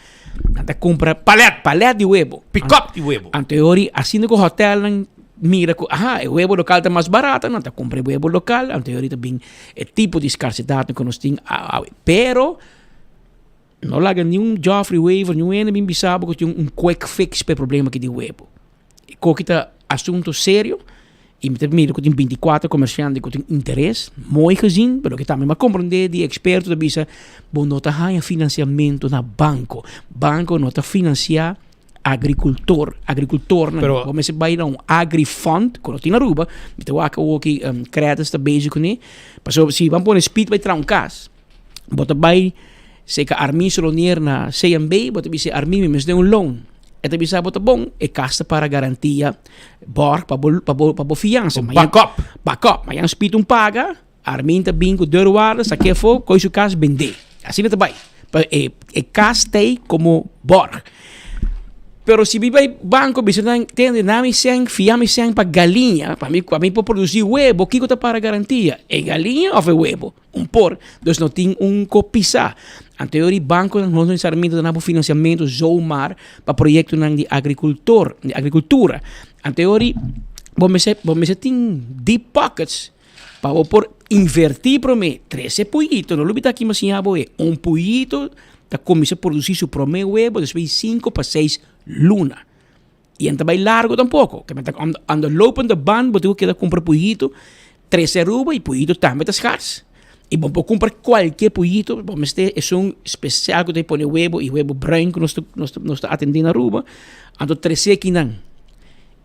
Nan ta kumpra Palèt! Palèt di webo. Pikòp di webo. Anto e ori asina ku hotèlnan mira ku aha e webo lokal ta mas barato, nan ta kumpra e webo lokal, anto e ori ta bin e tipo di skarsedatnan ku nos tin awe. Pero no laga niun Geoffrey Wever, niun hende bin bisa bo ku tin un quick fix pa e problema aki di webo. E koki ta asunto serio y mi ta mira cu tin 24 comerciante cu tin interes, mooi gezien, pero loke tambe mi a comprende di experto ta bisa bo no ta haya financiamento na banco, banco no ta financia agricultor, agricultornan, Pero bo mester bay na un agrifund cu no tin na Aruba, mi ta wak awoki Credis ta bezig cune, pasobra si ban pone Speed bay traha un cas, Bo ta bai seka Armin Solonier na CMB, bo ta bisa Armin mi mester un loan. E ta bisa bo ta bon, e kas ta para garantia borg pa bo pa bo pa bo fiansa. Mañan Backup. Backup. Mañan Speed un paga, Armin ta bin ku deurwaarder, sak'é afó, koi su kas bend'é. Asina ta bai. Pa e e kas t'ei komo borg. Pero si mi bai banco bisa nan tende na mi sèn fia mi sèn pa galiña pa mi pa mi por produsí webo kiko ta para garantia e galiña òf e webo? Un por, dus no tin un ko pisa. Anto di banconan no necesariamente ta duna bo financiamento zomaar pa proyectonan di agricultor, di agricultura. Anto di bo mester bo mester tin deep pockets pa bo por inverti prome trece poyito, no lubida aki mi a siña bo e, un poyito ta cuminsa produci su prome webo despues di cinco pa seis luna. Y en ta bay largo tampoco. Ke men ta aan de lopende band bo tin ku keda kumpra puyito trese Aruba y puyito tambe ta schars. Y bo por kumpra kualke puyito, bo mester esun spesial ku ta pone webo y webo bruin ku nos ta nos ta nos ta atende na Aruba. Anto trese kinan.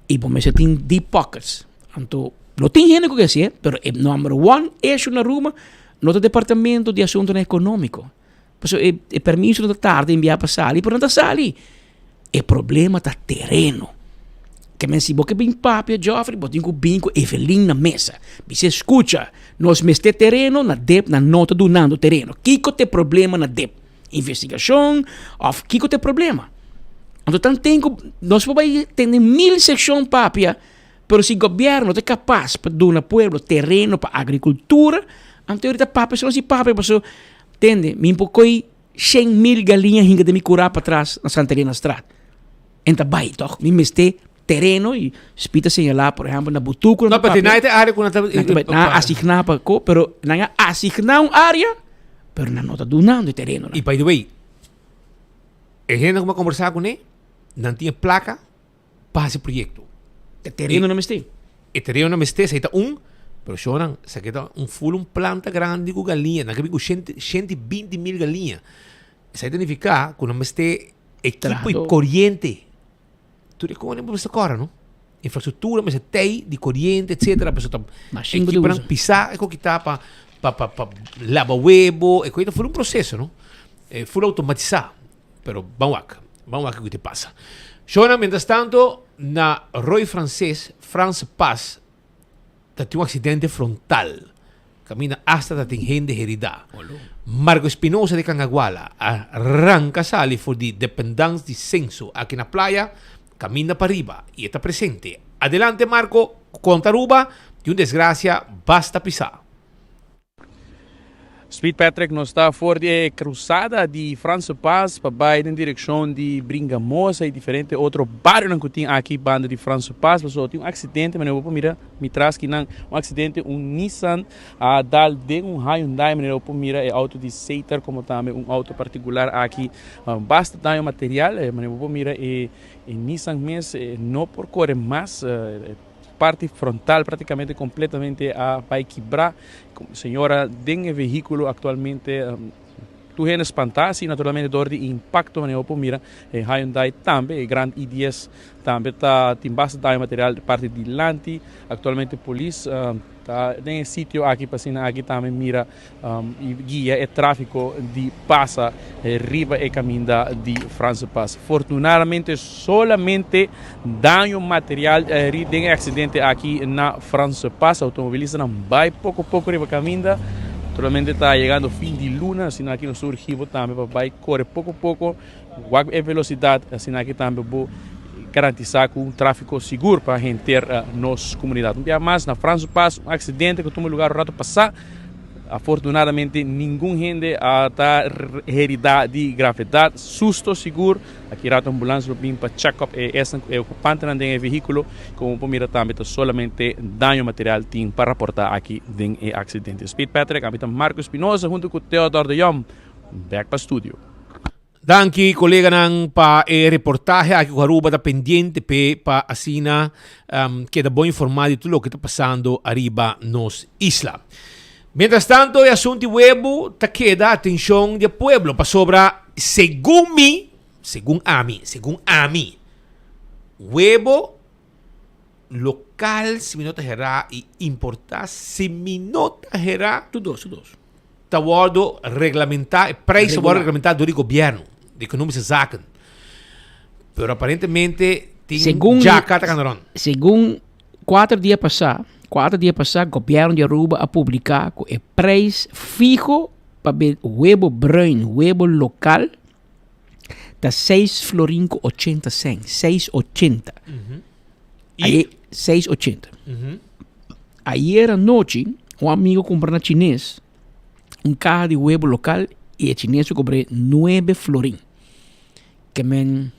Y bo mester tin deep pockets. Anto no tin hende ku ke hasié, pero e number one issue na Aruba no ta departamento di asuntonan economico. Pasobra e e permiso no ta tarda enviá pa sali, pero no ta sali. E problema ta tereno. Ke men si bo ke bin papia Geoffrey, bo tin ku bin ku Evelyn na mesa. Bis'é skucha, nos mester tereno, na dep nan no ta dunando tereno. Kiko ta e problema na dep? Investigashon òf kiko ta e problema? Anto tan ten ku nos por bai tene mil sekshon papia, pero si gobièrnu no ta kapas pa duna pueblo tereno pa agrikultura, anto e ta papia solo si papia pasobra Tende, mi por koe 100.000 galiña hinka den mi kurá patras na Santa Elena Straat. En ta bai, toch? Mi mester tereno y Speed a señalá, por ejemplo, na Butucu. No, pero tin e área ku nan ta... Nan ta bai, nan a asigná pa ko, pero nan a asigná un área, pero nan no ta dunando e terenonan. Y by the way, e hende ku mi a kombersá kuné, nan tin e plaka pa hasi proyekto. E tereno no mester. E tereno no mester, esei ta un, pero shownan, esaki ta un full un planta grandi ku galiña, nan ke bin ku shenti, shenti binti mil galiña. Esei ta nifiká ku nan mester ekipo i koriente. Tur e kos nan mester kòrda no. Infrastruktura mester tei di koriente etsetera, pasobra ta ekiponan pisá e koki ta pa pa pa pa laba webo, e koki ta full un proseso no, e full outomatisá. Pero ban wak, ban wak kiko te pasa. Shona, mientras tanto, na Rooi Frances, Franse Pas, ta tin un accidente frontal. Caminda hasta ta tin hende herida. Marco Espinosa de Cangaguala a ranca sali for di dependance di Censo aki na Playa, caminda pariba y e ta presente. Adelante Marco, conta Aruba di un desgracia basta pisa. Speed Patrick nos ta for di e cruzada di Franse Pas pa bai den direccion di Bringamosa y diferente otro barionan cu tin aki banda di Franse Pas pasobra tin un accidente manera bo por mira mi tras kinan un accidente un Nissan a dal den un Hyundai manera bo por mira e auto di Sater como tambe un auto particular aki basta daño material manera bo por mira e Nissan mes no por core mas. Parti frontal prácticamente completamente a bai kibrá. Señora den e vehículo actualmente tur hende spantá si naturalmente dor di impacto manera bo por mira e Hyundai tambe e Grand i10 tambe ta tin basta daño material di parti dilanti. Actualmente polis. Ta den e sitio aki pa asina aki tambe mira y guia e trafico di pasa riba e caminda di Franse Pas. Fortunadamente solamente daño material den e accidente aki na Franse Pas. Automobilistanan bay poco poco riba caminda. Naturalmente ta yegando fin di luna, asina aki nos urgi bo tambe pa bay core poco poco. Wak e velocidad, asina aki tambe bo garantisa cu un trafico sigur pa henter nos comunidad. Un bia mas, na Franso Pas, un accidente cu tuma lugar un rato pasa. Afortunadamente ningun hende a ta herida di gravedad. Susto sigur. Aki rato ambulans lo bin pa check up e esnan cu e ocupantenan den e vehiculo. Como por mira tambe ta solamente daño material tin pa raporta aki den e accidente. Speed Patrick, ami ta Marco Espinosa hunto cu Theodor de Jong. Bek pa studio. Danki koleganan pa e reportahe aki ku Aruba ta pendiente p'e pa asina keda bon informá di tur loke ta pasando ariba nos isla. Mientras tanto e asuntu di webu ta keda atenshon di e pueblo pasobra segun mi, segun ami, segun ami, webo lokal si mi no ta herá i importá si mi no ta herá. Tur dos, tur dos. Ta wordo reglamentá, e prijs ta wordo reglamentá door di gobierno, di Economische Zaken. Pero aparentemente tin Segun, djaka ta gana rond. Segun kuater dia pasá, kuater dia pasá gobierno di Aruba a publiká ku e prijs fiho pa be webo bruin, webo lokal, ta seis florin ku ochenta sèn, seis ochenta. I? Seis ochenta. Ayer anochi un amigo cumpra na chines un caha di huevo local y e chines a cobr'é nuebe florin. Ke men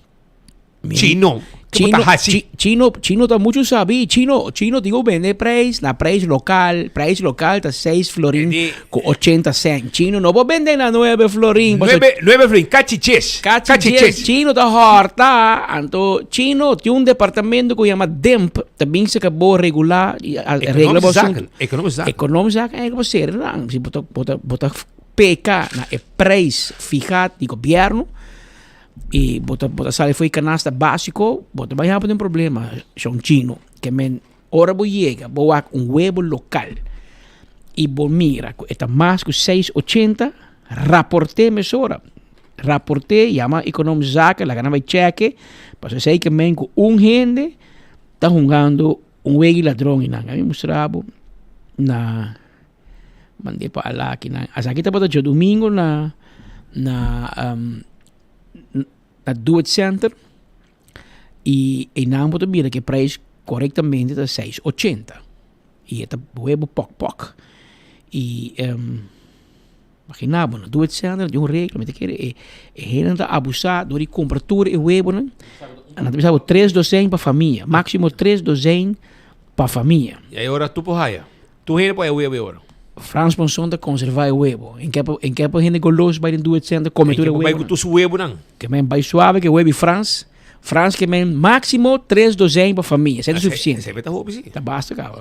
Chino, ke bo ta haci? Chino, chino ta mucho sabi. Chino, chino tin ku bende prijs na prijs local. Prijs local ta seis florin ku ochenta cent. Chino no por bende na nuebe florin. Nuebe, nuebe florin, cachiches. Cachiches. Chino ta horta. Anto chino tin un departamento ku yama DEMP. Ta bin saka bo regulá i regla bo asuntu. Economische zaken. Economische zaken eigenlijk bo sera nan. Si bo ta bo ta bo ta peka na e prijs fihá di gobièrnu i bo ta bo ta sali for e kanasta básiko, bo ta bai haña bo den problema shon chino. Ke men ora bo yega bo wak un webo lokal i bo mira ku e ta mas ku seis ochenta, raport'é mesora. Raport'é, yama economische zaken laga nan bai chèk'e pasobra esei ke men ku un hende ta hungando un wega di ladron y nan a mi mustra bo na mand'é pa ala aki nan esaki tabata djadumingo na na na do it center y eynan bo ta mira ke prijs korektamente ta seis ochenta y e ta webo pok pok y Imagina bo, na do it center tin un regla, mi ta kere e e hendenan ta abusa dor di kumpra tur e webonan, nan ta bisa bo tres dozen pa famia, maximo tres dozen pa famia. I e ora tur por haya? Tur hende por haya webo e ora? Frans Ponson ta konserva e webo. En ke en ke por hende golos bai den do it center kome tur e webonan. Bai ku tur su webonan. Ke men bai suave ke webi Frans. Frans ke men maximo tres dozen pa famia. Esei ta sufisiente. Esei ta hopi si. Ta basta kaba.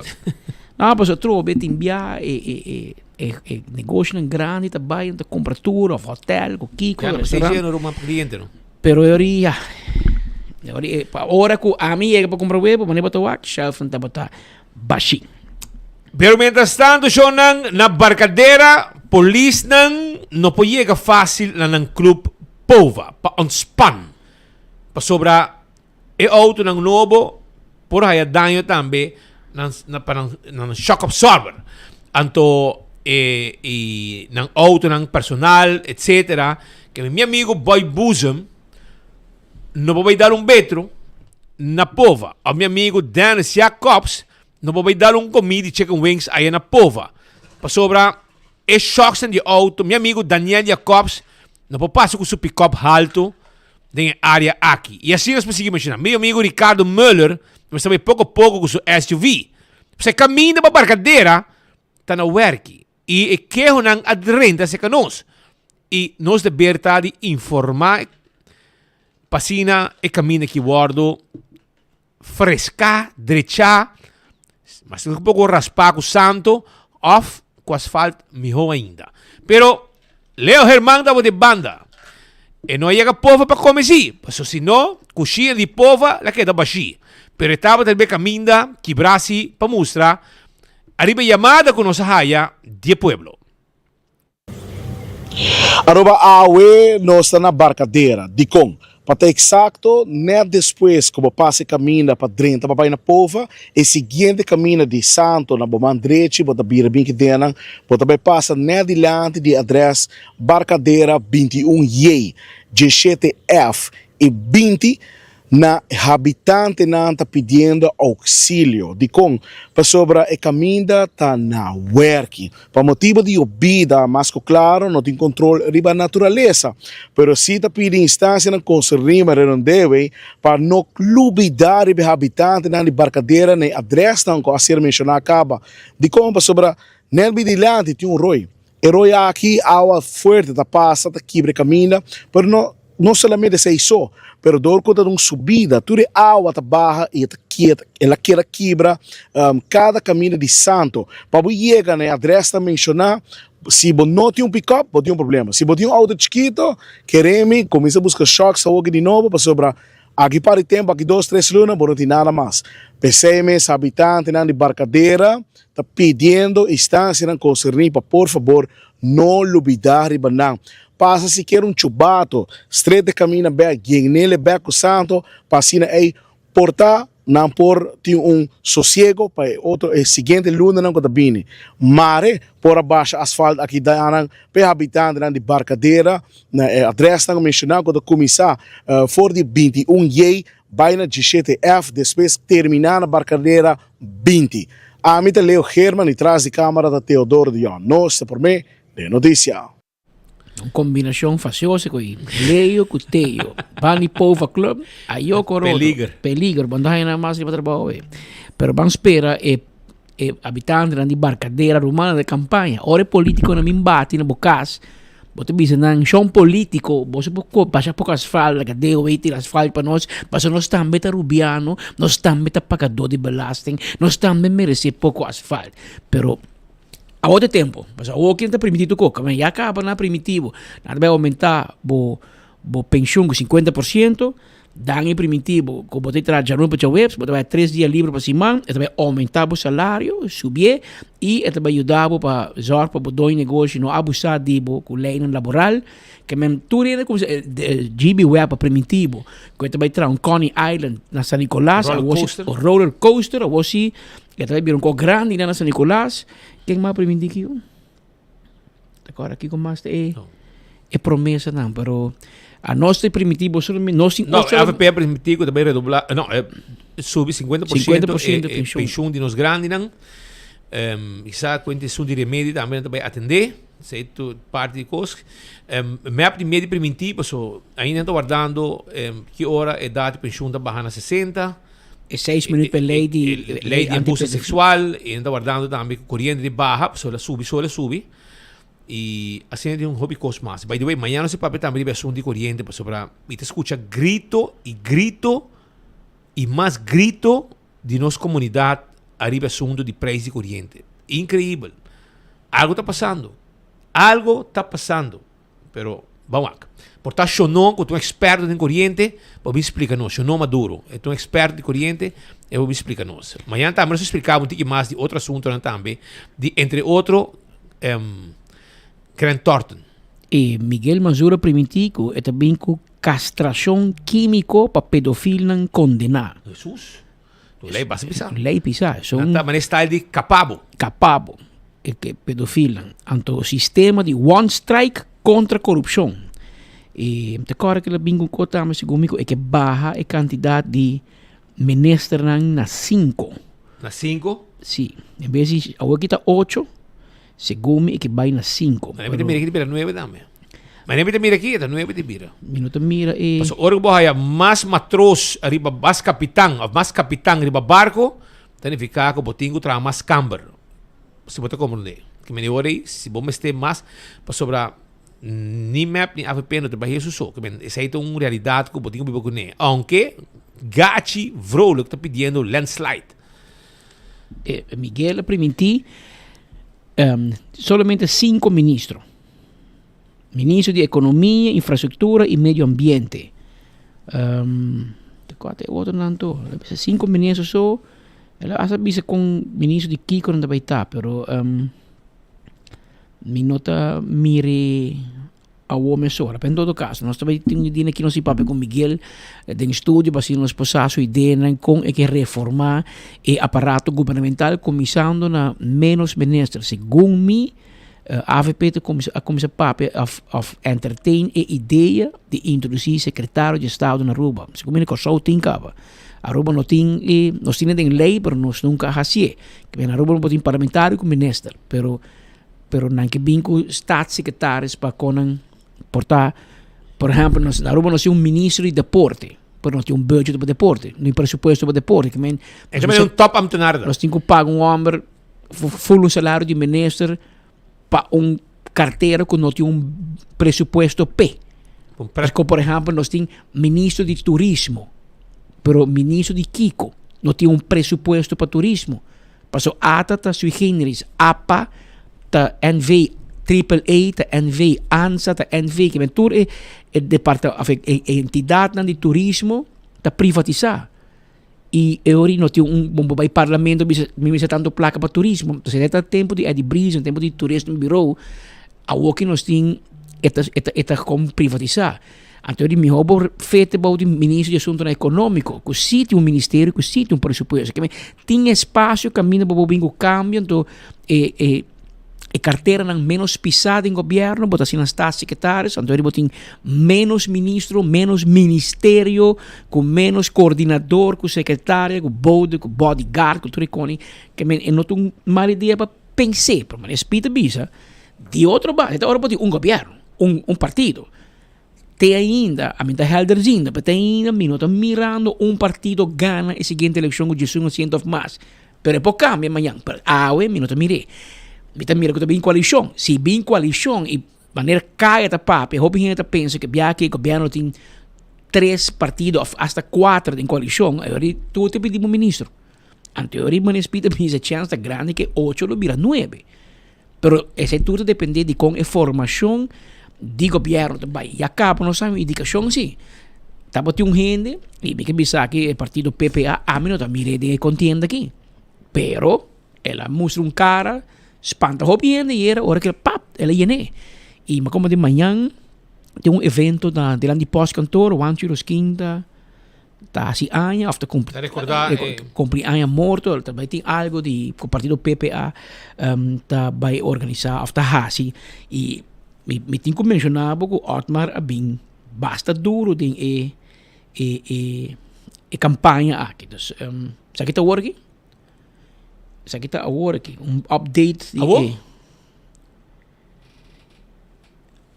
No, pasobra trobe tin bia e e e. E e negoshonan grandi ta bai ta kumpra tur of hotel ku kiko Ya, no restaurant. precies no ruman cliente no. Pero e ori ya. E ori e pa ora ku ami yega pa kumpra webo manera bo ta wak shelfnan tabata bashi. Pero mientras tanto shownan na Barcadera polisnan no por yega facil na nan club Pova pa ontspan pasobra E autonan nobo por haya daño tambe nan pa nan nan shock absorber. Anto e y nan autonan personal etcetera ke mi amigo Boy Boezem no por bay dal un betro na Pova of mi amigo Dennis Jacobs no por bay dal un comida di chicken wings aya na Pova pasobra e shocksnan di auto mi amigo Daniel Jacobs no por pasa cu su pickup halto den e área aki. I asina nos por sigui menshoná. Mi amigu Ricardo Muller mester bai poko poko ku su SUV. Pasobra e kaminda pa Barcadera ta na wèrki i e kehonan a drenta serka nos. I nos deber ta di informá pa asina e kaminda ki wòrdu freská, drechá, mas un poko raspá ku santo òf ku asfalt mihó ainda. Pero Leo Herman tabata di banda. E no a yega pova pa kome sí, pasobra si no, kushina di pova la keda bashí. Pero e tabata riba e kaminda kibrá sí pa mustra. Ariba e yamada ku nos a haya di e pueblo. Aruba awe nos ta na Barcadera. Dikon? Pa ta eksakto, nèt despues ku bo pasa e kaminda pa drenta pa bai na Pova, e siguiente kaminda di Santo na bo man drechi bo ta bira bin kidennan, bo ta bai pasa nèt dilanti di e adrès Barcadera 21 J, 17 F i 20 Na habitantenan ta pidiendo auxilio. Dikon? Pasobra e kaminda ta na wèrki. Pa motibu di yobida, mas ku klaro no tin kontrol riba naturalesa. Pero si ta pidi instansianan konserní ma Redondewey pa no lubidá riba e habitantenan di Barkadera na e adrèsnan ku a ser menshoná kaba. Dikon? Pasobra nèt bidilanti tin un roi. E roi aki awa fuerte ta pasa ta kibra e kaminda, pero no no solamente esei so, pero dor ku ta un subida tur e awa ta baha i e ta kiet el a keda kibra kada kaminda di santo. Pa bo yega na e adres ta menshoná, si bo no tin un pikòp bo tin un problema, si bo tin un outo chikito kere mi kuminsá buska shòks awoki di nobo pasobra aki par di tempu aki dos tres luna bo no tin nada mas. P'esei mes habitantenan di Barkadera ta pidiendo instancianan concerni pa por fabor no lubida riba nan. Pasa sikiera un chubato, stret e camina bek, yenele bek cu santo pa asina ey por ta nan por tin un sosiego pa e otro e siguiente lunanan cu ta bini. Mare por a basha asfalt aki danan pa e habitantenan di Barcadera na e adresnan menciona cu ta cuminsa for di 21 J bay na 17 F despues termina na Barcadera 20. Ami ta Leo Geerman y tras di camara ta Theodoro de Jong. Nos ta prome den noticia. Un combinacion facioso cu Leo cu Theo. Ban di Pova Club, ayo corodo. Peliger. Peliger, bo no haya nada mas riba trabao e. Pero ban spera e e habitantenan di Barcadera Rumana de campaña. Ora e politiconan bin bati na bo cas, Bo ta bisa nan, Shon politico, boso por ko basha poko asfalt, laga DOW tira asfalt pa nos, pasobra nos tambe ta rubiano, nos tambe ta pagadó di belasting, nos tambe meresé poko asfalt. Pero awor ta e tempo, pasobra awor ken ta primintí tur kos, ya kaba nan a primintí bo, nan ta bai oumentá bo bo penshun ku 50%, Dan e primintí bo ku bo ta traha djaruns pa djaweps, bo ta bai tres dia libre pa siman, e ta bai oumentá bo salario, subié, i e ta bai yuda bo pa zòrg pa bo doño negoshi no abusá di bo ku leinan laboral. Ke men tur hende kuminsá, GB Webb a primintí bo ku e ta bai traha un Coney Island na San Nicolas, Roller awor si, coaster. roller coaster, awor si e ta bai bira un kos grandi na San Nicolas. Ken mas a primintí kiko? Ta kòrda kiko mas ta e e promesanan, pero a nos ta primintí bo solamente nos tin No, ocho AVP a primintí ku ta bai redobla, no, eh, subi 50% 50% e, e penshun. penshun di nos grandinan. Um, isa ku esun di remedi tambe nan ta bai atendé. Esei tur parti di kos. Um, mep di medi primintí, paso ainda nan ta wardando um, ki ora edat di penshun ta baha na 60. E seis minuut per ley di ley di abuso sexual y nan ta wardando tambe cu coriente di baha pasobra el a subi so el a subi y asina tin un hopi cos mas. By the way mañana nos ta papia tambe riba e asunto di coriente pasobra mi ta scucha grito y grito y mas grito di nos comunidad ariba e asunto di prijs di coriente. Increibel. Algo ta pasando. Algo ta pasando. Pero ban wak. Por ta Shono ku ta un eksperto den koriente por bin splika nos. Shono Maduro e ta un eksperto di koriente e por bin splika nos. Mañana tambe nos a splika bo un tiki mas di otro asuntonan tambe di entre otro Grant Thornton. E Miguel Mazur a primintí ku e ta bin ku kastrashon kímiko pa pedofilnan kondená. Hesus. Tu lei basta pisá. Lei pisá. Son Nan ta manera style di kapabo. Kapabo. E ke pedofilnan. Anto sistema di one strike kontra korupshon. E te kòrda ke la bin ku kos tambe segun mi ku e ke baha e kantidat di ministernan na sinku. Na sinku? Si. En bes di awor ki ta ocho, segun mi e ke bai na sinku. Mi ta mira ki ta bira nuebe tambe. Ma mi ta mira aki, e ta nuebe ta bira. Mi no ta mira e. Pasobra ora ku bo haya mas matros riba, mas kapitan òf mas kapitan riba barko, ta nifiká ku bo tin ku traha mas kamber. Si bo ta komprondé. Ke mende ora ei, si bo mester mas, pasobra ni mep ni avp no ta bai hesu so. Ke men esei ta un realidat ku bo tin ku biba kuné. Ounke Gachi Vrolijk ta pidiendo landslide. Miguel a primintí solamente sinku ministro. Ministro di Economia, Infrastructura y Medio Ambiente. Um, kua ta e otronan to? Cinco ministro so. El a hasta bisa con ministro di kico nan ta bay ta, pero um, mi no ta mire awo mesora. Pero en todo caso, nos ta bay tin un dia aki nos papia con Miguel den studio pa asina nos por sa su ideanan con e ke reforma e aparato gubernamental cuminsando na menos minister. Segun mi, avp ta cuminsa a cuminsa papia of of entertain e idea di introduci secretario di estado na Aruba. Segun mi na Kòrsou tin kaba. Aruba no tin e, nos tin den ley pero nos nunca a hacié. Na Aruba no por tin parlamentario cu minister, pero pero nan ke bin cu staatssecretaris pa con nan por ta, por ehempel nos na Aruba nos tin un ministro di deporte, pero no tin un budget pa deporte, no tin presupuesto pa deporte. Ke men, Esei men un top ambtenaar dan. Nos tin cu paga un homber full un salario di minister pa un cartera cu no tin un presupuesto p'e. Pasobra por ehempel nos tin ministro di turismo, pero ministro di kico? No tin un presupuesto pa turismo. Pasobra ata ta sui generis, apa ta NV, triple A ta NV, ansa ta NV, ke men tur e e departa of e e entidadnan di turismo ta privatisa. Y e ora no tin un bo bai parlamento bisa mi mester tanto placa pa turismo. Entonces e ta tempo di Eddie Briesen, tempo di Toerisme Bureau, awor ki nos tin e ta e ta e ta kon privatisa. Anto di miho bo fete bou di ministro di asuntonan economico cu si tin un ministerio cu si tin un presupuesto. Ke men tin espacio caminda bo por bin cu cambio anto e e e carteranan menos pisa den gobierno, bo ta asina staatssecretaris, anto bo tin menos ministro, menos ministerio, cu menos coordinador, cu secretaria, cu bode, cu bodyguard, cu tur e coni, ke men e no ta un mal idea pa pens'é, pero manera Speed a bisa, di otro banda, e ta ora bo tin un gobierno, un un partido, te ainda, ami ta helderziende, pero te ainda mi no ta mirando un partido gana e siguiente eleccion cu diesun asiento of mas. Pero e por cambia mañan. Pero awe mi no ta mir'é. Mi ta mira cu ta bin coalicion. Si bin coalicion y manera caya ta papia, hopi hende ta pensa cu bia aki gobierno tin tres partido of hasta cuatro den coalicion, ayori tur ta pidi bo ministro. Anto ayori Meneer Piet a bisa chance ta grandi cu e ocho lo bira nuebe. Pero esei tur ta depende di con e formacion di gobierno ta bay. Ya caba nos sa un indicacion si. Tabatin un hende, y mi ke bisa aki e partido PPA, ami no ta mire den e contienda aki. Pero el a mustra un cara, spanta hopi hende y era ora ke pap, el a yene. Y mi como di mañan tin un evento na dilanti di postkantoor, Juancho Rosquinta. Ta hasi aña of ta cumpli, Ta recorda, reco- eh. cumpli aña morto, ta bai tin algo di cu partido PPA em, ta bai organisa of ta hasi. Y mi, mi tin cu menciona bo cu Otmar a bin basta duro den e, e, e, e campaña aki. Dus, em, sa ki ta awor aki? Sa ki ta awor aki? Un update di Awor? e.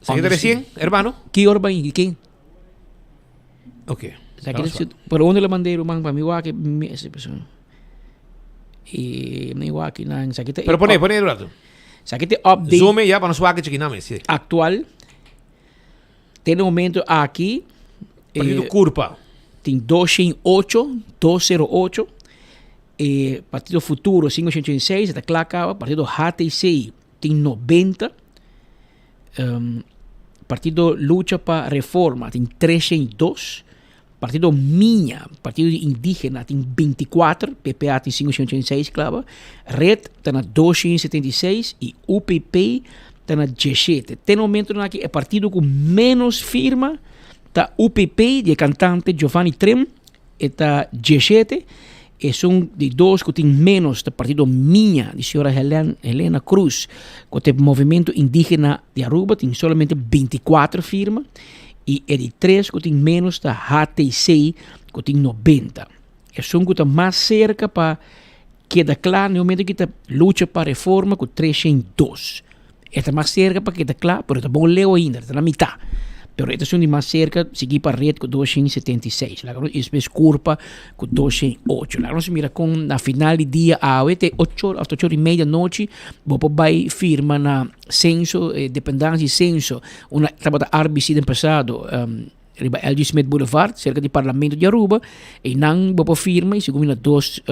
Sa ki ta recien, hermano? Ki ora bai? Ken? Ok. Sa ki ta Pero unda la mandé ruman pa mi wak mi ese persona. E mi wak nan sa ki ta Pero pone, pone un rato. Sa ki ta update. Zoom ya pa nos wak chiki name, sí. Actual. Te no momento aki Partido Curpa. Tin 208, 208. E Partido Futuro 586, ta kla kaba. Partido HTC tin 90. Um, Partido Lucha pa Reforma tin 302. Partido Miña, Partido di Indígena tin 24, PPA tin 586 klaba. Red ta na 276 y UPP ta na 17. Te momento aki e partido ku menos firma ta UPP di e cantante Giovanni Trim E ta diesshete, esun di dos ku tin ménos ta partido Miña di señora Helen Helena Cruz ku ta e Movimento Indigena di Aruba tin solamente binti kuater firma i e di tres ku tin ménos ta HTC ku tin nobenta. Esun ku ta mas serka pa keda kla na e momento aki ta Lucha pa Reforma ku 302. E ta mas serka pa keda kla, pero e ta bon leu ainda, e ta na mitá. Pero e ta esun di mas serka, sigui pa ret ku 276. Laga nos despues Curpa ku 208. Laga nos mira kon na final di dia awe te ocho ora òf ocho ora i media anochi bo por bai firma na Censo, e dependansia di Censo, unda tabata RBC den pasado, riba LG. Smith Boulevard, serka di Parlamento di Aruba. Einan bo por firma i segun mi na dos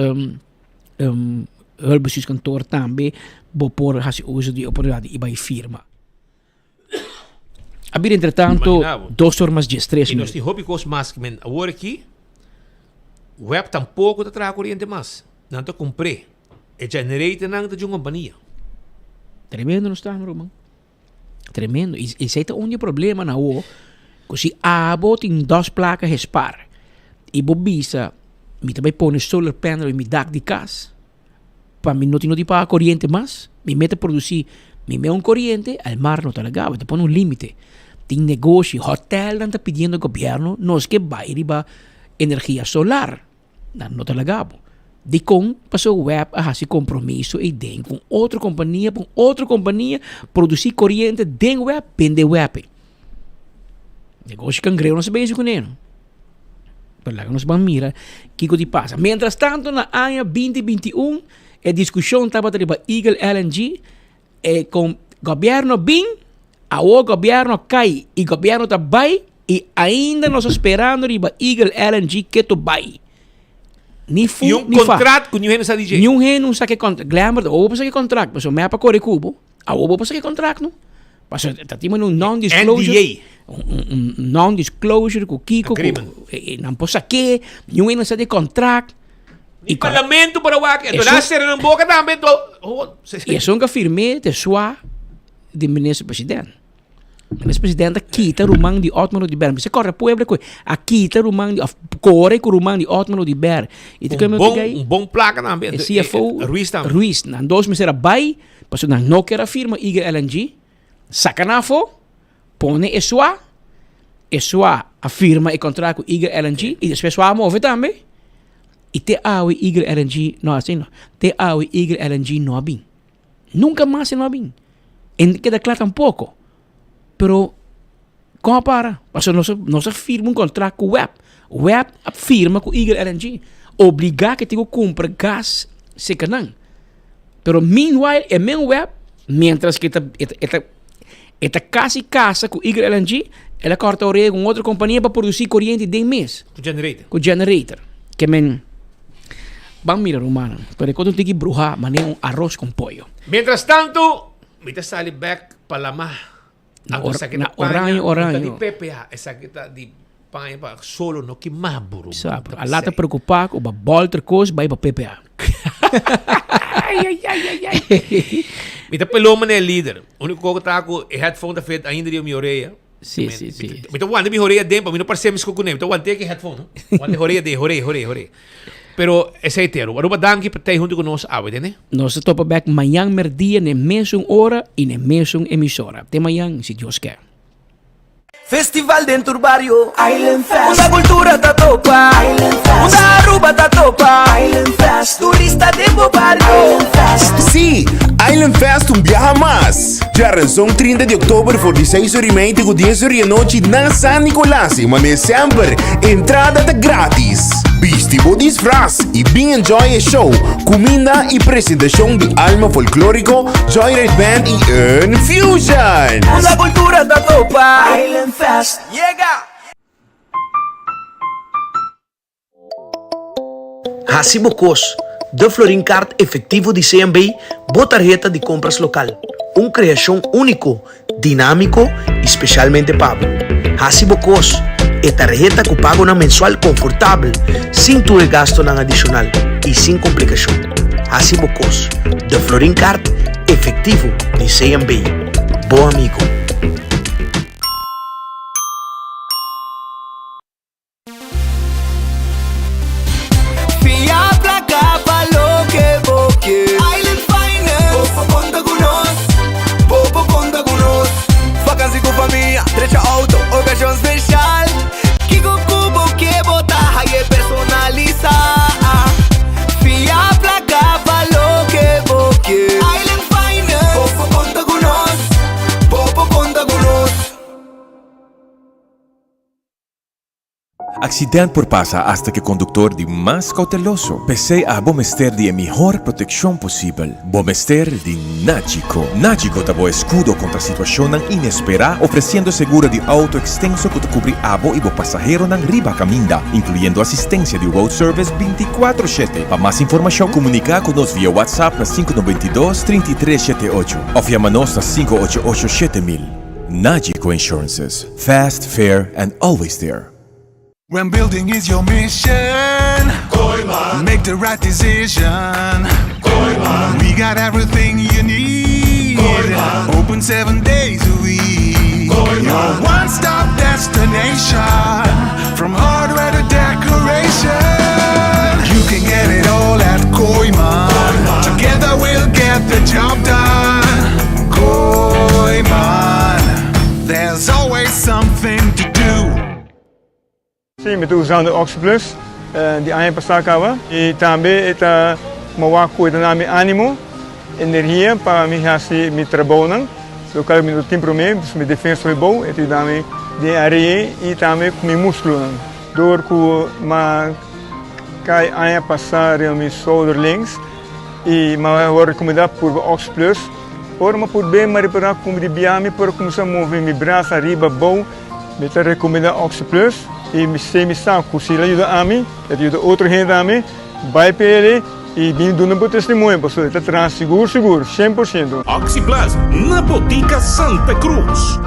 hulpbestuurskantoor tambe bo por hasi uso di e oportunidat i bai firma. A bira entretanto Imagina bo. dos or mas diestres I nos minuut. tin hopi kos mas men awor aki web tampoko ta traha koriente mas. Nan ta kumpr'é. E generatornan ta di un kompania. Tremendo nos ta, ruman. Tremendo. I esei ta un di e problemanan awo, ku si abo tin dos plaka hespar i bo bisa mi ta bai pone solar panel riba mi dak di kas pa mi no tin no di paga koriente mas, mi mester produsí mi meun koriente, al mar no ta laga bo, ta pone un límite. Tin negoshi, hotelnan ta pidiendo gobièrnu nos ke bai riba energia solar. Nan no ta laga bo. Dikon? Pasobra web a hasi kompromiso ei den ku un otro kompania pa un otro kompania produsí koriente den web, bende web ei. Negoshi kangreu no sa bezig kuné no. Pero laga nos ban mira kiko di pasa. Mientras tanto na aña binti 21 e diskushon tabata riba Eagle LNG E kon gobièrnu bin, awor gobièrnu a kai i gobièrnu ta bai i ainda nos ta sperando riba Eagle LNG ketu bai. Ni fu I un ni fa. kontrat ku niun hende sa di dje. Niun hende no sa ke kontrakt. Glenbert, awor bo sa ke kontrakt, pasobra mep a kore ku bo, awor bo por sa ke kontrakt no. Pasobra ta tin un non-disclosure. NDA. Un non-disclosure ku kiko ku Agreement. nan por sak'é, niun hende no sa di e kontrakt. I parlamento por a wak, enton a sera nan boka tambe, enton I esun ka firm'é te sua di minister president. Minister president a kita ruman di Otmar Oduber. Mester kòrda pueblo ku a kita ruman di òf kore ku ruman di Otmar Oduber. I Un bon, un bon plaka tambe. E CFO Ruiz tambe. Ruiz. Nan dos mester a bai, pasobra nan no kier a firma Eagle LNG. Saka nan afó, pone e sua, e sua a firma e kontrakt ku Eagle LNG i despues sua a move tambe. I te awe Eagle LNG no asina no. Te awe Eagle LNG no a bin. Nunka mas e no a bin. E no keda kla tampoko. Pero kon a para? Pasobra nos a nos a firma un kontrakt ku web. Web a firma ku Eagle LNG. Obligá ke tin ku kumpra gas serka nan. Pero meanwhile e men web mientras ke ta e ta e ta e ta kasi kasa ku Eagle LNG el a kòrta orea ku un otro kompania pa produsí koriente den mes. Ku generator. Ku generator. Ke men ban mira rumannan pero e kos no tin ki bruhá manera un aros kon pollo. Mientras tanto mi ta sali bèk pa lamá. Na Anto or esaki ta na oraño paña, no ta di oraño. PPA, esaki ta di paña pa solo no kima buru. Sa, Ta a lata pesey. preocupa cu ba bolter cos bay pa PPA. Ay, ay, ay, ay, ay. Mi ta peló manera lider. Unico cu ta cu e headphone ta fit ainda riba mi orea. Sí, Mi- sí, mi sí. ta- Mi ta wanta mi orea den pa mi no parse mi sco cune. Mi ta wanta e headphone, no? Wanta e orea den, orea, orea, orea. Pero esei te Aruba. Aruba danki pa tei hunto ku nos awe tende. Nos ta topa bek mañan merdia n'e mesun ora i n'e mesun emisora. Te mañan si Dios ke. Festival den tur bario Island Fest Unda cultura ta topa Island Fest Unda Aruba ta topa Island Fest Turista den bo bario Island Fest Sí, Island Fest un biaha mas! Djaranson 30 di oktober for di seis ora i mei te ku dies ora di anochi na San Nicolas i manera semper entrada ta gratis. Bisti bo disfraz i bin enjoy e show, kuminda i presentashon di Alma Folklorico, Joyride Band i Infusion! Unda cultura ta topa Island Fest Yega! Hasi bo kos, De Florin Card Efectivo di CMB, bo tarheta di kompras lokal. Un kreashon úniko, dinámiko i spesialmente pa bo. Hasi bo kos, e tarheta ku pagonan mensual konfortabel, sin tur e gastonan adishonal i sin komplikashon. Hasi bo kos, De Florin Card Efectivo di CMB, bo amigo. Fia placa pa loke bo ke. Island Finance. Bo por conta cu nos. Bo por conta cu nos. Vakantie cu famia, drecha auto, ocasion special. Kico cu bo ke bo ta haye personalisa. Fia placa pa loke bo ke. Island Finance. Bo por conta cu nos. Bo por conta cu nos. Accident por pasa hasta cu e conductor di mas cauteloso. P'esey abo mester di e mihor proteccion posibel. Bo mester di Nagico. Nagico ta bo escudo contra situacionnan inespera, ofreciendo seguro di auto extenso cu ta cubri abo y bo pasaheronan riba caminda, incluyendo asistencia di road service binticuatro shete. Pa mas informacion, comunica cu nos via WhatsApp na sinku 92 33 shete ocho of yama nos na 588 7000. Nagico Insurances. Fast, fair and always there. When building is your mission. Kooyman. Make the right decision. Kooyman. We got everything you need. Kooyman. Open seven days a week. Kooyman. Your one-stop destination. From hardware to decoration. You can get it all at Kooyman. Together we'll get the job done. Kooyman. There's always something to do. Sí, mi ta usando OxyPlus di aña pasá kaba i tambe e ta mawak ku e ta na mi ánimo, energia pa mi hasi mi trabounan, lokal mi no tin promé, mi defensa hopi bou, e ta yuda mi den are'e i tambe ku mi múskulonan. Dor ku m'a kai aña pasá riba mi shoulder links i m'a wòrdu rekomendá purba OxyPlus, ora m'a purb'é m'a ripará ku di bia mi por kuminsá move mi brasa ariba abou. Mi ta recomenda OxyPlus y mi sé mi sa cu si el a yuda ami, el ta yuda otro hende tambe, bay pa el y bin duna bo testimonio pasobra el ta traha sigur sigur, 100%. OxyPlus na Botica Santa Cruz.